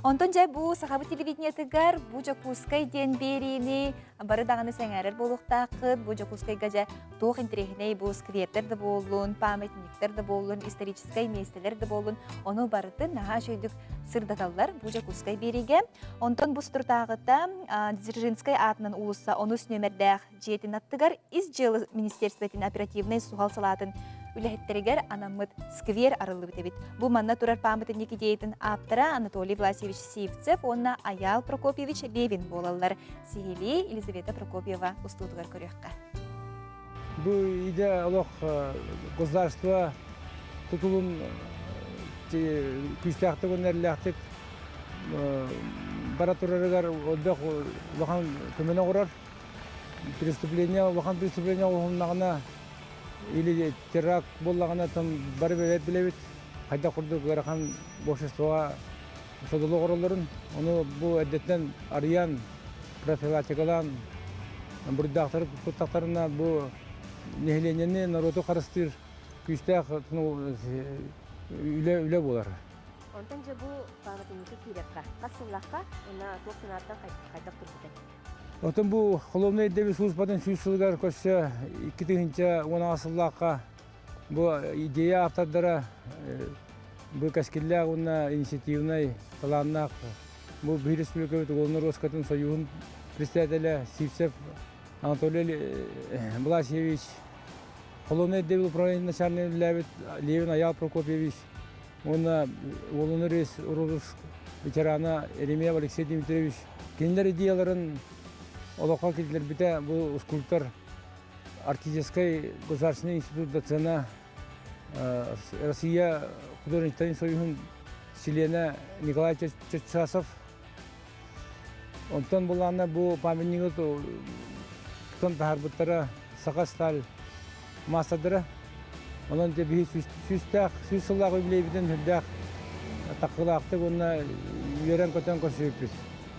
Онтон дьэ бу сахабыт телевидениетыгар бу Дьокуускай диэн биэриини бары даҕаны сэҥээрэр буолуохтааххыт. Бу Дьокуускайга дьэ туох интэриэһинэй бу сквердэр да буоллун, памятниктар да буоллун, историческай миэстэлэр да буоллун, ону барытын наһаа үчүгэйдик сырдаталлар бу Дьокуускай биэриигэ. Онтон бу соторутааҕыта Дзержинскэй аатынан уулусса онус нүөмэрдээх дьиэтин аттыгар Ис дьыала министерствотын оперативнай суһал салаатын үлэһиттэригэр анаммыт сквер арыллыбыт эбит. Бу манна турар пааматынньык идеятын ааптара Анатолий Власьевич Сивцев уонна Аял Прокопьевич Левин буолаллар. Сиһилии Елизавета Прокопьева устуутугар көрүөххэ. Бу идэ олох государство тутулун күүстээхтик уонна эрэллээхтик бара турарыгар элбэх улахан көмөнү оҥорор. Преступление, улахан преступление оҥоһулуннаҕына или теракт буоллаҕына там бары бэйэбит билэбит хайдах курдук ыарахан обществоҕа содулу оҥороллорун. Ону бу эрдэттэн арыйан, профилактикалаан буруйдаахтары туттахтарына бу нэһилиэнньэни, норуоту харыстыыр күүстээх үлэ, үлэ буолар. Онтон дьэ бу пааматынньыкка киирэххэ, хас сыллаахха уонна туох санааттан хайдах турбутай? Отон бу холуобунай ирдэбил службатын сүүс сылыгар көрсө 2010 сыллаахха бу идея автордара бу кэскиллээх уонна инициативнай талааннаах бу биһи республикабыт уголовнай роскатын союһун председателэ Сивцев Анатолий Власьевич, холуобунай ирдэбил управлениетын начальнигын үлэлээбит Левин Аял Прокопьевич уонна уолунар розыск ветерана Еремеев Алексей Дмитриевич кинилэр идеяларын олоххо киллэрбитэ бу скульптор Арктическай государственный институт доцена Россия художниктарын союһун чилиэнэ Николай Чоччасов. Онтон булаана бу памятнигы тутан таһаарбыттара Саха сталь маастардара. Онон дьэ биһи сүүстээх, сүүс сыллаах юбилейбитин үрдээх таккылаахтык уонна үөрэн-көтөн көрсүбүппүт.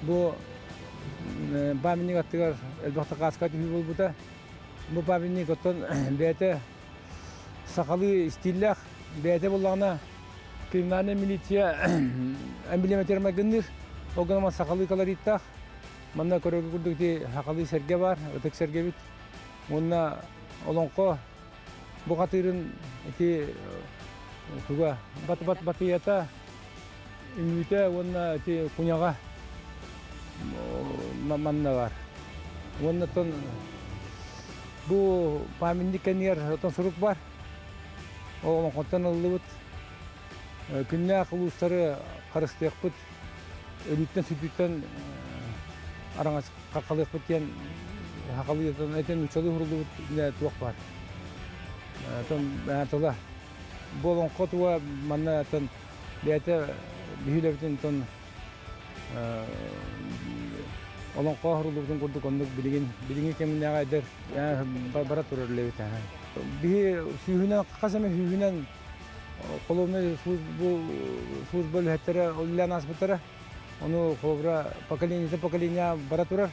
Бу памятник аттыгар элбэх такааска түһүү буолбута. Бу памятник оттон бэйэтэ сахалыы истииллээх, бэйэтэ буллаҕына криминальная милиция эмблематыгар майгынныыр. Ол гынан сахалыы колориттаах. Манна көрөргө курдук ити сахалыы сэргэ баар, ытык сэргэбит. Уонна олоҥхо бу хатыырын ити туга бат бат батыйата үҥүүтэ уонна ити куняҕа манна бар. Уонна тон бу памятник кэннигэр отон сурук бар. Ол олоҥхоттон ыллыбыт. Күннээх улуустары харыстыахпыт, өлүүттэн сүтүүттэн араҥас хаххалыахпыт диэн хахалыытын этин нууччалыы уһуруллубут туох баар. Тон тыла бу олоҥхо туга манна тон бэйэтэ биһилэбитин тон олоҥхо уһуруллубутун курдук оннук билигин билиҥҥи кэминээҕи эдэр бара турар үлэбит. Биһи сүүһүнэн хас эмэ сүүһүнэн холуобунай служба үлэһиттэрэ үлэлээн ааспыттара. Ону холобура поколение поколение бара турар.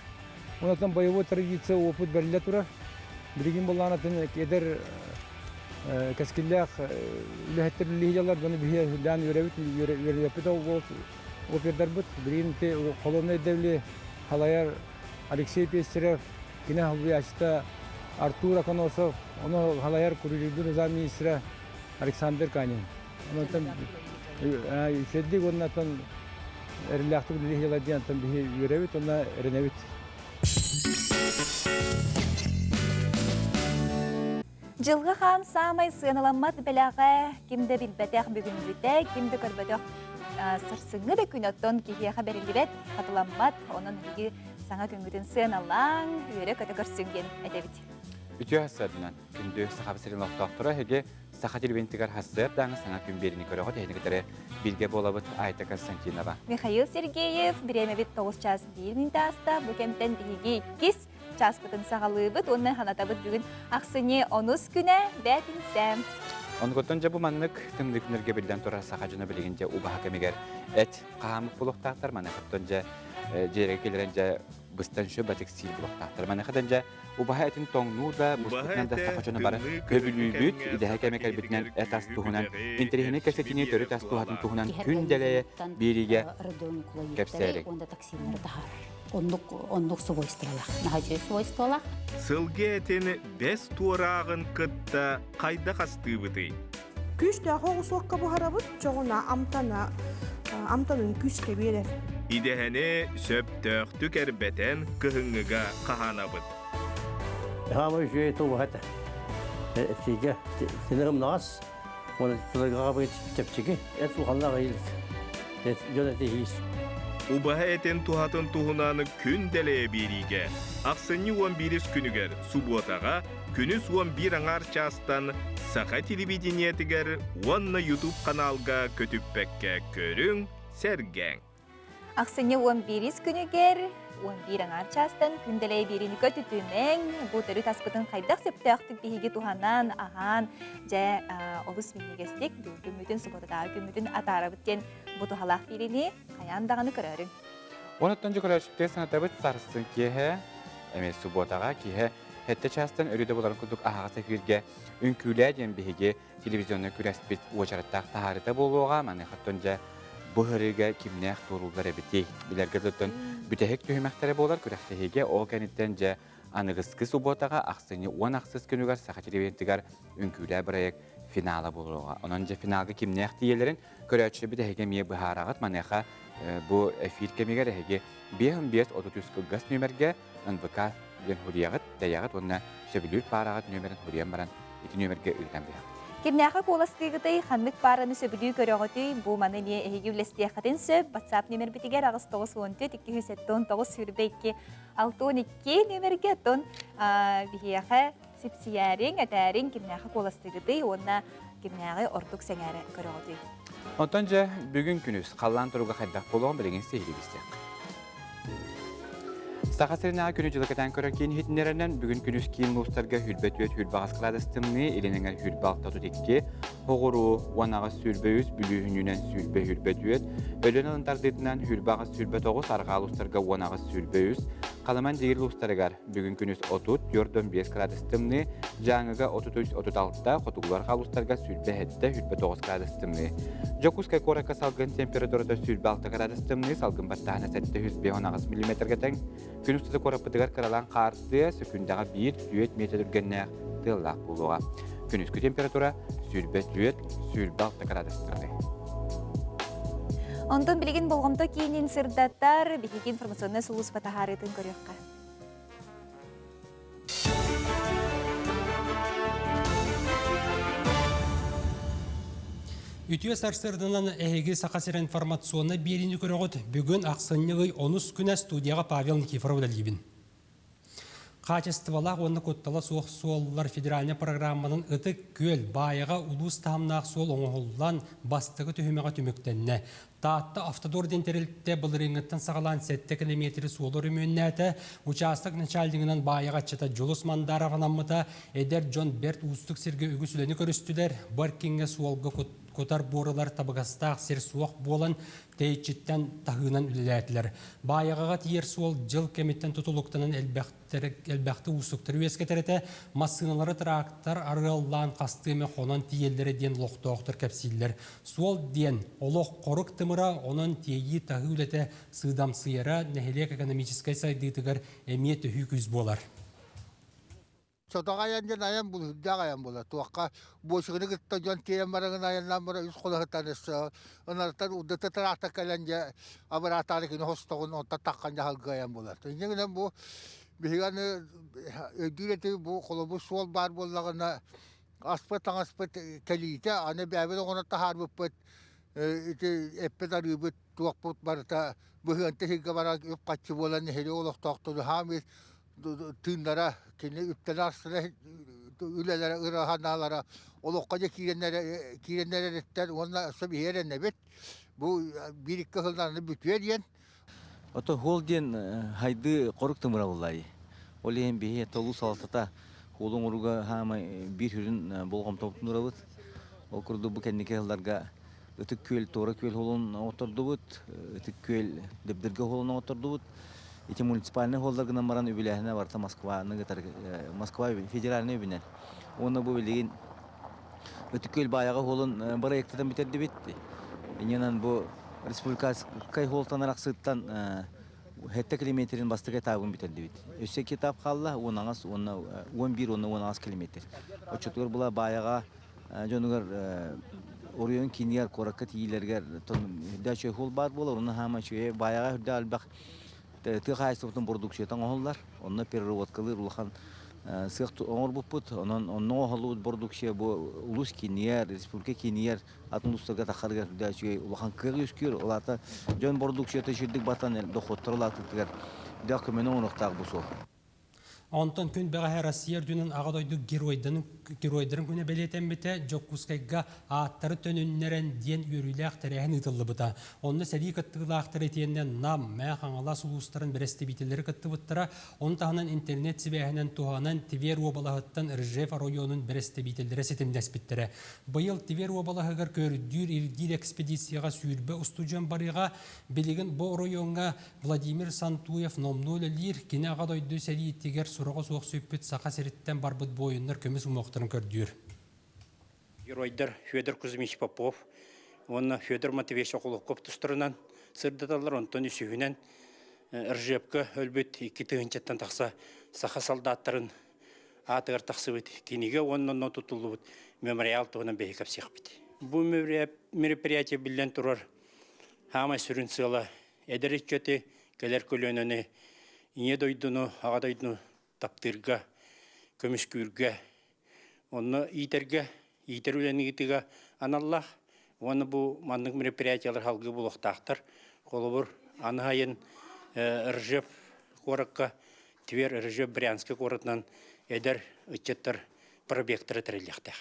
Онтон боевой традиция опыт бэриллэ турар. Билигин буллаан атын эдэр кэскиллээх үлэһиттэр үлэлиһилэр дьону биһи үрдээн үөрэбит үөрэппит опердарбыт. Билигин ити холуобунай ирдэбили халайар Алексей Пестерев, кини халбыйааччыта Артур Оконосов, ону халайар курьердур замминистра Александр Канин. Онтон үчүгэйдик уонна оттон эрэллээхтик үлэлиир диэн оттон биһи үөрэбит уонна эрэнэбит. Дьылҕа хаан саамай сыаналаммат бэлэҕэ ким да билбэтэх бүгүнгүтэ, ким да көрбөтөх сарсыҥҥы да күн оттон киһиэхэ бэриллибэт, хатыламмат, онон биһиги саҥа күҥҥүтүн сыаналааҥ, үөрэ-көтө көрсүҥ диэн этэбит. Үтүө сарсыарданан күндү Саха сирин олохтоохторо эһиги Саха телевидениетыгар сарсыардааҥы саҥа күн биэриини көрөҕүт эһини кытары бииргэ буолабыт Айта Константинова. Михаил Сергеев бириэмэбит 9 час 1 мүнүүтэ ааста. Бу кэмтэн биһиги иккис чааспытын саҕалыыбыт уонна ханатабыт бүгүн ахсынньы онус күнэ бээтинсэ. Онугуттан дьэ бу маннык тымныы күннэргэ биллэн турар саха дьоно билигин дьэ убаһа кэмигэр эт хаамыт буолуохтаахтар маныхаттан дьэ дьиэргэ кэлэрэн дьэ быстан шө батык сиир буолуохтаахтар маныхатан дьэ Убаһа этин тоҥнуу да, Убаһа буспутунан да этэ саха дьоно бары тымныы кыһыҥҥы көбүлүүбүт, кэмҥэ идэһэ саха кэмэ киһитигэр кэлбитинэн эт ас күүһү туһунан, күдэҕи, интэриэһинэй эниэ кэпсэтиини төрүт туһалаах. ас туһатын туһунан күн дэлэйэ биэриигэ кэпсээри. уонна токсиннары таһаарар. Оннук оннук свойстволаах. Наһаа свойстволаах. Сылгы этин бэс туорааҕын кытта хайдах астыыбытый? Күүстээх оҕусуокка буһарабыт, чоҕуна амтана амтанын күүскэ биэрэр. Идэһэни сөптөөхтүк эрбэтэн кыһыҥҥыга хаһаанабыт. Хаама үчүгэй тубаһа этэ. Этиигэ тинэ ымнаҕас, уонна тылыгаҕа чэпчэки, эт улаханнаах иилик. Дьон эти иһиир. Убаһа этин туһатын туһунан күн дэлэйэ биэриигэ ахсынньы 11 күнүгэр субуотаҕа күнүс 11 аҥаар чаастан Саха телевидениетигэр уонна YouTube каналга көтүппэккэ көрүҥ, сэргээҥ. Ахсынньы 11 күнүгэр 11 аҥаар чаастан күндэлэй биэриини көтүтүмэҥ, бу төрүт аспытын хайдах сөптөөхтүк биһиги туһанан, аһаан, дьэ олус минньигэстик күммүтүн, субуотатааҕы күммүтүн атаарабыт диэн бу туһалаах биэриини хайаан даҕаны көрөөрүҥ. Онуттан дьэ көрөөччүктэр санатабыт сарсын киэһэ, эмиэ субуотаҕа киэһэ сэттэ чаастан өрүү да буоларын курдук аһаҕас эфиргэ үҥкүүлээ диэн биһиги телевизионнай күрэспит уочараттаах таһаарыта буолуоҕа. Маныхаттан дьэ Бу һырыыга кимнээх туорууллар эбитий? Билэргэ дылы бүтэһик түһүмэхтэрэ буолар күрэхтэһиигэ ол кэнниттэн дьэ аныгыскы субуотаҕа ахсынньы 10 ахсыс күнүгэр Саха телевидениетыгар үҥкүүлээ бырайыак финала буолуоҕа. Онон дьэ финалга кимнээх тиийэллэрин көрөөччү бүтэһигэ эмиэ быһаараҕыт. Маныаха бу эфир кэмигэр эһиги 55 33 кылгас нүөмэргэ НВК диэн хуруйаҕыт, тэйэҕит уонна сөбүлүүр паараҕыт нүөмэрин хуруйан баран ити нүөмэргэ ыытан биһэҕит. Кимнээхэ куоластыыгытый, ханнык паараны сөбүлүү көрөҕүтүй? Бу маны эмиэ эһиги үллэстиэххитин сөп. WhatsApp нүөмэрбитигэр 894 279 22 62 нүөмэргэ оттон биһиэхэ сипсийээриҥ, этээриҥ кимнээхэ куоластыыгытый уонна кимнээҕи ордук сэҥээрэ көрөҕүтүй? Онтон дьэ бүгүн күнүс халлаан туруга хайдах буолуоҕун билигин сиһилии билсиэххэ. Саха сиринээҕи күнү-дьылы кэтээн көрөр киин иһитиннэрэринэн, бүгүн күнүс киин улуустарга 24 28 градус тымныы, илин эҥэр 26 32, Хоҕуруу 18 23, Бүлүүһүнүнэн 20 24, Өлөөн ылын тардыытынан 28 29, арҕаа улуустарга 18 23, Халыман диир улуустарыгар бүгүн күнүс 30 45 градус тымныы, Дьааҥыга 33-36, хотугулар улуустарга 27-29 градус тымныы. Дьокуускай куоракка салгын температурата 26 градус тымныы, салгын баттааһына 758 миллиметргэ тэҥ. Күн устата куораппытыгар кыралаан хаартыа, сөкүүндэҕэ 1-4 метр түргэннээх тыаллаах буолуоҕа. Күнүскү температура 24-26 градус тымныы. Онтон билигин болҕомто киинин сырдатар биһиги информационнай сулууспа таһаарыытын көрүөххэ. Үтүө сарсыарданан эһиги Саха сирэ информационнай биэриини көрөҕүт. Бүгүн ахсынньы ый онус күнэ студияҕа Павел Никифоров үлэлиибин. Хаачыстыбалаах уонна куттала суох суоллар федеральнай программанан Ытык Күөл, Баайаҕа улуус таһымнаах суол оҥоһуллан, бастакы түһүмэҕэ түмүктэннэ. Таатта Автодор диэн тэрилтэ былырыыҥҥыттан саҕалаан сэттэ километры суолу өрөмүөннээтэ. Учаастак начальнигынан Баайаҕа аччата Дьулус Мандаров анаммыта. Эдэр дьон бэрт уустук сиргэ үгүс үлэни көрүстүлэр. Бу эркиҥҥэ суолга кутар буоралар табыгастаах сир суох буолан, тэйиччиттэн таһыынан үлэлээтилэр. Баайаҕаҕа тиийэр суол дьыл кэмиттэн тутулуктанан элбэхтик уустуктары үөскэтэр этэ. Массыыналары трактор арыаллаан хастыы эмэ хонон тиийэллэрэ диэн олохтоохтор кэпсииллэр. Суол диэн олох хорук тымыра, онон тиэйии-таһыы үлэтэ сыыдамсыйара нэһилиэк экономическай сайдыытыгар эмиэ төһүү күүс буолар. Сотоҕо айан диэн айан булуһурдаах айан буолар. Туохха буочуканы кытта дьон тиэрэн бараҥын айаннаан баран үс холоһуттан өссө ынарыттан удата тыраахта кэлэн дьэ абыраатаары кини хостоҕун онтон таххан дьаһалга айан буолар. Инньэ гынан бу биһиги аны өйдүүр этибит бу холобур суол баар буоллаҕына аспыт таҥаспыт кэлиитэ аны бэйэбит оҥорон таһаарбыппыт ити эппит арыыбыт туохпут барыта быһыанта сиргэ баран үп-харчы буолан нэһилиэк олохтоохтору хаамыы тыыннара, кини үптэнэ-арсына үлэлэрэ, ыра санаалара олоххо дьэ киирэн эрэриттэн уонна өссө биһиги эрэнэбит. Бу биир-икки сылынан бүтүө диэн. Ото хуол диэн хайды хорук тымыра буллай. Ол иһин биһи толуу салалтата хуолун уруга хаамай биир хүрүн болҕомтобутун урабыт. Ол курдук бу кэнники сылларга Ытык Күөл Туора Күөл хуолун оҥоттордубут, Ытык Күөл Дэбдиргэ хуолун оҥоттордубут. Ити муниципальнай хуоллар гынан баран үбүлээһинэ барыта Москваны кытары Москва федеральнай үбүнэн. Уонна бу билигин Ытык Күөл Баайаҕа хуолун бырайыактатан бүтэрдибит. Иннинэн бу республиканскай хуолтан арахсыыттан 7 километрин бастакы этабын бүтэрдибит. Өссө икки этап хаалла, 10 уонна 11 уонна 18 километр. Оччотугар була Баайаҕа дьонугар оройуон киинигэр куоракка тиийиилэригэр үрдээх үчүгэй суол баар буолар онно хаама үчүгэй баайаҕа үрдээх элбэх тыа хаһаайыстыбатын бородууксуйата оҥоһуллар онно переработкалыыр улахан сыах оҥорбуппут онон онно оҥоһуллубут бородууксуйа бу улуус киинигэр республика киинигэр атын улуустарга тахарыгар үрдээх үчүгэй улахан кыах үөскүүр ол аата дьон бородууксуйата үчүгэйдик батан дохуоттара улаатыытыгар үрдээх көмөнү оҥоруохтаах бу суол. Онтон күн бэҕэһээ Россия үрдүнэн Аҕа дойду геройдарын күнэ бэлиэтэммитэ, Дьокуускайга ааттары төнүннэрэн диэн үөрүүлээх тэрээһин ыытыллыбыта. Онно сэрии кыттыылаахтара итиэннэ Нам, Мэҥэ Хаҥалас улуустарын бэрэстэбиитэллэрэ кыттыбыттара. Ону таһынан интернет сибээһинэн туһанан Тверь уобалаһыттан Ржев оройуонун бэрэстэбиитэллэрэ ситимнэспиттэрэ. Быйыл Тверь уобалаһыгар көрдүүр-ирдиир экспедицияҕа 20 устудьуон барыаҕа. Билигин бу оройуоҥҥа Владимир Сантуев номнуо үлэлиир, кини Аҕа дойду сэриитигэр сураҕа суох сүппүт Саха сириттэн барбыт буойуннар көмүс уҥуохтарын көрдүүр. Геройдар Федор Кузьмич Попов, уонна Федор Матвеевич Окулуков тустарынан сырдаталлар. Онтон үсүһүнэн Ржепка өлбүт 2000-ттан тахса саха солдаттарын аатыгар тахсыбыт кинигэ уонна онно тутуллубут мемориал туһунан биһиги кэпсиэхпит. Бу мероприятие биллэн турар хаамай сүрүн сыала эдэр ыччаты, кэлэр көлүөнэни Ийэ дойдуну, Аҕа дойдуну таптыырга, көмүскүүргэ, онно иитэргэ, иитэр үлэни ыытыыга аналлаах. Уонна бу маннык мероприятиелар салгыы буолуохтаахтар. Холобур, аны сайын Ржев куоракка, Тверь, Ржев, Брянскай куоратынан эдэр ыччаттар пробегтара тэриллиэхтээх.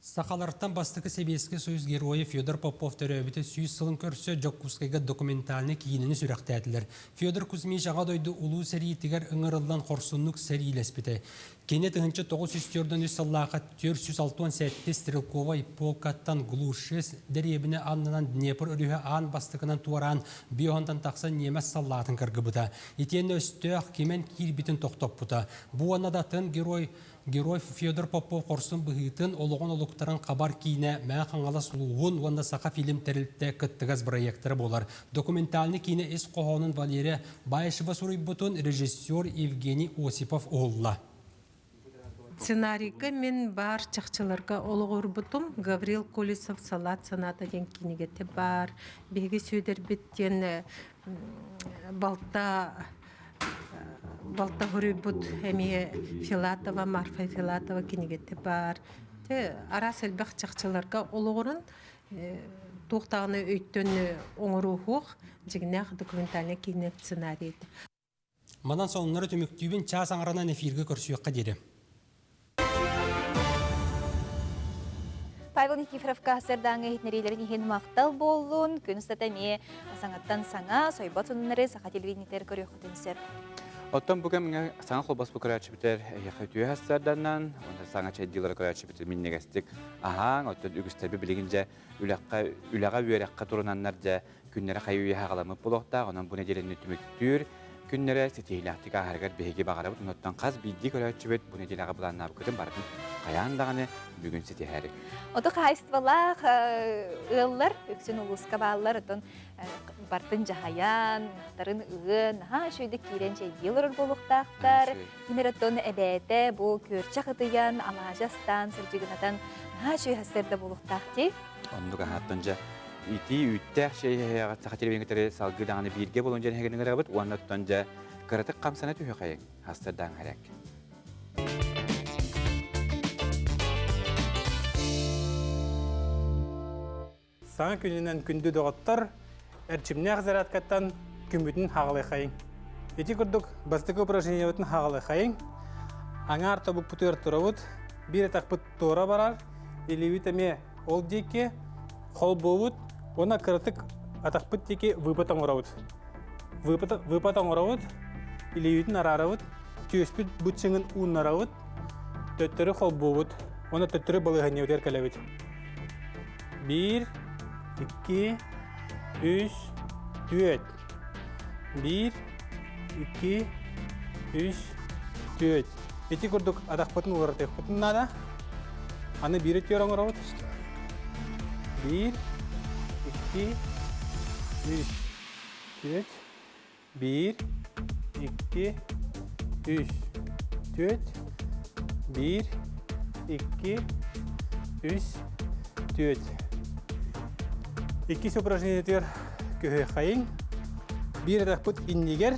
Сахалартан бастакы Сэбиэскэй Союз Геройа Федор Попов төрөөбүтэ 100 сылын көрсө Дьокуускайга документальнай киинэни сүрэхтээтилэр. Федор Кузьмич Аҕа дойду Улуу сэриитигэр ыҥырыллан хорсуннук сэриилэспитэ. Кини 1943 сыллаахха 467 стрелковай полкаттан Глушес дэриэбинэ аннынан Днепр өрүһү аан бастакынан туораан биоһонтон тахсан ньиэмэс саллаатын кыргыбыта. Итиэннэ өстөөх кимэн киирбитин тохтоппута. Бу уонна да атын герой Герой Федор Попов хорсун быһыытын, олоҕун олуктарын хабар киинэ Мэҥэ Хаҥалас улууһун уонна Саха фильм тэрилтэ кыттыгас бырайыактара буолар. Документальнай киинэ ис хоһоонун Валерия Баишева суруйбутун режиссер Евгений Осипов уһулла. Сценарийга мин баар чахчыларга олоҕурбутум. Гаврил Колесов «Салат санаата» диэн кинигэтэ баар. Биһиги Сүөдэрбит диэн балта балта хоруйбут эмиэ Филатова, Марфа Филатова кинигэтэ баар. Те араас элбэх чахчыларга олоҕуран туох даҕаны өйтөн оҥоруоһуох дьиҥнээх документальнай киинэ сценарий этэ. Манан сонуннары түмүктүүбүн чаас аҥаранан эфиргэ көрсүөххэ диэри. Павел Никифоровка сырдааҥы иһитиннэриилэрин иһин махтал буоллун. Күн устата эмиэ саҥаттан саҥа, сойбот сонуннары саха телевидениетигэр көрүөххүтүн сөп. Оттон бу кэмҥэ саҥа холбоспут көрөөччүбүтэр эһиэхэ үтүө сарданан, уонна саҥа чэйдиилэри көрөөччүбүт минньигэстик аһааҥ, оттон үгүстэрби билигин дьэ үлэххэ, үлэҕэ үөрэххэ турунаннар дьэ күннэрэ хайы-үйэ хаҕаламмыт буолуохтаах, онон бу нэдиэлэни түмүктүүр күннэрэ ситиһиилээхтик ааһарыгар биһиги баҕарабыт. Онуттан хас биирдии көрөөччүбүт бу нэдиэлэҕэ былааннаабыккытын барытын хайаан даҕаны бүгүн ситиһээри. Ото хаһаайыстыбалаах ыаллар үксүн улууска бааллар, оттон бартын дьаһайан, ынахтарын ыан, наһаа үчүгэйдик киирэн чэйдии олорор буолуохтаахтар. Кинилэр оттон эбээтэ бу күөрчэх ытыйан, алаадьы астаан, сырдьыгынатан наһаа үчүгэй сарсыарда буолуохтаах дии. Оннук аһааттан дьэ итии үүттээх чэй иһээҕит саха телевидениетигэр салгыы даҕаны бииргэ буолун дьэн эһигини ыҥырабыт уонна оттон дьэ кыратык хамсана түһүөхэйиҥ хастардаан хэрээк. Саҥа күнүнэн күндү доҕоттор, эрчимнээх зарядкаттан күммүтүн хаҕылыхайыҥ. Ити курдук бастакы упражнениебытын хаҕылыхайыҥ. Аҥаар тобукпутугар турабыт, биир атахпыт туора барар, илиибит эмиэ ол диэки холбуубут уонна кыратык атахпыт диэки выпад оҥоробут. Выпад оҥоробут, илиибитин араарабыт, түөспүт быччыҥын ууннарабыт, төттөрү холбуубут уонна төттөрү балаһыанньабытыгар кэлэбит. Биир, икки, үс, түөрт. Биир, икки, үс, түөрт. Ити курдук атахпытын уларытыахпытын наада. Аны биири түөр оҥоробут. Биир, икки, үс, түөрт. Биир, икки, үс, түөрт. Биир, икки, үс, түөрт. Иккис упражнениетыгар көһүөххэйиҥ. Биир атахпыт иннигэр,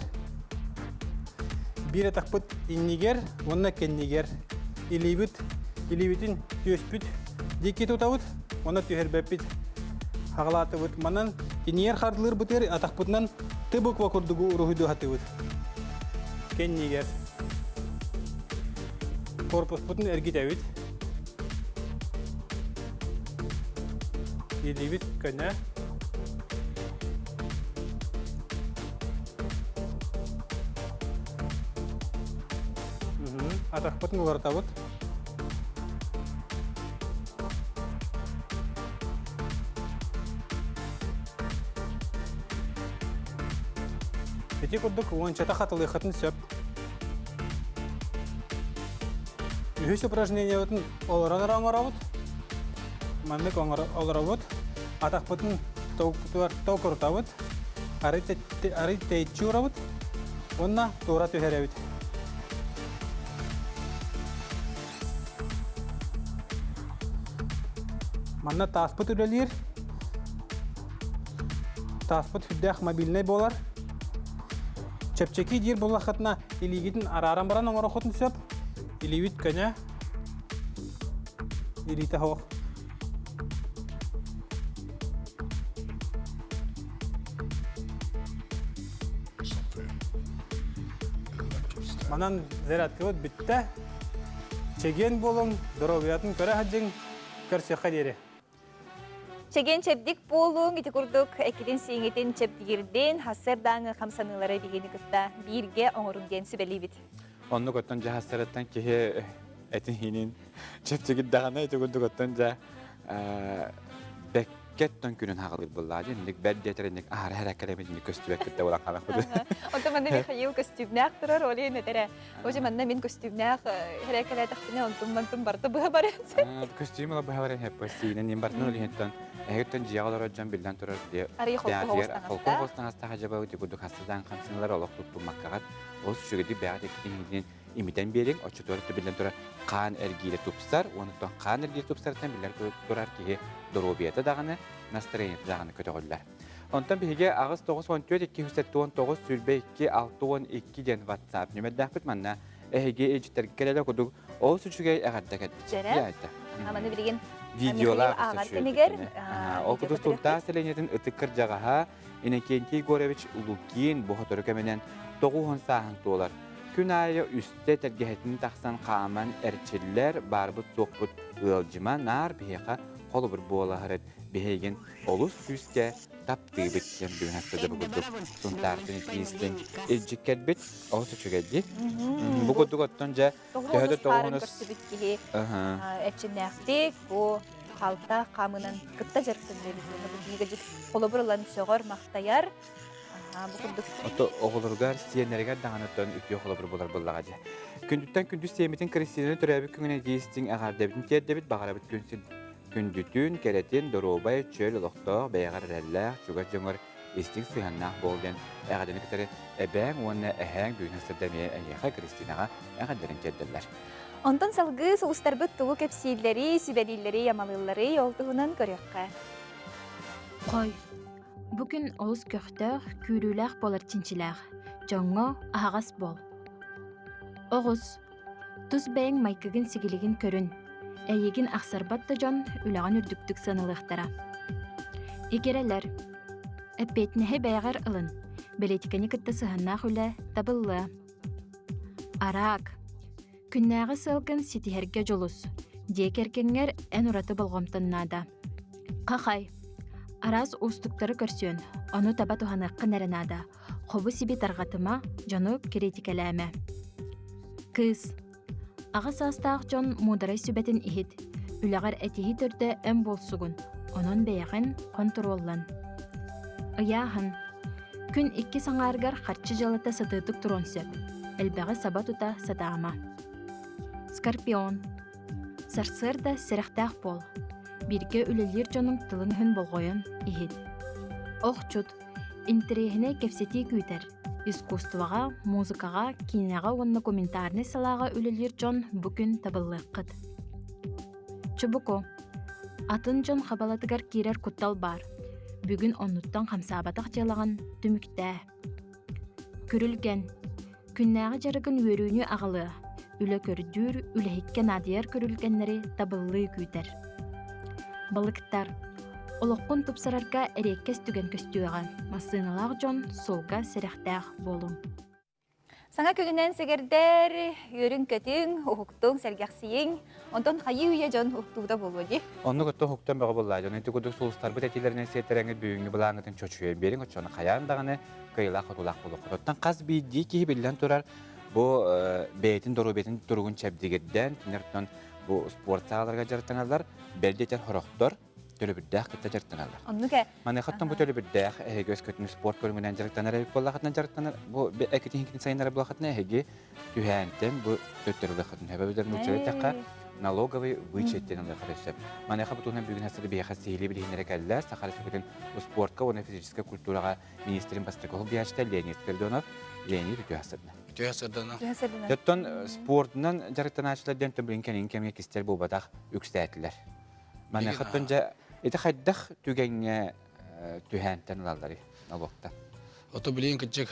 биир атахпыт иннигэр уонна кэннигэр илиибит, илиибитин түөспүт диэки тутабыт уонна түһэрбэппит. Хаҕалаатыбыт. Манан иннигэр хардылыырбытыгар атахпытынан Т буква курдугу уруһуйдуу сатыыбыт. Кэннигэр корпуспутун эргитэбит. Илиибит көнө. Атахпытын уларытабыт. Ити курдук уончата хатылыаххытын сөп. Үһүс упражнениебытын олорон эрэ оҥоробут. Маннык олоробут. Атахпытын тобукпутугар тобукурутабыт, арый тэйиччи уурабыт уонна туора түһэрэбит. Манна тааспыт үлэлиир. Тааспыт сүрдээх мобильнай буолар. Чэпчэки диир буоллаххытына илиигитин арааран баран оҥороххутун сөп. Илиибит көнө, илиитэ суох. Манан зарядкабыт бүттэ. Чэгиэн буолуҥ, доруобуйатын көрө сылдьыҥ, көрсүөххэ диэри. Чэгиэн чэбдик буолуҥ, ити курдук эккитин сииҥитин чэбдигирдин, хассыардааҥы хамсаныылары биһигини кытта бииргэ оҥоруҥ диэн сүбэлиибит. Оннук оттон дьаһастарыттан киһи этин иһинин чэпчэгирдэҕинэ ити курдук оттон дьэ бэккэттэн күнүн хаҕылыыр буоллаа дьэ инник бэрт диэтэр инник аһара хэраккэлэмит инник көстүбэт кытта буолан хаалахпыт. Онтон манна Михаил көстүүмнээх турар, ол иһин этэрэ. Уже манна мин көстүүмнээх хэраккэлээтэхпинэ онтум мантым барыта быһа баран. Көстүүм ыла быһа баран хэппэ сиинэн ним бартын ол иһиттэн эһиттэн дьиэҕэ олорор дьон биллэн турар дьиэ Арый холку хоҕус таҥастаах дьабы курдук хастаан хамсыналар олох туттуммаккаҕат Ол үчүгэйдик бэйэҕит эккитин имитэн биэриҥ, оччотугар биллэн турар хаан эргиирэ тупсар, уонна хаан эргиирэ тупсарыттан биллэр турар киһи доруобуйата даҕаны, настроениета даҕаны көтөҕүллэр. Онтон биһиги 8 94 279 22 62 диэн WhatsApp нүмердээхпит манна эһиги илдьиттэргэ кэлэлэ курдук олус үчүгэй эҕэрдэ кэлбит. Дьэрэ. Маны билигин видеолаах ааҕар кэмигэр Ол курдук Сунтаар сэлиэнньэтин ытык кырдьаҕаһа Иннокентий Егорович Лукин бу сотору кэминэн 90 сааһын туолар. Күн аайы үстэ тэлгэһэтин тахсан хааман эрчиллэр, баарбыт-суохпут ыалдьыма наар биһиэхэ холобур буолаһарыт биһигин олус күүскэ таптыыбыт диэн бүгүн астыда бу курдук Сунтаартан итиистин илдьик кэлбит олус үчүгэйдик. Бу курдук оттон дьэ төһө да тоҕуһунус көрсүбүт киһи эрчимнээхтик бу халта хаамынан кытта дьарыктанар эбит бу киһигэ холобур ылан сөҕөр махтайар бу курдук Ото оҕолоругар сиэннэригэр даҕаны оттон үтүө холобур булар буллаҕа дьэ. Күндүттэн күндү сиэммитин Кристинаны төрөөбүт күҥүнэн итиистиҥ эҕэрдэбитин тиэрдэбит баҕарабыт күн күндүтүн, кэрэтин, доруобай, чөл олохтоох, бэйэҕэр эрэллээх, чугас дьоҥор истиҥ сыһыаннаах буол диэн эҕэрдэни кытары эбээҥ уонна эһээҥ бүгүн сырда эмиэ эйиэхэ Кристинаҕа эҕэрдэлэрин тиэрдэллэр. Онтон салгыы сулустарбыт тугу кэпсииллэрий, сүбэлииллэрий, амалыылларый ол туһунан көрүөххэ. Хой. Бу күн олус көхтөөх, күүрүүлээх буолар чинчилээх. Дьоҥҥо аһаҕас буол. Оҕус. Тус бэйэҥ майгыгын-сигилигин көрүн. Эйигин ахсарбат да дьон үлэҕин үрдүктүк сыаналыахтара. Игирэлэр. Эппиэтинэһи бэйэҕэр ылын. Бэлиитикэни кытта сыһыаннаах үлэ табыллыа. Араак. Күннээҕи сыалгын ситиһэргэ дьулус. Дьиэ кэргэҥҥэр эн ураты болҕомтон наада. Хахай. Араас уустуктары көрсүөн, ону таба туһаныаххын эрэ наада. Хобу-сиби тарҕатыма, дьону кириитикэлээмэ. Кыыс. Аҕа саастаах дьон муударай сүбэтин иһит. Үлэҕэр этиһии төрдө эн буолсугун, онон бэйэҕин хонтуруоллан. Ыйааһын. Күн иккис аҥаарыгар харчы дьыалата сытыытык туруон сөп. Элбэҕи саба тута сатаама. Скорпион. Сарсыарда сэрэхтээх буол. Бииргэ үлэлиир дьонуҥ тылын-өһүн болҕойон иһит. Охчут. Интэриэһинэй кэпсэтии күүтэр. Искусствоҕа, музыкаҕа, киинэҕэ уонна комментарнай салааҕа үлэлиир дьон бу күн табыллыаххыт. Чубуку. Атын дьон хабалатыгар киирэр куттал баар. Бүгүн оннуттан хамсаабатах дьыалаҕын түмүктээ. Күрүлгэн. Күннээҕи дьарыгын үөрүүнү аҕалыа. Үлэ көрдүүр, үлэһиккэ наадыйар күрүлгэннэри табыллыы күүтэр. Балыктар. Олоххун тупсарарга эриэккэс түгэн көстүөҕэ. Массыыналаах дьон суолга сэрэхтээх буолуҥ. Саҥа күнүнэн сэгэрдэр, үөрүҥ-көтүҥ, уһуктуҥ, сэргэхсийиҥ. Онтон хайыы үйэ дьон уһуктуута буолуо дии. Оннук өттө уһуктан бөҕө буоллаа. Дьон ити курдук сулустарбыт этиилэринэн сиэттэрэҥҥит бүгүҥҥү былааҥҥытын чочуйан биэриҥ, оччону хайаан даҕаны кыайыылаах-хотуулаах буолуоххут. Оттон хас биирдии киһи биллэн турар бу бэйэтин доруобуйатын туругун чэбдигирдэн, кинилэр оттон бу спорт сааларга дьарыктаналлар, бэл диэтэр сорохтор төлөбүрдээх кытта дьарыктаналлар. Оннук ээ. Маныхаттан бу төлөбүрдээх эһиги өскөтүн спорт көрүҥүнэн дьарыктанар эбит буоллахытына дьарыктанар бу экитин сайыннарар буоллахытына эһиги түһээнтэн бу төттөрү ылыаххытын сөбө бэдэр нууччалыы эттэххэ. налоговый вычеттен ылыахха сөп. Маныаха бу туһунан бүгүн хасыр биһиэхэ сиһилии билиһиннэрэ кэллэ. Саха Республикатын спортка уонна физическэй культураҕа министрин бастакы солбуйааччыта Леонид Спиридонов. Леонид үтүө хасырдына. Үтүө хасырдына. Оттон спордунан дьарыктанааччылар диэн билин кэнин кэмҥэ кистэл буолбатах үксээтилэр. Маныаха оттон дьэ ити хайдах түгэҥҥэ түһээнтэн ылалларый налогтан? Ото билигин кырдьык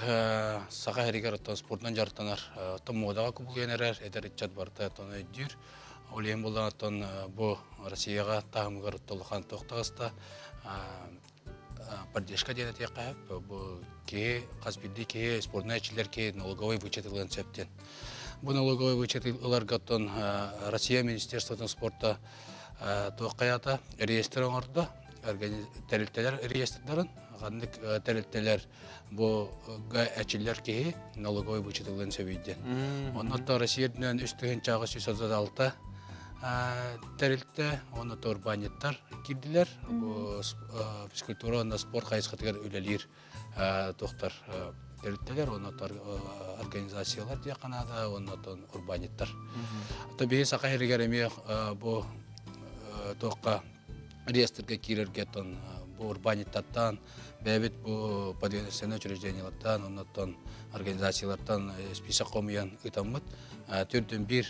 саха иһигэр оттон спортунан дьарыктанар оттон муодаҕа кубулуйан эрэр эдэр ыччат барыта оттон өйдүүр. Ол иһин буолан оттон бу Россияҕа таһымыгар оттон улахан туох таҕыста поддержка диэн этиэххэ сөп. Бу киһи хас биирдии киһи спортунан эрчиллэр киһи налоговый вычет ылыан сөп диэн. Бу налоговый вычет ыларга оттон Россия Министерствотын спорта туох хайаата реестр оҥордо тэрилтэлэр реестрдарын ханнык тэрилтэлэр бу эчиллэр киһи налоговый вычет ылыан сөбүй диэн. Онно Россия үрдүнэн 3836 тэрилтэ, онно урбаанньыттар киирдилэр. Бу физкультура уонна спорт хайысхатыгар үлэлиир туохтар тэрилтэлэр, онно организациялар диэххэ наада, онно урбаанньыттар. То биһи Саха сиригэр эмиэ бу туохха реестргэ киирэргэ оттон бу урбаанньыттартан бэйэбит бу подведомственнай учреждениелартан оннуттан организациялартан список хомуйан ыытаммыт төрдүн биир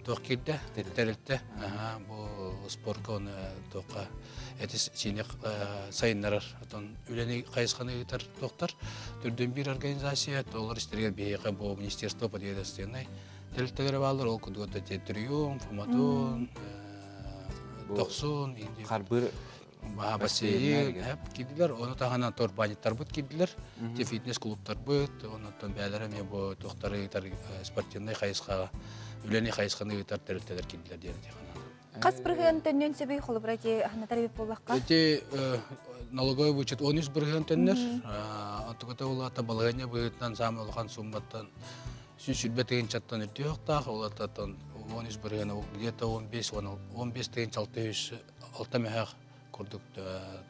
туох киирдэ тэрилтэ бу спорка оны туохха эти сиини сайыннарар отон үлэни хайысханы ыытар туохтар төрдүн биир организация олор истэригэр биһиэхэ бу министерство подведомственнай тэрилтэлэрэ бааллар ол курдук Триумф, Мадон Тохсун, Харбыр бассейн киирдилэр. Ону таһынан турбаниттарбыт киирдилэр. Те фитнес-клубтарбыт, онтон бээлэрэ эмиэ бу туохтары ыытар спортивнай хайысхаҕа үлэни хайысханы ыытар тэрилтэлэр киирдилэр диэн этиэххэ Хас бырыһыан төннүөн сөбүй холобура ити ханнатар эбит буоллахха? Ити налоговый вычет 13 бырыһыан төннөр. Онтуката улаата балаһыанньа быһыытынан саамай улахан сумматтан 120 тыһыынчаттан үрдүөхтаах, ол аттан 13 бырыһыана где-то 15 15 тыһыынча 606 мөһөөх курдук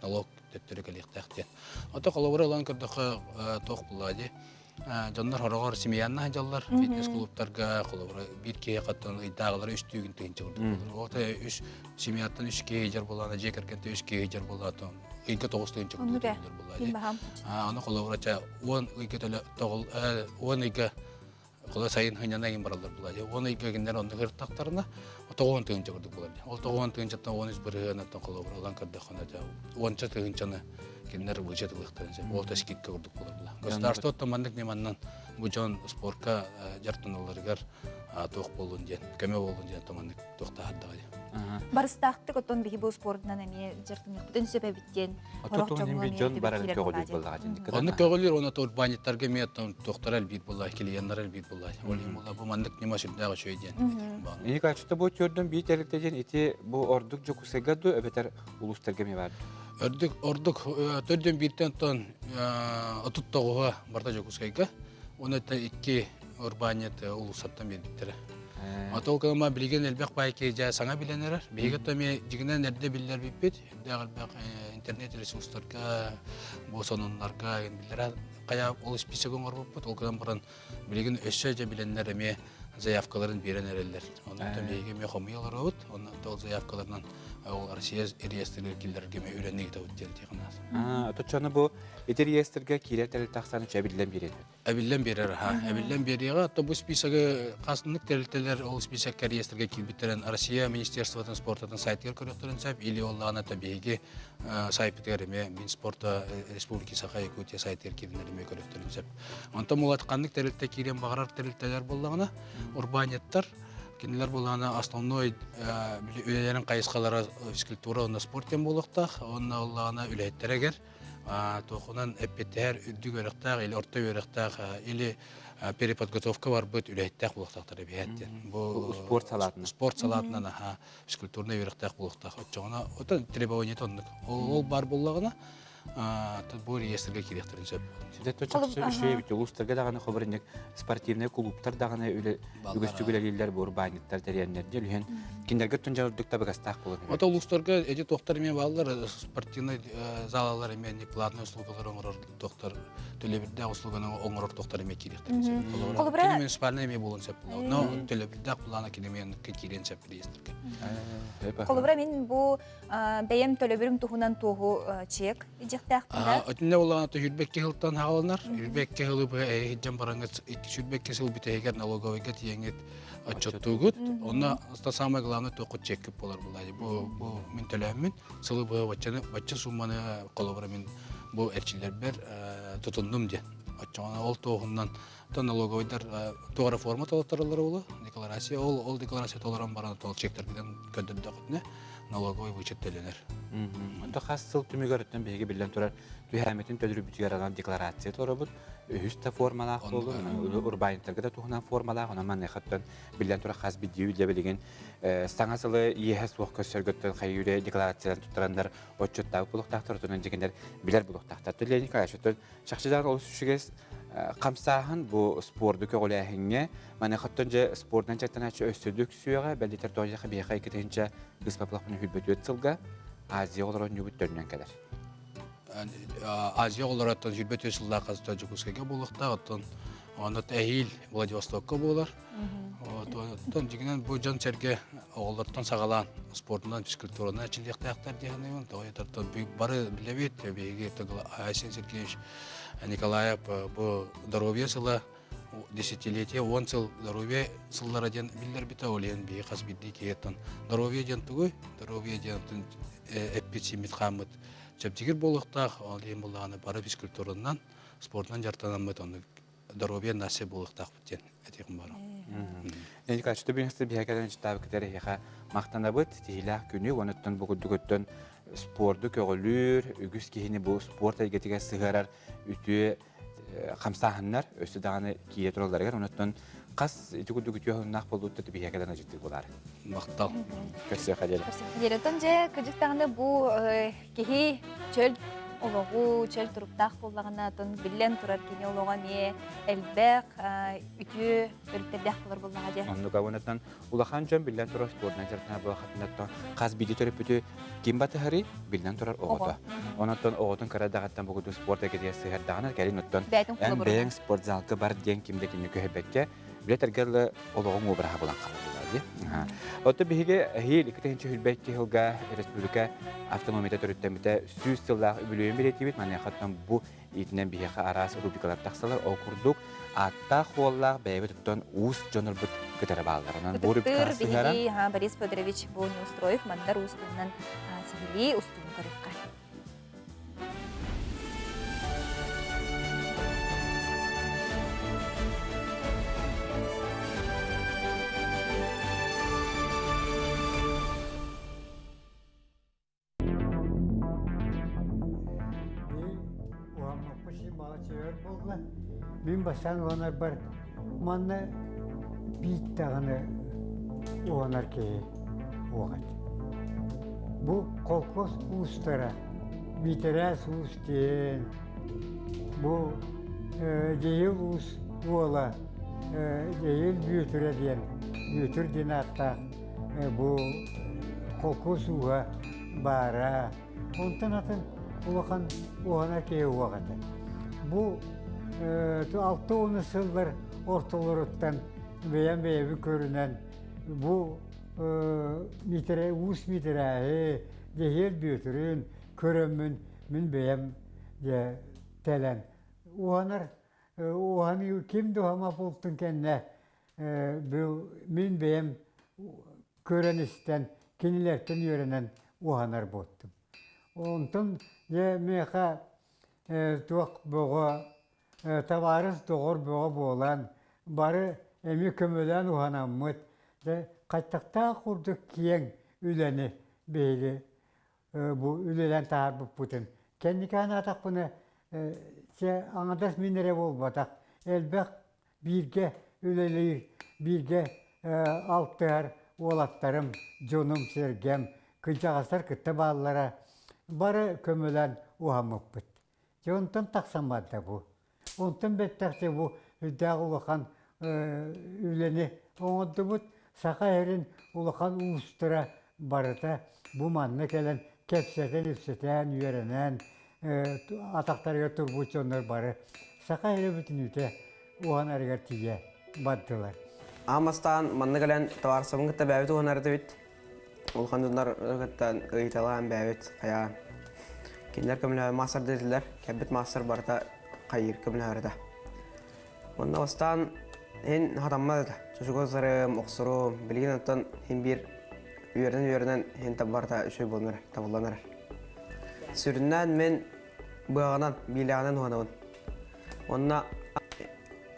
налог төттөрү кэлиэхтээх диэн. Ото холобура ылан көрдөххө туох булла дии. Дьоннор хороҕор семьянна сылдьаллар, фитнес-клубтарга холобура биир киһи хаттан ыйдааҕылара үс түүгүн тыһыынча курдук буолар. Ол та үс семьяттан үс киһи дьар буолаана, дьиэ кэргэнтэн үс киһи дьар буолаата ыйга тоҕус тыһыынча курдук төлөнөр буолла дии. Аны холобура ча 10 ыйга төлө тоҕул 10 ыйга холо сайын хынньана иҥин бараллар буолла дии. 10 ыйга кинилэр онно кыртахтарына 90 тыһыынча курдук буолар дии. Ол 90 тыһыынчаттан 13 бырыһыанаттан холобура ылан көрдөххүнэ уонча тыһыынчаны кинилэр вычет ылыахтарын сөп. Ол та скидка курдук буолар була. Государство оттон маннык ньыманнан бу дьон спорка дьарыктаналларыгар туох буоллун диэн, көмө буоллун диэн маннык туохтаһардаҕа дии. Барыстаахтык оттон биһи бу спордунан эмиэ дьарыктаныахпытын сөп эбит диэн сорох дьоҥҥо эмиэ дьон барарын көҕүлүүр буоллаҕа дии. Онну көҕүлүүр уонна урбаанньыттарга эмиэ туохтара элбиир буолла, клиеннара элбиир буолла. Ол иһин буолла бу маннык ньыма сүрдээх үчүгэй диэн. Ини качество бу төрдөн биир тэрилтэ диэн ити бу ордук Дьокуускайга дуу эбэтэр улуустарга эмиэ баар. Өрдүк ордук төрдөн бииртэн оттон 39-а барда Дьокуускайга. Уонна икки урбаанньыт улуустартан биэрбиттэрэ. Ото кылма билигин элбэх баай киһи саҥа билэн эрэр. Биһиги то эмиэ дьигинэн эрдэ биллэр биппит. Эрдээх элбэх интернет ресурстарга, бу сонуннарга биллэр хайа ол список оҥорбуппут. Ол гынан баран билигин өссө дьэ билэннэр эмиэ заявкаларын биэрэн эрэллэр. Онон биһиги эмиэ хомуйа олоробут. Онон ол заявкаларынан ол Россия реестригэр киллэрэргэ эмиэ үлэни ыытабыт диэн тиэхинаас. Оточчону бу ити реестргэ киирэр тэрилтэ ахсаана эбиллэн биэрэр. Эбиллэн биэрэр, аха. Эбиллэн биэриэҕэ. То бу списогы хаснык тэрилтэлэр ол списокка реестргэ киирбиттэрин Россия Министерствотын спортатын сайтыгар көрүөхтэрин сөп или оллаҕына то биһиги сайпытыгар эмиэ Минспорта Республики Саха Якутия сайтыгар кииринэр эмиэ көрүөхтэрин сөп. Онтон мулат ханнык тэрилтэ киирэн баҕарар тэрилтэлэр буоллаҕына, урбаанньыттар кинилэр буоллаҕына основной үлэлэрин хайысхалара физкультура уонна спорт диэн буолуохтаах. Уонна оллаҕына үлэһиттэригэр туохунан эппиэттэһэр үрдүк үөрэхтээх или орто үөрэхтээх или переподготовка барбыт үлэһиттээх буолуохтаахтар эбиһээт диэн. Бу спорт салаатынан. Спорт салаатынан аха физкультурнай үөрэхтээх буолуохтаах. Оччоҕуна оттон требование оннук. Ол бар буоллаҕына. Бу реестрге кириэхтэрин сөп. Ситэ чахчы үчүгэй эбит. Улуустарга даҕаны хобуринник спортивнай кулууптар даҕаны үгүстүк үлэлииллэр бу урбаанньыттар тэрийэннэр дьэ үлүһэн кинилэргэ түн дьарыктык табыгастаах буолар. Ото улуустарга эти туохтар эмиэ бааллар спортивный залалар эмиэ платный услугалар оҥорор туохтар төлөбүрдээх услуганы оҥорор туохтар эмиэ киириэхтэрин сөп. Холобура муниципальный эмиэ буолуон сөп. Но төлөбүрдээх плана кини эмиэ киириэн сөп реестрге. Холобура мин бу бэйэм төлөбүрүм туһунан туоһу чек идьэхтээхпин да. Отинне буллаҕына түһүрбэкки сылтан хааланар. Үрбэкки сылы быһа эһиджан бараҥыт сүүрбэкки сыл бүтэһигэр налоговыйга тиийэҥҥит отчуоттуугут. Онно самое главное туоххут чеккит буолар булаайы. Бу бу мин төлөөммүн сылы быһа баччаны бачча сумманы холобура мин бу эрчиллэрбэр тутуннум диэн. Оччоҕуна ол туоһунан то налоговыйдар туора форма толоттороллор уолу декларация ол ол декларация толорон баран тол чектэргинэн көрдөрдөхүтүнэ налоговый вычет төлөнөр. Онто хас сыл түмүгэр өттөн биһиги биллэн турар түһээмитин төлөрүбүтүгэр анал декларация толоробут. Үһүс да формалаах буолун, урбаанньыттарга да туһунан формалаах, онон маныахаттан биллэн турар хас биирдии үлэ билигин саҥа сылы иэһэ суох көрсөргөттөн хайыы декларацияларын туттараннар отчуттаабыт булуохтаахтар, отунан дьигинэр билэр булуохтаахтар. Леонид Николаевич, чахчыдан олус үчүгэй хамсааһын бу спорду көҕүлээһиҥҥэ маныхаттан дьэ спордунан дьарыктанааччы өссө сүөҕэ бэлитэр тоҕо биһиэхэ иккитинчэ кыспаплахпын хүрбөтүөт сылга Азия оҕолоро оонньуубут төннөн кэлэр. Азия оҕолоро оттон 24 сыллаах хаста Дьокуускайга буолуохтаах, оттон онно эһиил Владивостокка буолар. Оттон дьиҥинэн бу дьон-сэргэ оҕолортон саҕалаан спордунан, физкультуранан эрчиллиэхтээхтэр дии саныыбын. Тоҕо диэтэр бары билэбит, биһиги Айсен Сергеевич Николаев бу здоровье сыла десятилетие 10 сыл здоровье сыллара диэн биллэрбитэ ол иһин биһи хас биирдии киһиттэн здоровье диэн тугуй здоровье диэн эппит-сииммит хааммыт чэбдигир буолуохтаах ол иһин буллаҕына бары физкультуранан спортунан дьарыктанаммыт оннук здоровье нация буолуохтаахпыт диэн этиэхим баар. Николай, биһиэхэ биһиэхэ читаабыкытар эһиэхэ махтанабыт тиһилээх күнү уонуттан бу курдук спорду көҕүлүүр, үгүс киһини бу спорт эйгэтигэр сыһыарар үтүө хамсааһыннар өссө даҕаны киирэ туралларыгар онуттан хас ити курдук үтүө оһуннаах буолбуттар биһиэхэ кэлэн ыдьыттык булаар. Махтал. Көрсүөххэ диэри. Диэри. Дьэ, кырдьык даҕаны бу киһи чөл олоҕу, чөл туруктаах буоллаҕына, тон биллэн турар кини олоҕо эмиэ элбэх, үтүө өрүттэрдээх буолар буоллаҕа дьэ. Оннук абонаттан улахан дьон биллэн турар спордунан дьарыктанар буолахатынаттан хас биирдии төрөппүтү ким батыһарый биллэн турар оҕото. Онон оҕотун кыра даҕаттан бу курдук спорт эйгэтигэр сыһыардаҕына кэлин оттон эн бэйэҥ спортзалга бар диэн ким да кинини көһөрбөккө билэ олоҕуҥ уобараһа булан хаалла дии. Оттон биһиги эһиил 2022 сылга республика автономията төрүттэммитэ 100 сыллаах үбүлүөйүн бэлиэтиибит. Маныахаттан бу иитинэн биһиэхэ араас рубрикалар тахсалар. Ол курдук ааттаах-хуоллаах бэйэбит оттон уус дьонорбут кытары бааллар. Онон бу рубрикаҕа сыһыаран биһиги Борис Федорович бу Неустроев Мандар Уус туһунан сиһилии устууну көрүөххэ. Мин бастаан уһанарбар манна биир даҕаны уһанар киһи суох этэ. Бу холкуос уустара Миитэрээс уус диэн, бу Дьэйил уус уола Дьэйил Бүөтүрэ диэн, Бүөтүр диэн ааттаах бу холкуос ууһа баара. Онтон атын улахан уһанар киһи уох этэ. Бу 60 сыллар ортолоруттан бэйэм бэйэбин көрүнэн бу Миитэрэй Уус Миитэрээһи, Дьэһиэл Бүөтүрүн көрөммүн мин бэйэм дьэ тэлэн уһанар уһаныы ким да уһаммат буолтун кэннэ мин бэйэм көрөн-истэн, кинилэртэн үөрэнэн уһанар буолтум. Онтон дьэ миэхэ туох бөҕө табаарыс доҕор бөҕө буолан, бары эмиэ көмөлөөн уһанаммыт, дьэ хайтахтаах курдук киэҥ үлэни биһиги бу үлэлээн таһаарбыппытын. Кэнники санаатахпына, чэ аҥардас мин эрэ буолбатах, элбэх бииргэ үлэлиир, бииргэ алтыһар уолаттарым, дьонум-сэргэм, кырдьаҕастар кытта бааллара. Бары көмөлөөн уһаммыппыт. Дьэ онтон тахсан барда бу. Онтон бэттэх дьэ бу үрдээх улахан үлэни оҥордубут. Саха сирин улахан уустара барыта бу манна кэлэн кэпсэтэн-ипсэтэн, үөрэнэн атахтарыгар турбут дьоннор бары саха сирэ бүтүннүүтэ уһанарыгар тиийэ бардылар. Аан бастаан манна кэлэн табаарыстарбын кытта бэйэбит уһанар этибит. Улахан дьоннор кытта ыйыталаан бэйэбит хайаан. Кинилэр көмөлөһө маастар диэтилэр. Кэлбит маастар барыта хайыыр көмөлөһөр этэ. Онно бастаан иһин хатаммат этэ. Чочуга сарым, охсорум, билигин оттон иһин биир үөрэнэн-үөрэнэн иһин барыта үчүгэй буолан эрэр, табыллан эрэр. Сүрүннээн мин быаҕынан, биилээҕинэн уһанабын. Онно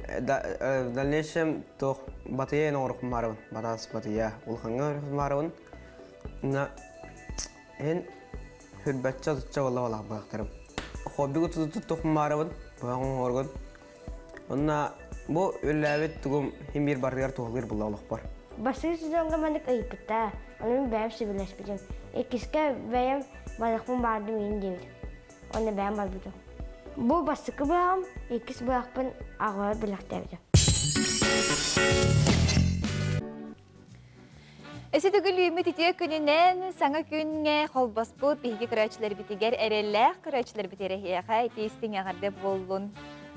в дальнейшем туох батыйа эн оҥорохпун баарабын. Батаас батыйа улахаҥҥа оҥорохпун баарабын. Онно иһин хүрбэччэ отучча буолла балаах быһахтарым. Хоббига туттуохпун баарабын, быһах оҥоргун. Онно бу үлэлээбит тугум иһин биир барытыгар туһалыыр буолла олохпор. Бастакы сезоҥҥа маннык ыйыппыттара, ону мин бэйэм сөбүлэспитим. Иккискэ бэйэм барыахпын баҕардым иин диэбитим. Уонна бэйэм барбытым. Бу бастакы быһаҕым, иккис быһахпын аҕабар бэлэхтээбитим. Эси төгүл үүммүт үтүө күнүнэн саҥа күҥҥэ холбоспут биһиги көрөөччүлэрбитигэр эрэллээх көрөөччүлэрбитигэр эһиэхэ ити истиҥ эҕэрдэ буоллун.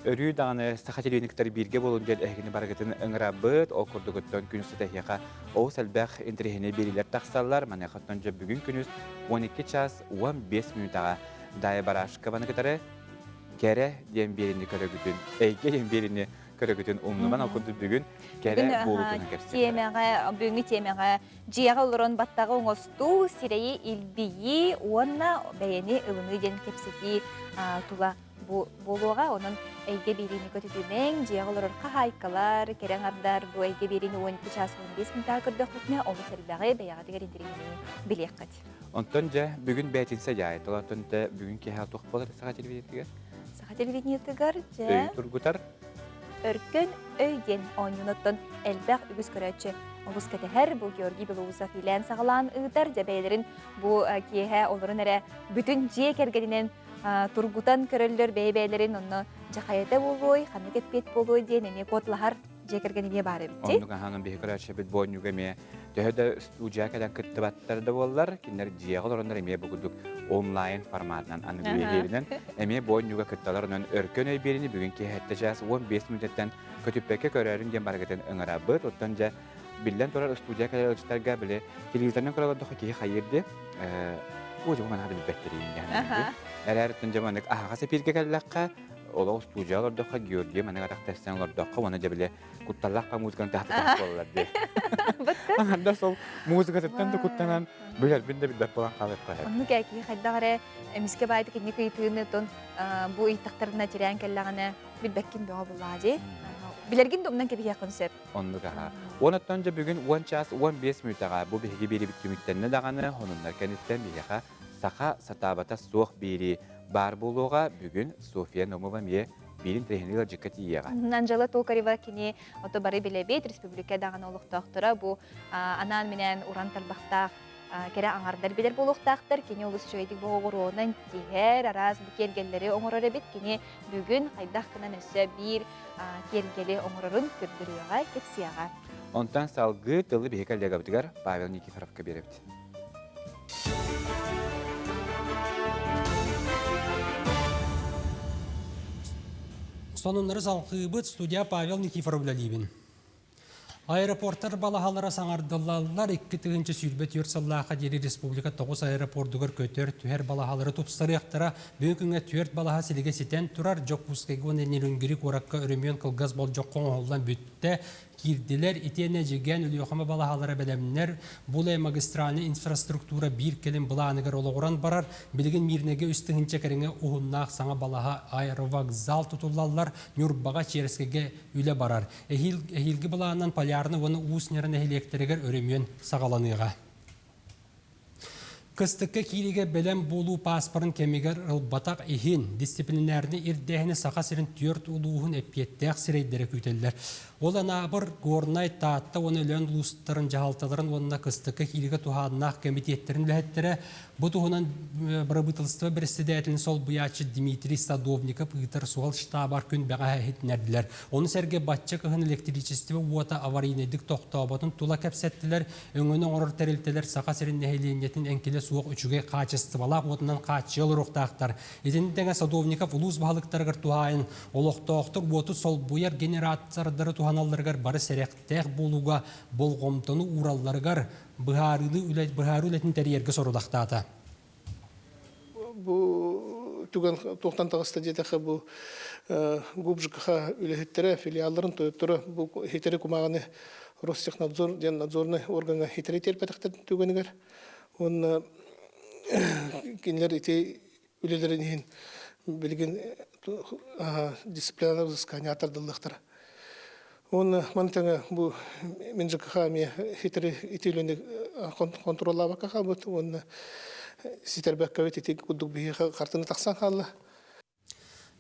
Өрүү даҕаны саха телевидениетыгар бииргэ буолун диэн эһигини барыгытын ыҥырабыт. Ол курдугуттан күн устата эһиэхэ олус элбэх интэриэһинэй биэриилэр тахсаллар. Маныаха дьэ бүгүн күнүс 12 час 15 мүнүүтэҕэ Дая Барашкованы кытары Кэрэ диэн биэриини көрөгүтүн, Эйгэ диэн биэриини көрөгүтүн умнуман ол курдук бүгүн кэрэ буолуутунан кэпсиэхтэрэ. Тиэмэҕэ, бүгүҥҥү тиэмэҕэ дьиэҕэ олорон баттаҕы оҥостуу, сирэйи илбийии уонна бэйэни ылыныы диэн кэпсэтии тула буолуоҕа. Онон эйгэ биэриини көтүтүмэҥ, дьиэҕэ олорор хаһаайкалар, кэрэ аҥардар бу эйгэ биэриини 12 чаас 15 мүнүүтэҕэ көрдөххүтүнэ олус элбэҕи бэйэҕитигэр интэриэһинэйи билиэххит. Онтон дьэ бүгүн бээтинсэ дьаайы толортон бүгүн киэһэ туох буолар саха телевидениетигэр? Саха телевидениетыгар дьэ Өйү тургутар. Өркөн өй диэн оонньуунуттан элбэх үгүс көрөөччү олус кэтэһэр. Бу Георгий Белоусов илээн саҕалаан ыытар. Дьэ бэйэлэрин бу киэһэ олорон эрэ бүтүн дьиэ кэргэнинэн тургутан көрөллөр бэйэ-бэйэлэрин онно дьэ хайата буолуой, ханнык эппиэт буолуой диэн эмиэ куоталаһар дьиэ кэргэн эмиэ баар эбит дии. Оннук аһаан биһи көрөөччүбүт бу оонньууга эмиэ төһө да студия кэлэн кыттыбаттар да буоллар, кинилэр дьиэҕэ олороннор эмиэ бу курдук онлайн форматынан аныгы эһиэринэн эмиэ бу оонньууга кытталар. Онон өркөн өй биэриини бүгүн киэһэттэ чаас 15 мүнүүтэттэн көтүппэккэ көрөөрүн диэн барыгытын ыҥырабыт. Оттон дьэ биллэн турар студия кэлэр ыалдьыттарга били телевизорынан көрө олордоххо киһи хайыыр дии. Оо, дьэ бу манна да билбэттэриин диэн. Эрээр дьэ маннык аһаҕас эпииргэ кэллэххэ олох студия олордоххо Георгий маннык атах тэпсэн олордоххо уонна дьэ били кутталлаах па музыканы тахта буоллар дии. Анда сол музыкатыттан да куттанан билэрбин да билбэт буолан хаалыахха. Оннук ээ киһи хайдах эрэ эмискэ баайдык инник ыйытыыны тон бу ыйыттахтарына тирээн кэллэҕинэ билбэккин бөҕө буллаа дии. Билэргин да умнан кэбиһиэххин сөп. Оннук аха. Онуттан дьэ бүгүн 10 час 15 мүнүүтэҕэ бу биһиги биэрибит түмүктэннэ даҕаны хонуннар кэнниттэн биһиэхэ саха сатаабата суох биэрии баар буолуоҕа. Бүгүн Софья Номова эмиэ биирин тренинг ыалдьыкка тиийиэҕэ. Анжела Токарева кини ото бары билэбит, республика даҕаны олохтоохторо бу анаан-минээн уран тарбахтаах кэрэ аҥардар билэр буолуохтаахтар. Кини олус үчүгэйдик боҕоҕуруонан тиһэр, араас бу киэргэллэри оҥорор эбит. Кини бүгүн хайдах гынан өссө биир киэргэли оҥорорун көрдөрүөҕэ, кэпсиэҕэ. Онтон салгыы тылы биһиги коллегабытыгар Павел Никифоровка биэрэбит. Сонуннары салҕыыбыт студия Павел Никифоров үлэлиибин. Аэропорттар балаһалара саҥардыллаллар. 2024 сыллаахха диэри республика тоҕус аэропордугар көтөр, түһэр балаһалары тупсарыахтара. Бүгүн күҥҥэ түөрт балаһа силигэ ситэн турар. Дьокуускайга уонна Нерюнгри куоракка өрөмүөн кылгас болдьоххо оҥоһуллан бүттэ. Киирдилэр. Итиэннэ Эдьигээн, Өлүөхүмэ балаһалара бэлэмнэр. Буле магистральнай инфраструктура биир кэлим былааныгар олоҕуран барар. Билигин Миирнэйгэ 3000 кэриҥэ уһуннаах саҥа балаһа аэровокзал тутуллаллар. Ньурбаҕа, Черскэйгэ үлэ барар. Эһиил, эһиилги былаанынан Полярный уонна Уус Ньара нэһилиэктэригэр өрөмүөн саҕаланыаҕа. Кыстыкка киириигэ бэлэм буолуу пааспарын кэмигэр ылбатах иһин, дисциплинарнай ирдээһини Саха сирин түөрт улууһун эппиэттээх сирэйдэрэ күүтэллэр. Ол Анаабыр, Горнай, Таатта уонна Өлөөн улуустарын дьаһалталарын уонна кыстыкка киириигэ туһааннаах кэмитиэттэрин үлэһиттэрэ бу туһунан бырабыыталыстыба бэрэссэдээтэлин солбуйааччы Дмитрий Садовников ыытар суһал штабар күн бэҕэһээ иһитиннэрдилэр. Ону сэргэ бачча кыһын электричество уота аварийнайдык тохтооботун тула кэпсэттилэр, Өҥөнү оҥорор тэрилтэлэр Саха сирин нэһилиэнньэтин эҥкилэ суох үчүгэй хаачыстыбалаах уотунан хааччыйа олоруохтаахтар. Итини тэҥэ Садовников улуус баһылыктарыгар туһаайан олохтоохтор уоту солбуйар генератордары туһаналларыгар бары сэрэхтээх буолууга болҕомтону ууралларыгар быһаарыыны үлэ, быһаарыы үлэтин тэрийэргэ сорудахтаата. Бу түгэн туохтан таҕыста диэтэххэ, бу ГУПЖКХ үлэһиттэрэ, филиалларын тойотторо бу хитэри кумааҕыны Ростехнадзор диэн надзорнай органҥа хитэри тиэрпэтэхтэр түгэнигэр уонна кинилэр ити үлэлэрин иһин билигин дисциплинарное взыскание тардыллыахтара. Уонна маны тэҥэ бу мин ЖКХ эмиэ хитэри ити үлэни хонтуруоллаабакка хаалбыт уонна ситэрбэккэбит ити курдук биһиэхэ хартыына тахсан хаалла.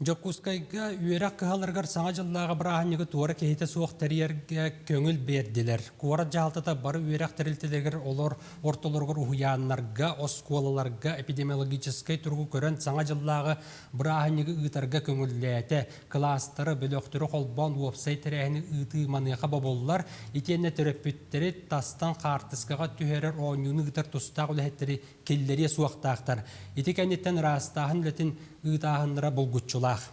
Дьокуускайга үөрэх кыһаларыгар Саҥа дьыллааҕы бырааһынньыгы туора киһитэ суох тэрийэргэ көҥүл биэрдилэр. Куорат дьаһалтата бары үөрэх тэрилтэлэригэр олор ортолоругар уһуйааннарга, оскуолаларга эпидемиологическай туругу көрөн Саҥа дьыллааҕы бырааһынньыгы ыытарга көҥүллээтэ. Кылаастары, бөлөхтөрү холбоон уопсай тэрээһини ыытыы маныаха бобуллар. Итиэннэ төрөппүттэри тастан хаартыскаҕа түһэрэр оонньууну ыытар тустаах үлэһиттэри киллэриэ суохтаахтар. Ити кэнниттэн ыраастааһын үлэтин ыытааһыннара булгуччулаах.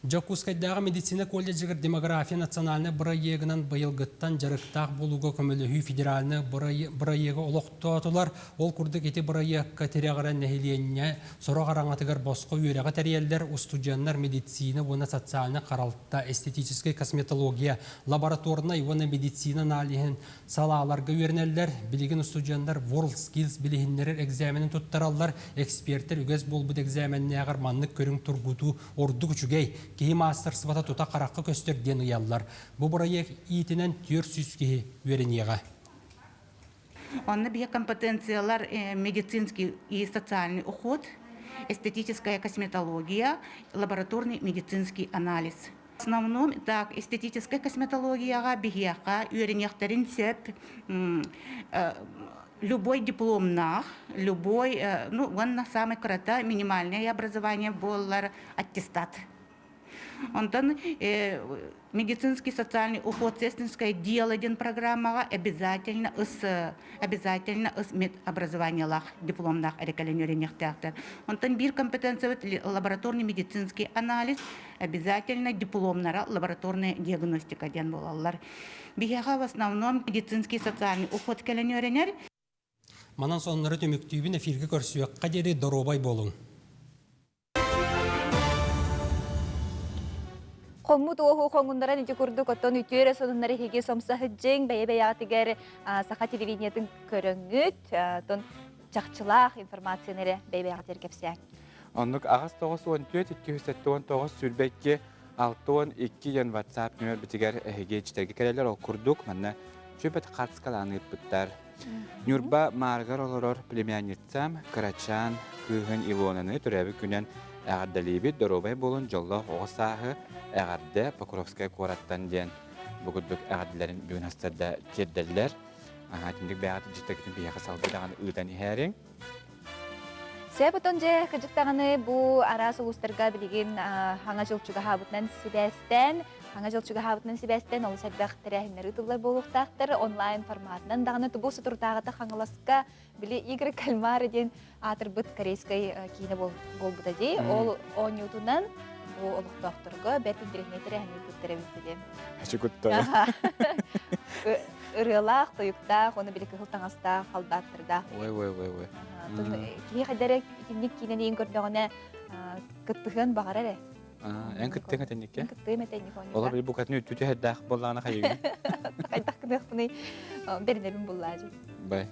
Дьокуускайдааҕы медицина колледжыгар демография национальнай бырайыагынан быйылгыттан дьарыктаах буолууга көмөлөһүү федеральнай бырайыагы олохтоотулар. Ол курдук ити бырайыакка тирэҕирэн нэһилиэнньэ сорох араҥатыгар босхо үөрэҕи тэрийэллэр, устудьуоннар медицина уонна социальнай харалта, эстетическэй косметология, лабораторнай уонна медицина аналиһын салааларга үөрэнэллэр. Билигин устудьуоннар WorldSkills билиһиннэрэр экзаменин туттараллар. Экспертэр үгэс буолбут экзаменнээҕэр маннык көрүҥ тургутуу ордук үчүгэй, киһи маастарыстыбата тута харахха көстөр диэн ыйаллар. Бу бырайыак иитинэн 400 киһи үөрэниэҕэ. Онно биһи компетенциялар медицинский и социальный уход, эстетическая косметология, лабораторный медицинский анализ. В основном так эстетическая косметологияҕа биһиэхэ үөрэниэхтэрин сөп любой дипломнаах, любой, ну, уонна самый кырата минимальное образование буоллар аттестат. Онтон медицинский социальный уход сестринское дело диэн программаҕа обязательно ыс обязательно ыс медобразованиелаах дипломнаах эрэ кэлэн үөрэниэхтээхтэр. Онтон биир компетенциябыт лабораторный медицинский анализ обязательно дипломнара лабораторная диагностика диэн буолаллар. Биһиэхэ в основном медицинский социальный уход кэлэн үөрэнэр. Манан соннору түмүктүүбүн эфиргэ көрсүөххэ диэри доруобай буолуҥ. Хоммут уоһу хоҥуннаран ити курдук оттон үтүө эрэ сонуннары иһиги сомсаһыдьыҥ бэйэ-бэйэҕитигэр саха телевидениетын көрөҥҥүт, оттон чахчылаах информацияны эрэ бэйэ-бэйэҕитигэр кэпсээҥ. Оннук аҕыс 94 279 22 62 диэн WhatsApp нүөмэрбитигэр эһиги иччитэргэ кэлэллэр. Ол курдук манна чүөпэт хаартыскалаан ыыппыттар. Ньурба Маарыгар олорор племянницам кырачаан кыыһын Илонаны төрөөбүт күнүн эҕэрдэлиибит, доруобай буолун, дьоллоох оҕо сааһы эҕэрдэ Покровскай куораттан диэн бу курдук эҕэрдэлэрин бүгүн астарда тиэрдэллэр. Аһаа, итинник бэйэҕит дьиттэгитин биһиэхэ салгыы даҕаны ыытан иһээриҥ. Сөп отон дьэ кырдьык даҕаны бу араас улуустарга билигин хаҥа дьыл чугаһаабытынан сибээстээн, хаҥа дьыл чугаһаабытынан сибээстээн олус элбэх тэрээһиннэр ыытыллар буолуохтаахтар. Онлайн форматынан даҕаны тубу соторутааҕыта Хаҥаласка били Игры кальмары диэн аатырбыт корейскай киинэ буолбута дии. Ол оонньуутунан бу олохтоохторго бэрт интэриэһинэй тэрээһин ыыппыттар эбит били. Ачыкуттара. Ырыалаах, тойуктаах, уонна били кыһыл таҥастаах халдааттардаах. Ой, ой, ой, ой. Киһи хайдары итинник киинэни иин көрдөҕүнэ кыттыһыан баҕарар ээ. Эн кыттыаҥ этинникке? Кыттыам этинник оонньууга. Олор били букатын үттү түһэрдээх буоллаҕына хайыгын? Хайдах гыныахпыный бэринэбин буллаажы. Бай.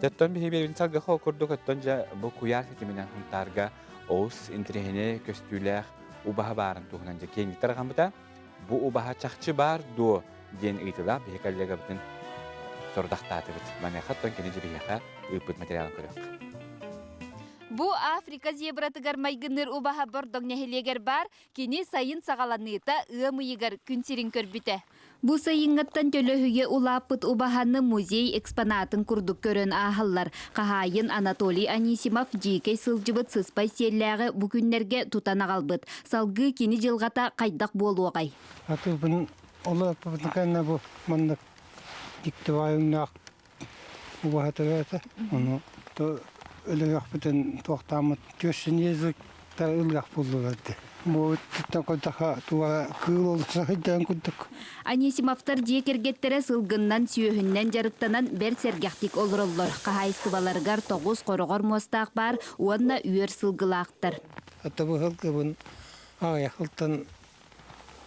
Оттон биһи биэрбин салгы хол курдук оттон дьэ бу куйаар ситиминэн Хунтаарга олус интэриэһинэй көстүүлээх убаһа баарын туһунан дьэ киэҥник тарҕаммыта. Бу убаһа чахчы баар дуо диэн ыйытылаах биһи коллегабытын сорудахтаатыбыт. Маныаха оттон кини дьэ биһиэхэ ыыппыт материалын көрүөххэ. Бу Африка зебратыгар майгынныыр убаһа Бордоҥ нэһилиэгэр баар, кини сайын саҕаланыыта ыам ыйыгар күн сирин көрбүтэ. Бу сайыҥҥыттан төлөһүйэ улааппыт убаһаны музей экспонатын курдук көрөн ааһаллар. Хаһаайын Анатолий Анисимов дьиикэй сылдьыбыт сыспай сиэллээҕи бу күннэргэ тутан аҕалбыт. Салгыы кини дьылҕата хайдах буолуоҕай? Атыыбын олооппутун кэннэ бу маннык дьикти баайыҥнаах убаһа төрөөтө. Ону өлөрүөхпүтүн туохтааммыт түөрсүн языктар ылыах буоллулар дии. Буолуттан көрдөххө туора кыыл олус сылдьан курдук. Анисимовтар дьиэ кэргэттэрэ сылгыннан, сүөһүннэн дьарыктанан бэрт сэргэхтик олороллор. Хаһаайыстыбаларыгар тоҕус хороҕор муостаах баар уонна үөр сылгылаахтар. Ата бу сылгыбын аҕыйах сылтан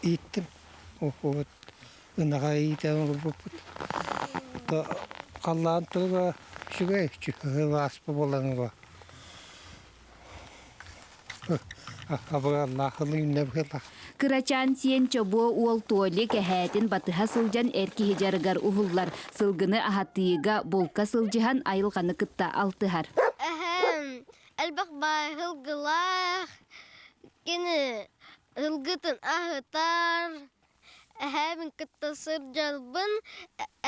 ииттим. Уккубут ынаҕа иитэн олорбуппут. Халлаан туруга үчүгэй, ааспа буолан ыла. Абыраллаах ылыынна быһыылаах. Кырачаан сиэн чобуо уол Толик эһээтин батыһа сылдьан эр киһи дьарыгар уһуллар. Сылгыны аһатыыга, булка сылдьыһан айылҕаны кытта алтыһар. Эһэм элбэх баай сылгылаах, кини Ылгытын аһытар, эһээбин кытта сылдьарбын,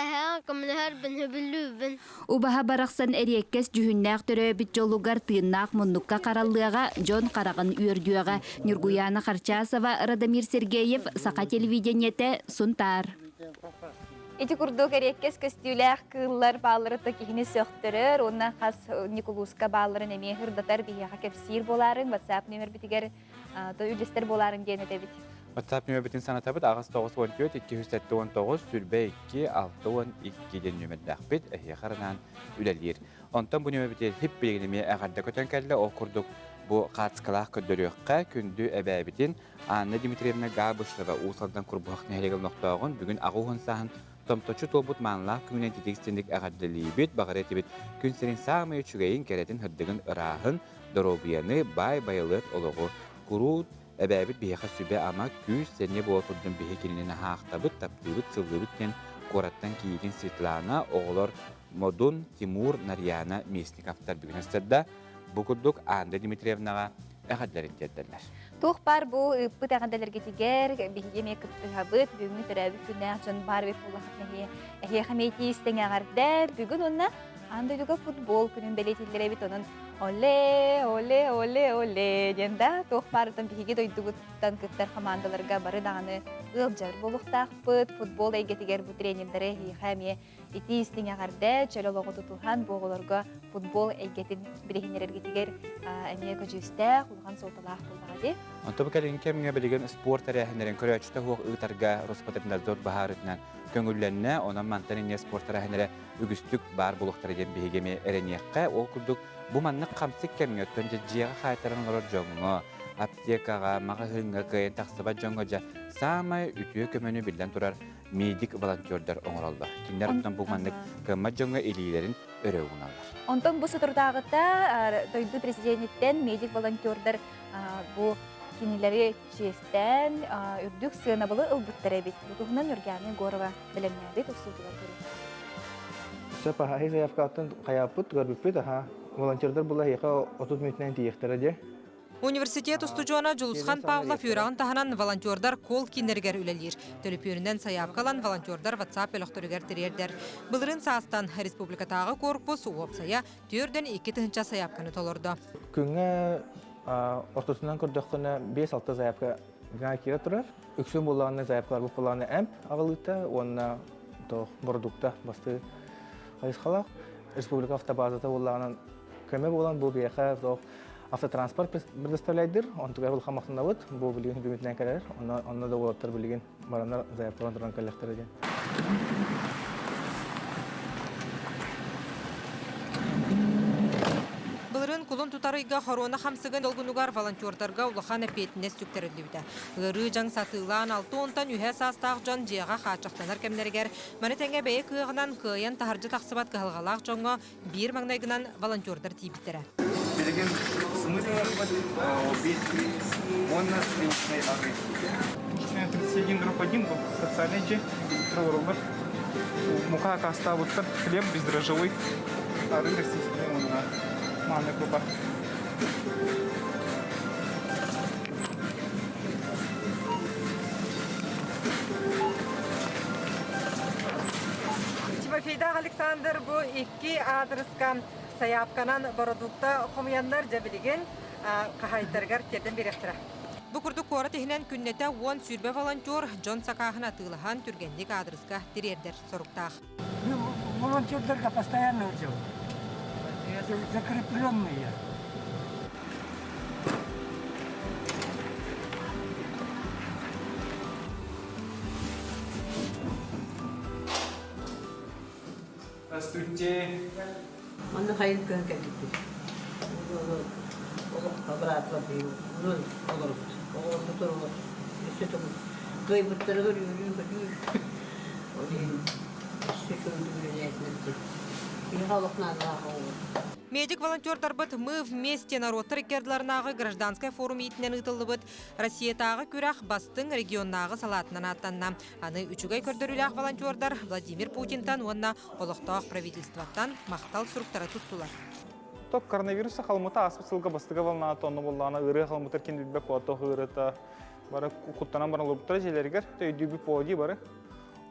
эһээҕэ көмөлөһөрбүн сөбүлүүбүн. Убаһа барахсан эриэккэс дьүһүннээх төрөөбүт дьолугар тыыннаах муннукка хараллыаҕа, дьон хараҕын үөрдүөҕэ. Ньургуйаана Харчасова, Радомир Сергеев, Саха телевидениетэ, Сунтаар. Ити курдук эриэккэс көстүүлээх кыыллар баалларыта киһини сөхтөрөр уонна хас Никулууска баалларын эмиэ ырдатар биһиэхэ кэпсиир буолаарыҥ WhatsApp нүөмэрбитигэр то үллэстэр буолаарыҥ диэн этэбит. WhatsApp нүөмэрбитин санатабыт аҕыс 94 279 22 62 диэн нүөмэрдээхпит эһиэхэ анаан үлэлиир. Онтон бу нүөмэрбитигэр хип билигин эмиэ эҕэрдэ көтөн кэллэ. Ол курдук бу хаацкалаах көрдөрүөххэ күндү эбээбитин Анна Дмитриевна Габышева Уус Алдан Курбуһах нэһилиэгин олохтооҕун бүгүн аҕа уһун сааһын томточу туолбут маанылаах күнүнэн титик-истинник эҕэрдэлиибит, баҕар этибит күн сирин саамай үчүгэйин, кэрэтин, сырдыгын, ырааһын, доруобуйаны, баай байылыат олоҕу куруут эбээбит биһиэхэ сүбэ-ама, күүс, сэниэ буола турдун биһи кинини наһаахтабыт, таптыыбыт, сыллыыбыт диэн куораттан кийиитин Светлана, оҕолор Модун, Тимур, Нарьяна Местниковтар бүгүн астырда. Бу курдук Анна Дмитриевнаҕа эҕэрдэлэрин тиэрдэллэр. Туох баар бу ыыппыт эҕэрдэлэргитигэр биһиги эмиэ кыттыһабыт. Бүгүҥҥү төрөөбүт күннээх дьон баар эбит буоллаххытына эһиэ эһиэхэ эмиэ тиистэн эҕэрдэ. Бүгүн уонна аан дойдуга футбол күнүн бэлиэтииллэр эбит. Онон оле, оле, оле, оле диэн да туох баарыттан биһиги дойдубуттан кыттар хамаандаларга бары даҕаны ыалдьар буолуохтаахпыт. Футбол эйгэтигэр бу тренердэрэ эһиэхэ эмиэ итии истиҥ эҕэрдэ, чөл олоҕу тутуһан бу оҕолорго футбол эйгэтин билиһиннэрэргитигэр эмиэ көдьүүстээх, улахан суолталаах буоллаҕа дии. Онто бу кэлин кэмҥэ билигин спорт тэрээһиннэрин көрөөччүтэ суох ыытарга Роспотребнадзор быһаарыытынан көҥүллэннэ. Онон мантан инньэ спорт тэрээһиннэрэ үгүстүк баар буолуохтара диэн биһиги эмиэ эрэниэххэ. Ол курдук бу маннык хамсык кэмҥэ оттон дьэ дьиэҕэ хаайтаран олорор дьоҥҥо, аптекаҕа, маҕаһыыҥҥа кыайан тахсыбат дьоҥҥо дьэ саамай үтүө көмөнү биллэн турар медик волонтердар оҥороллор. Кинилэр оттон бу маннык кыаммат дьоҥҥо илиилэрин өрө ууналлар. Онтон бу соторутааҕыта дойду президениттэн медик волонтердар бу кинилэри чиэстээн үрдүк сыанабылы ылбыттар эбит. Бу туһунан Нюргиана Егорова бэлэмнээбит устуутугар көрүөххэ. Сөп аһа заявкаттан хайааппыт, көрбүппүт аха. Волонтердар була эһиэхэ 30 мүнүүтүнэн тиийиэхтэрэ диэ. Университет устудьуона Дьулусхан Павлов үөрэҕин таһынан волонтердар кол-кииннэригэр үлэлиир. Төлөпүөнүнэн сайаапка ылан волонтердар WhatsApp бөлөхтөрүгэр тириэрдэр. Былырыын саастан республикатааҕы корпус уопсайа 4-2 тыһыынча сайаапканы толордо. Күҥҥэ ортотунан көрдөххүнэ 5-6 заявка киирэ турар. Үксүн буоллаҕына заявкалар буоллаҕына эмп аҕалыыта уонна бородуукта бастыы хайысхалаах. Республика автобазата буоллаҕынан көмө буолан бу биһиэхэ автотранспорт предоставляйдыр, онтугар улахан махтанабыт, бу билигин үгүмүтүнэн кэлэр, онно онно да уолаттар билигин бараннар заявкалан туран кэллэхтэрэ диэн. Былырыын кулун тутар ыйга хоруона хамсыгын долгунугар волонтердарга улахан эппиэтинэс сүктэриллибитэ. Ыарыы дьаҥ сатыылаан алта уонтан үһэ саастаах дьон дьиэҕэ хааччахтанар кэмнэригэр маны тэҥэ бэйэ кыаҕынан кыайан таһырдьа тахсыбат кыһалҕалаах дьоҥҥо биир маҥнайгынан волонтердар тиийбиттэрэ. Билигин сымыыт ыларбыт обед уонна сливочный арыы. 31 дробь 1 бу социальный дьиэ олороллор. Мука акаастаабыттар хлеб бездрожжевой арыы российскай уонна мааны крупа. Тимофейдаах Александр бу икки аадырыска сайаапканан бородуукта хомуйаннар дьэ билигин хаһаайдарыгар тиэрдэн биэриэхтэрэ. Бу курдук куорат иһинэн күннэтэ 10-20 волонтер дьон сакааһын атыылаһан түргэнник аадырыска тириэрдэр соруктаах. Волонтердарга постоянно делают. Закрепленные. Здравствуйте. Манна хайын көһөн кэлбиппит. Олоххо быраатылар быйыл олоробут. Оҕолорбут олорор. Өссө төгүл кыайбыттарыгар үөрүү-көтүү. Ол иһин өссө үчүгэйдик үлэлээтилэр диэн. Биһиэхэ олох наадалаах оҕолор. Медик-волонтердарбыт «Мы вместе» норуоттар икки ардыларынааҕы гражданскай форум иитинэн ыытыллыбыт Россиятааҕы күрэх бастыҥ регионнааҕы салаатынан ааттанна. Аны үчүгэй көрдөрүүлээх волонтердар Владимир Путинтан уонна олохтоох правительствоттан махтал суруктары туттулар. Топ коронавирус халымыта ааспыт сылга бастыга волната, онно боллаана ырыа халымытар кин билбэк куотох ырыта бары куттанан баран олорбуттара дьиэлэригэр өйдүүбүт поди бары.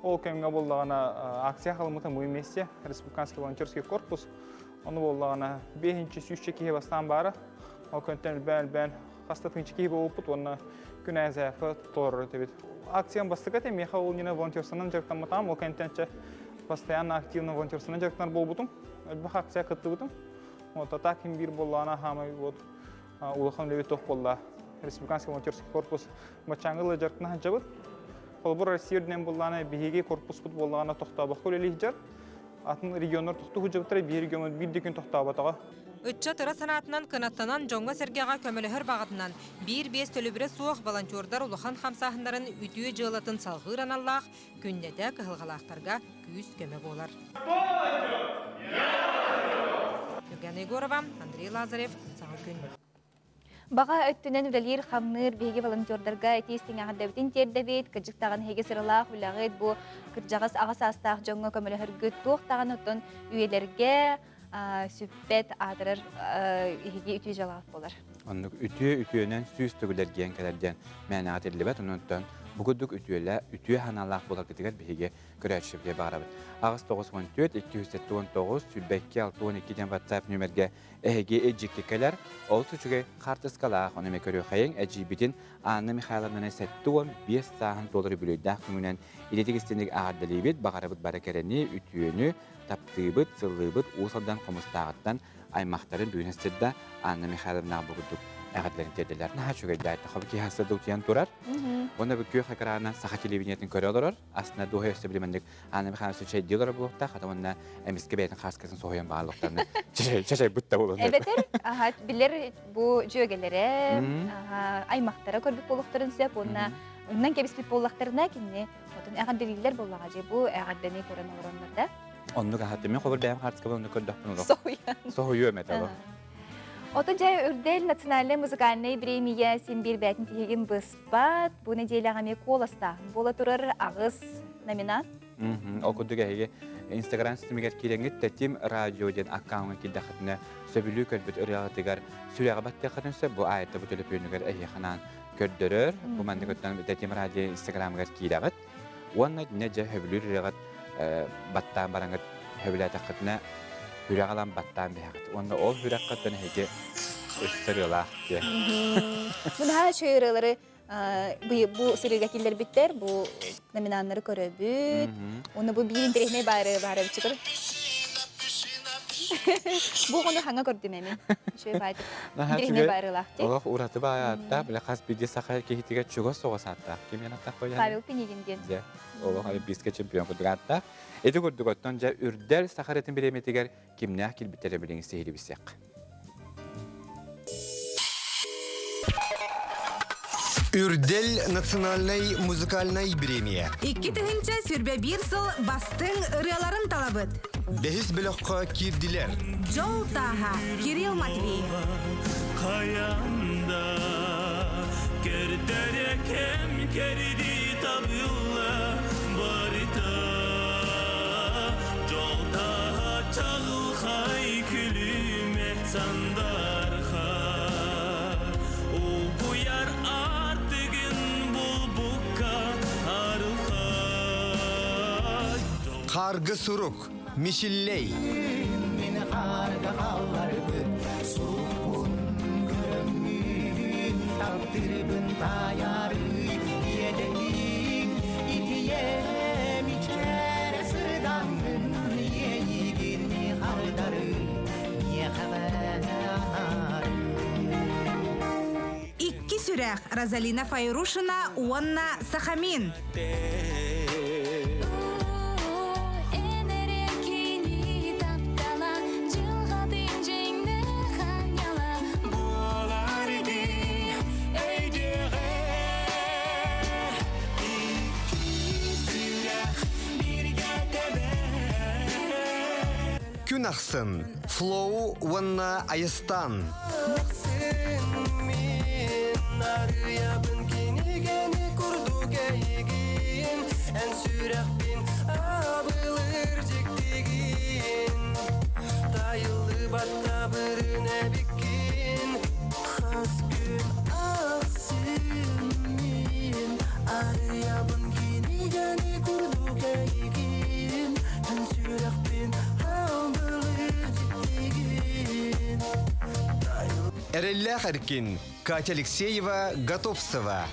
Ол кэмҥэ боллаҕына акция халымыта мы вместе республиканский волонтерский корпус ону боллаҕына бэһинчи сүүсчэ киһи бастаан баара. Ол көнтөн элбээн-элбээн хаста тыынчы киһи буолбуппут уонна күн аайы заявка толорор этибит. Акциям бастакы этэ, миэхэ ол иннинэ волонтерствонан дьарыктамматаҕым, ол кэнниттэн постоянно активно волонтерствонан дьарыктанар буолбутум. Элбэх акция кыттыбытым. Вот, а так ким биир буоллаҕына хаамай вот улахан үлэбит туох буолла. Республиканский волонтерский корпус баччааҥы дьарыктана сылдьабыт. Холобур, Россия үрдүнэн буоллаҕына биһиги корпуспут буоллаҕына тохтообокко үлэлии сылдьар. Атын регионнар тохтуу сылдьыбыттара, биир регион биир да күн тохтооботоҕо. Ыччат ыра санаатынан кынаттанан дьоҥҥо-сэргэҕэ көмөлөһөр баҕатынан биир-биэс төлөбүрэ суох волонтердар улахан хамсааһыннарын үтүө дьыалатын салҕыыр аналлаах күннэтэ кыһалҕалаахтарга күүс-көмө буолар. Юргена Егорова, Андрей Лазарев, Саҥа күн. Баҕа өттүнэн үлэлиир-хамныыр биһиги волонтердарга итии истиҥ тиэрдэбит, кырдьык даҕаны эһиги сыралаах үлэҕит бу кырдьаҕас аҕа саастаах дьоҥҥо көмөлөһөргүт туох даҕаны оттон үйэлэргэ сүппэт аатырар эһиги үтүө дьыалаҕыт буолар. Оннук үтүө үтүөнэн сүүс төгүл эргийэн кэлэр диэн мээнэҕэ этиллибэт. Онон бу курдук үтүөлэ, үтүө санаалаах буоларгытыгар биһиги көрөөччүбүтүгэр баҕарабыт. 894 279 22 62 диэн WhatsApp нүөмэргэ Эһиги илдьиккэ кэлэр, олус үчүгэй хаартыскалаах, ону эмэ көрүөхэйиҥ, эдьиийбитин Анна Михайловнаны 75 сааһын туолар үбүлүөйдээх күҥүнэн идэтик истиҥник эҕэрдэлиибит, баҕарабыт бары кэрэни, үтүөнү, таптыыбыт, сыллыыбыт Уус Алдан Хомустааҕыттан аймахтарын бүгүн сырда Анна Михайловнаҕа бу курдук эҕэрдэлэрин тиэрдэллэр. Наһаа үчүгэйдээт, хобу киһи сырда утуйан турар. Уонна бу күөх экрана саха телевидениетин көрө олорор. Астына дуоһуйа өссө билимэнник Анна Михайловна чэйдии олорор буолуохтаах, хата уонна эмискэ бэйэтин хааскатын соһуйан бааллахтарына чачайбыт да буолуон Эбэтэр билэр бу дьүөгэлэрэ, аймахтара көрбүт буолуохтарын сөп уонна оннан кэбиспит буоллахтарына кинини отун эҕэрдэлииллэр буоллаҕа дьэ бу эҕэрдэни көрөн олороннор да. Оннук аһатты мен хобur бэйэм хаартыскабын оннук көрдөхпүн олох. Соһуйан. Соһуйуом этэ олох. Ото дьэ Үрдэл национальнай музыкальнай бириэмийэ син биир бээтин тиһигин быспат. Бу нэдиэлэҕэ эмиэ куоластааһын буола турар аҕыс номинант. Ол курдук эһиги Инстаграм ситимигэр киирэҥҥит Тэтим радио диэн аккаунҥа киирдэххитинэ сөбүлүү көрбүт ырыаҕытыгар сүрэҕи баттыаххытын сөп. Бу аайта бу төлөпүөнүгэр эһиэхэ анаан көрдөрөр. Бу маннык өттүнэн Тэтим радио Инстаграмыгар киирэҕит. Уонна дьэ дьэ сөбүлүүр ырыаҕыт баттаан бараҥыт сөбүлээтэххитинэ сүрэх ылан баттаан биһэҕит. Уонна ол сүрэххиттэн эһиги өссө ырыалаах диэ. Бу наһаа үчүгэй ырыалары бу сырыыга киллэрбиттэр, бу номинаннары көрөбүт. Уонна бу биир интэриэһинэй баары баара эбит Бу ону хаҥа көрдүм эми. Үчүгэй баайдык. Интэриэһинэй баарылаах дии. Олох ураты баай ааттаах, бile хас биирдии саха киһитигэр чугас соҕус ааттаах. Ким диэн ааттаах буолуой? Павел Пинигин диэн. Дьэ, олох олимпийскай чемпион курдук ааттаах. Ити курдук оттон дьэ үрдэл саха ырыатын бириэмэтигэр кимнээх киирбиттэрэ билиҥ сиһилии билсиэххэ. Үрдэл национальнай музыкальнай бириэмийэ. 2021 сыл бастыҥ ырыаларын талабыт. Бэһис бөлөххө киирдилэр. Дьол тааһа Кирилл Матвеев. Хаянда кердере кем керди табылла барыта. Сандарха Угуяр артыгын булбукка арылхай Қарғы сурук, Мишиллей. Мені қарға қалларбыт, сурукпун көрөммүн, таптырбын таяры, иедеңин, итием ичкере сырдаңын, иейигин хардары, Икки сүрэх Розалина Файрушина уонна Сахамин. Күн ахсын Флоу уонна Айыстан. Арыябын кинигени курдук эйигин Эн сүрэхпин абылыр жиктигин Тайылы баттабырын эбиккин Хас күн ахсын мин Арыябын кинигени курдук эйигин Эн сүрэхпин абылыр жиктигин Эрэллээх эркин Катя Алексеева Готовцева.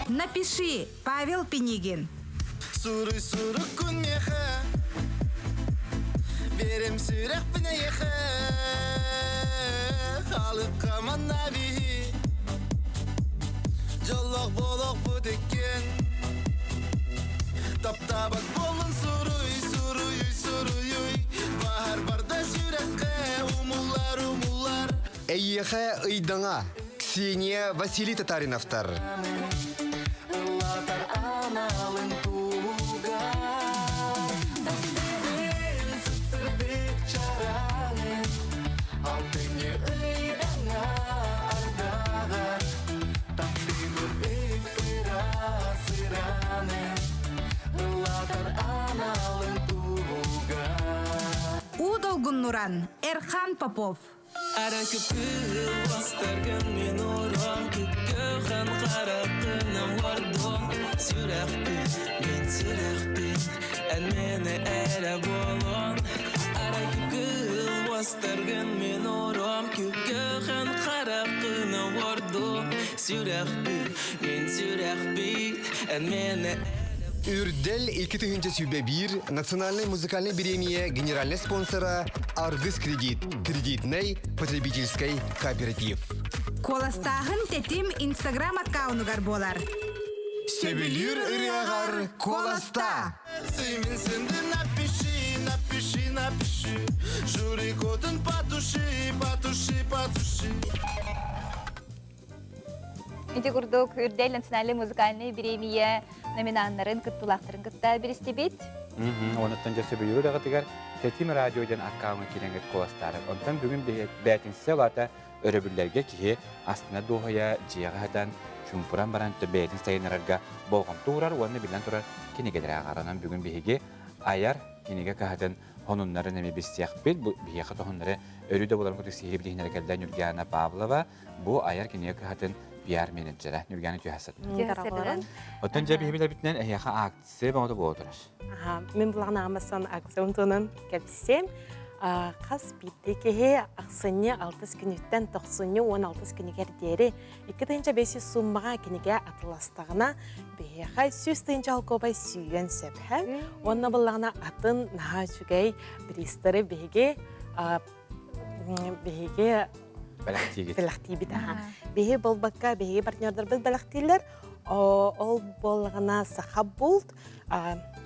Напиши, Павел Пинигин. Суруй сурук күн меха Берем сүрәхпін ехе Халыққа манна биһи Жоллох болох бутеккен Таптабат болын суруй суруй суруй Бахар барда сүрәккә умулар умулар Эйиэхэ ыйдаҥа Ксения Василий Татариновтар. Ыллатар аналын тугар Сыпсырдык чаранын Алтыны ыйдаҥа ардагар Таптыгыр ыктыра сыранын Ыллатар аналын тугар У Долгуннуран, Эрхан Попов. Үрдэл 2001 национальный музыкальный бириэмийэ генеральный спонсора Аргыс кредит, кредитный потребительский кооператив. Куоластааһын Тэтим Инстаграм аккаунугар буолар. Сөбүлүүр ырыаҕар куоласта! Напиши, напиши, напиши Журикотын потуши, потуши, потуши Ити курдук Үрдэл национальный музыкальный бириэмийэ номинаннарын кыттыылаахтарын кытта билистибит. Онуттан дьэ сөбүлүүр ырыаҕытыгар Тэтим радио диэн аккаунҥа киирэҥҥит куоластаары. Онтон бүгүн бээтинсэ улаата өрөбүллэргэ киһи астына дуоһуйа дьиэҕэ сытан чуумпуран баран бэйэтин сайыннарарга болҕомто уурар уонна биллэн турар кинигэлэри ааҕар. Бүгүн биһиги айар кинигэ кыһатын хонуннарын эмиэ билсиэхпит. Бу биһиэхэ тоһуннары өрүү да буларын курдук сиһилии билиһиннэрэ кэллэ Нюргиана Павлова. Бу айар кинигэ кыһатын пиар-менеджерэ Нюргиана Түһэсэтин. Оттон дьэ биһи билэбитинэн эһиэхэ акция бөҕөтө буола турар. Мин булаҕынаамасан акциям туһунан кэпсиэм. Хас биирдии киһи ахсынньы алтыс күнүттэн тохсунньу уон алтыс күнүгэр диэри 2500 сууммаҕа кинигэ атыластаҕына биһиэхэ 100 тыһыынча холкуобай сүүйэн сөп. Уонна буллаҕына атын наһаа үчүгэй бириистэри биһиги биһиги бэлэхтиигит. Бэлэхтиибит аха. Биһи буолбакка биһиги партнердарбыт бэлэхтииллэр. Ол буоллаҕына Саха булт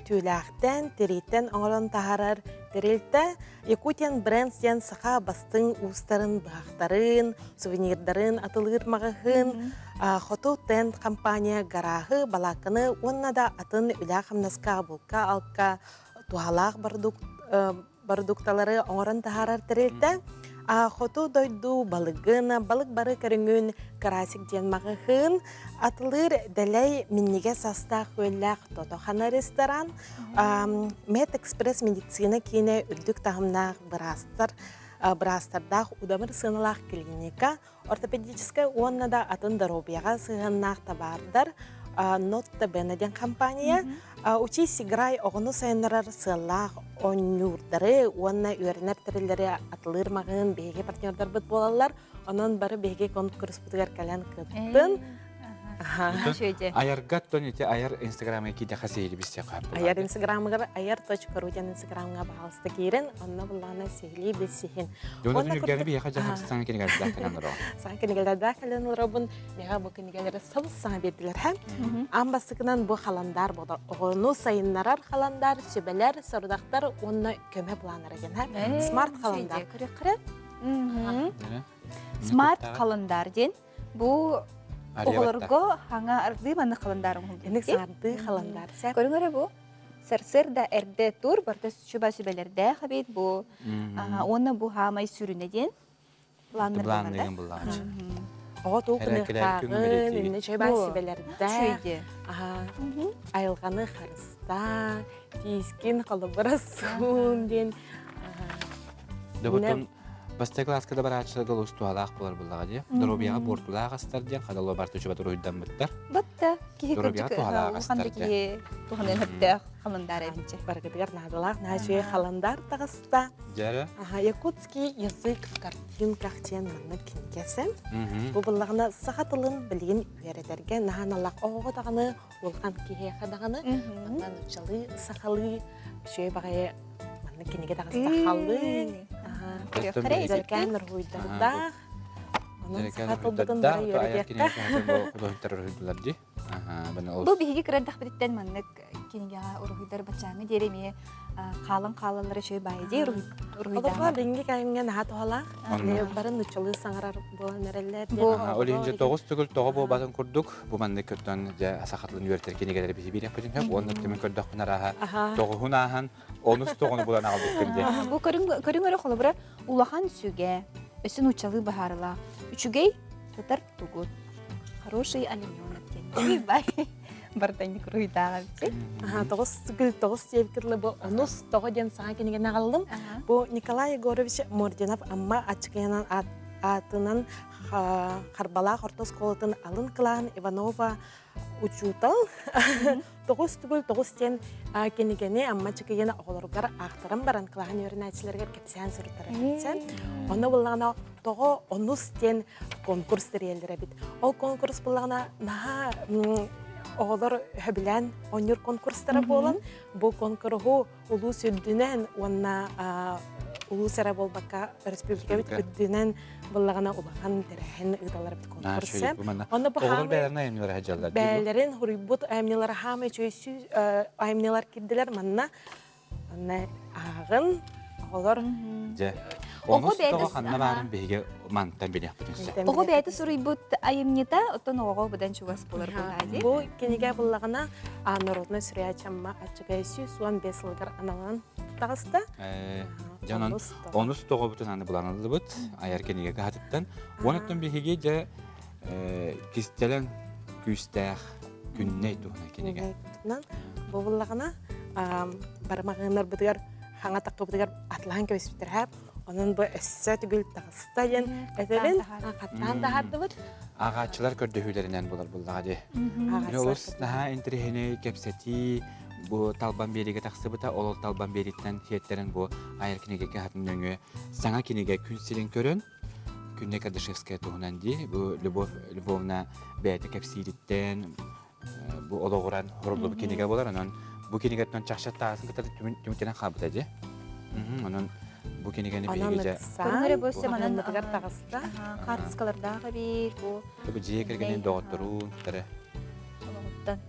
түүлээхтэн, тирииттэн оҥорон таһаарар тэрилтэ Якутиан Брендс диэн саха бастыҥ уустарын, быһахтарын, сувенирдарын атылыыр маҕаһыын, Хоту Тент компания гарааһы, балаакканы уонна да атын үлэ-хамнаска, булка-алка туһалаах бородуукт Бородуукталары оҥорон таһаарар тэрилтэ. Хоту дойду балыгын, балык бары көрүҥүн Карасик диэн маҕаһыын, атылыыр дэлэй минньигэс астаах үөллээх Тотохана ресторан, Мед Экспресс медицина киинэ үрдүк таһымнаах быраастар быраастардаах удамыр сыаналаах клиника, ортопедическай уонна да атын доруобуйаҕа сыһыаннаах табаардар Нотта Бена диэн компания Учись играй оҕону сайыннарар сыаллаах оонньуурдары уонна үөрэнэр тэриллэри атылыыр маҕаһыын биһиги партнердарбыт буолаллар. Онон бары биһиги конкурспутугар кэлэн кыттын. Айарга тон ити айар инстаграмга киидэхэ сиһили билсиэххэ Айар инстаграмыгар ayar.ru диэн инстаграмҥа баҕаласта киирин, онно буллаҕына сиһилии билсиһин. Дьоно түнүргэни биһиэхэ дьаһар саҥа кинигэлэрдээх кэлэн олоро. Саҥа кинигэлэрдээх кэлэн олоробун. Миэхэ бу кинигэлэри сабыс саҥа биэрдилэр һэ. Аан бастакынан бу халандар буолар. Оҕону сайыннарар халандар, сүбэлэр, сорудахтар уонна көмө планнара диэн һэ. Смарт халандар. Смарт халандар диэн Бу оҕолорго хаҥа ардыы маннык халандаар оҥоһуллар. Инник саҥардыы халандаар. Көрүҥ эрэ бу. Сарсыарда эрдэ тур барыта сүбэ сүбэлэрдээх эбит бу. Уонна бу хаамай сүрүнэ диэн планнар Планныгын буллаҕач. Оҕо туу кыныахтааҕын, инне чөй баа сүбэлэрдээх. Айылҕаны харыстаа, тиискин холобура суун диэн. Добутун Бастакы кылааска да барааччыларга олус туһалаах буолар буоллаҕа дии. Доруобуйаҕа буортулаах астар диэн хадалла барыта үчүгэй уруһуйдаммыттар. Батта киһи Доруобуйаҕа туһалаах астар диэн. Киһи туһанан сөптөөх халандаар эбитчи. Барыгытыгар наадалаах наачуйа халандар таҕыста. Дьэрэ. Аха, якутский язык в картинках диэн маннык кинигesi. Бу буллаҕына саха тылын билигин үөрэтэргэ наһааналаах оҕоҕо даҕаны, улахан киһиэхэ даҕаны, манна нууччалыы, сахалыы үчүгэй баҕайы Манна кинигэ таҕыста халыҥ. Дьэркээн уруһуйдардаах. Онон саха тылбытын бары үөрэтиэххэ. Художниктар уруһуйдулар дии. Бу биһиги кыра эрдэхпититтэн маннык кинигэҕэ уруһуйдар баччааҥҥы диэри эмиэ хаалан хаалаллара үчүгэй баайы дии уруһуйдаах. Билиҥҥи кэмҥэ наһаа туһалаах. Бары нуччалыы саҥарар буолан эрэллэр. Ол иһин дьэ тоҕус төгүл тоҕо буолбатын курдук бу маннык көттөн дьэ саха тылын үөрэтэр кинигэлэри биһи биэриэхпитин сөп уонна түмүн көрдөхпүн арааһа тоҕуһун ааһан онус тоҕону булан аҕалбыккын диэн. Бу көрүҥ көрүҥ эрэ холобура улахан сүгэ, өссө нууччалыы быһаарылаах. Үчүгэй тутар тугут. Хороший олененок диэн. Бай. Бартанник уруһуйдаах эбит. Аха, тоҕус гүл тоҕус диэбит кытылы бу онус тоҕо диэн саҥа кинигэни аҕаллым. Бу Николай Егорович Мординов Амма Аччыгыйанан аатынан Харбалаах орто оскуолатын алын кылааһын Иванова учуутал тоҕус түгүл тоҕус диэн кинигэни Амма Чыкыйын оҕолоругар аахтаран баран кылааһын үөрэнээччилэригэр кэпсээн суруттарар эбит. Онно буллаҕына тоҕо онус диэн конкурс тэрийэллэр эбит. Ол конкурс буллаҕына наһаа оҕолор сөбүлээн оонньуур конкурстара буолан бу конкурһу улуус үрдүнэн уонна улуус эрэ буолбакка республикабыт үрдүнэн буллаҕына улахан тэрээһин ыыталлар эбит конкурса. Онно бу Оҕолор бэйэлэрин айымньылара сылдьаллар. Бэйэлэрин хуруйбут айымньылара хаамай үчүгэй айымньылар кирдилэр манна манна ааҕын оҕолор Дьэ, онус тоҕо ханна баарын биһиги мантан билиэхпитин сөп. Оҕо бэйэтэ суруйбут айымньыта, оттон оҕоҕо быдан чугас буолар буолаа Бу кинигэ буллаҕына народнай суруйааччы Амма Аччыгай 115 сылыгар аналан таҕыста. Дьэ, онон онус тоҕобутун аны булан ыллыбыт айар кинигэ кыһатыттан. Онуттан биһиги дьэ кистэлэҥ күүстээх күннэй туһунан кинигэ. Бу буллаҕына барымаҕыыннарбытыгар хаҥа таххыбытыгар атылаан кэбиспиттэр һээп. Онон бу өссө түгүл таҕыста диэн этэбин. Хаттаан таһаардыбыт. Ааҕааччылар көрдөһүүлэринэн булар буллаҕа дии. Олус наһаа интэриэһинэй кэпсэтии бу Талбан биэриигэ тахсыбыта. Ол Талбан биэрииттэн сиэттэрэн бу айар кинигэ кыһатын нөҥүө саҥа кинигэ күн сирин көрөн Күннэй Кардашевская туһунан дии. Бу Любовь Львовна бэйэтэ кэпсиириттэн бу олоҕуран хоруллубут кинигэ буолар. Онон бу кинигэттэн чахчы таасын кытары түмүктэнэн хаалбыта дии. Онон бу кинигэни биһиги дьэ Көрүҥ бу өссө манан таҕыста. Хаартыскалардаах эбит бу. Бу дьиэ кэргэнин доҕотторуун кытары. Олоҕуттан.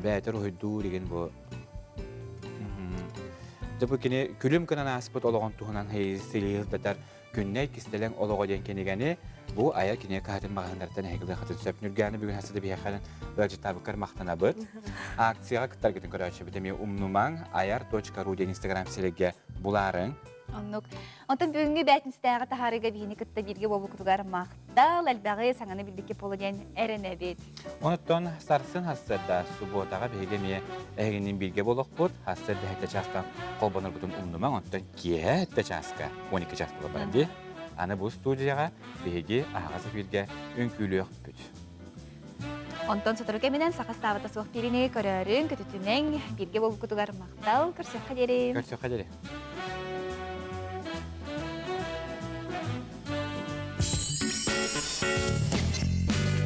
Бэйэтэ уруһуйдуур игин бу. Дьэ бу кини күлүм гынан ааспыт олоҕун туһунан силиһилдэтэр Күннэй кистэлэҥ олоҕо диэн кинигэни бу айар кинигэ кыһатын маҕаһыыннарыттан эһигилиэххитин сөп. Нүргээни бүгүн хасыда биһиэхэ ыалдьыттаабыккар махтанабыт. Акцияҕа кыттаргытын көрөөччүбүт эмиэ умнумаҥ ayar.ru диэн инстаграм сирэйгэ. булаарыҥ. Оннук. Онтон бүгүҥҥү бээтинсэтээҕи таһаарыыга биһини кытта бииргэ буолбуккутугар махтал, элбэҕи саҥаны билбиккэ буолуо диэн эрэнэбит. Онуттан сарсын хассыарда субуотаҕа биһиги эмиэ эһигинниин бииргэ буолуохпут. Хассыарда сэттэ чаастан холбоноргутун умнумаҥ, онтон киэһэ сэттэ чааска, 12 чаас буола баран дии. Аны бу студияҕа биһиги аһаҕас эфиргэ үҥкүүлүөхпүт. Онтон сотору кэминэн саха ставата суох биэриини көрөөрүҥ, көтүтүмэҥ, бииргэ буолбуккутугар махтал, көрсүөххэ диэри. Көрсүөххэ диэри.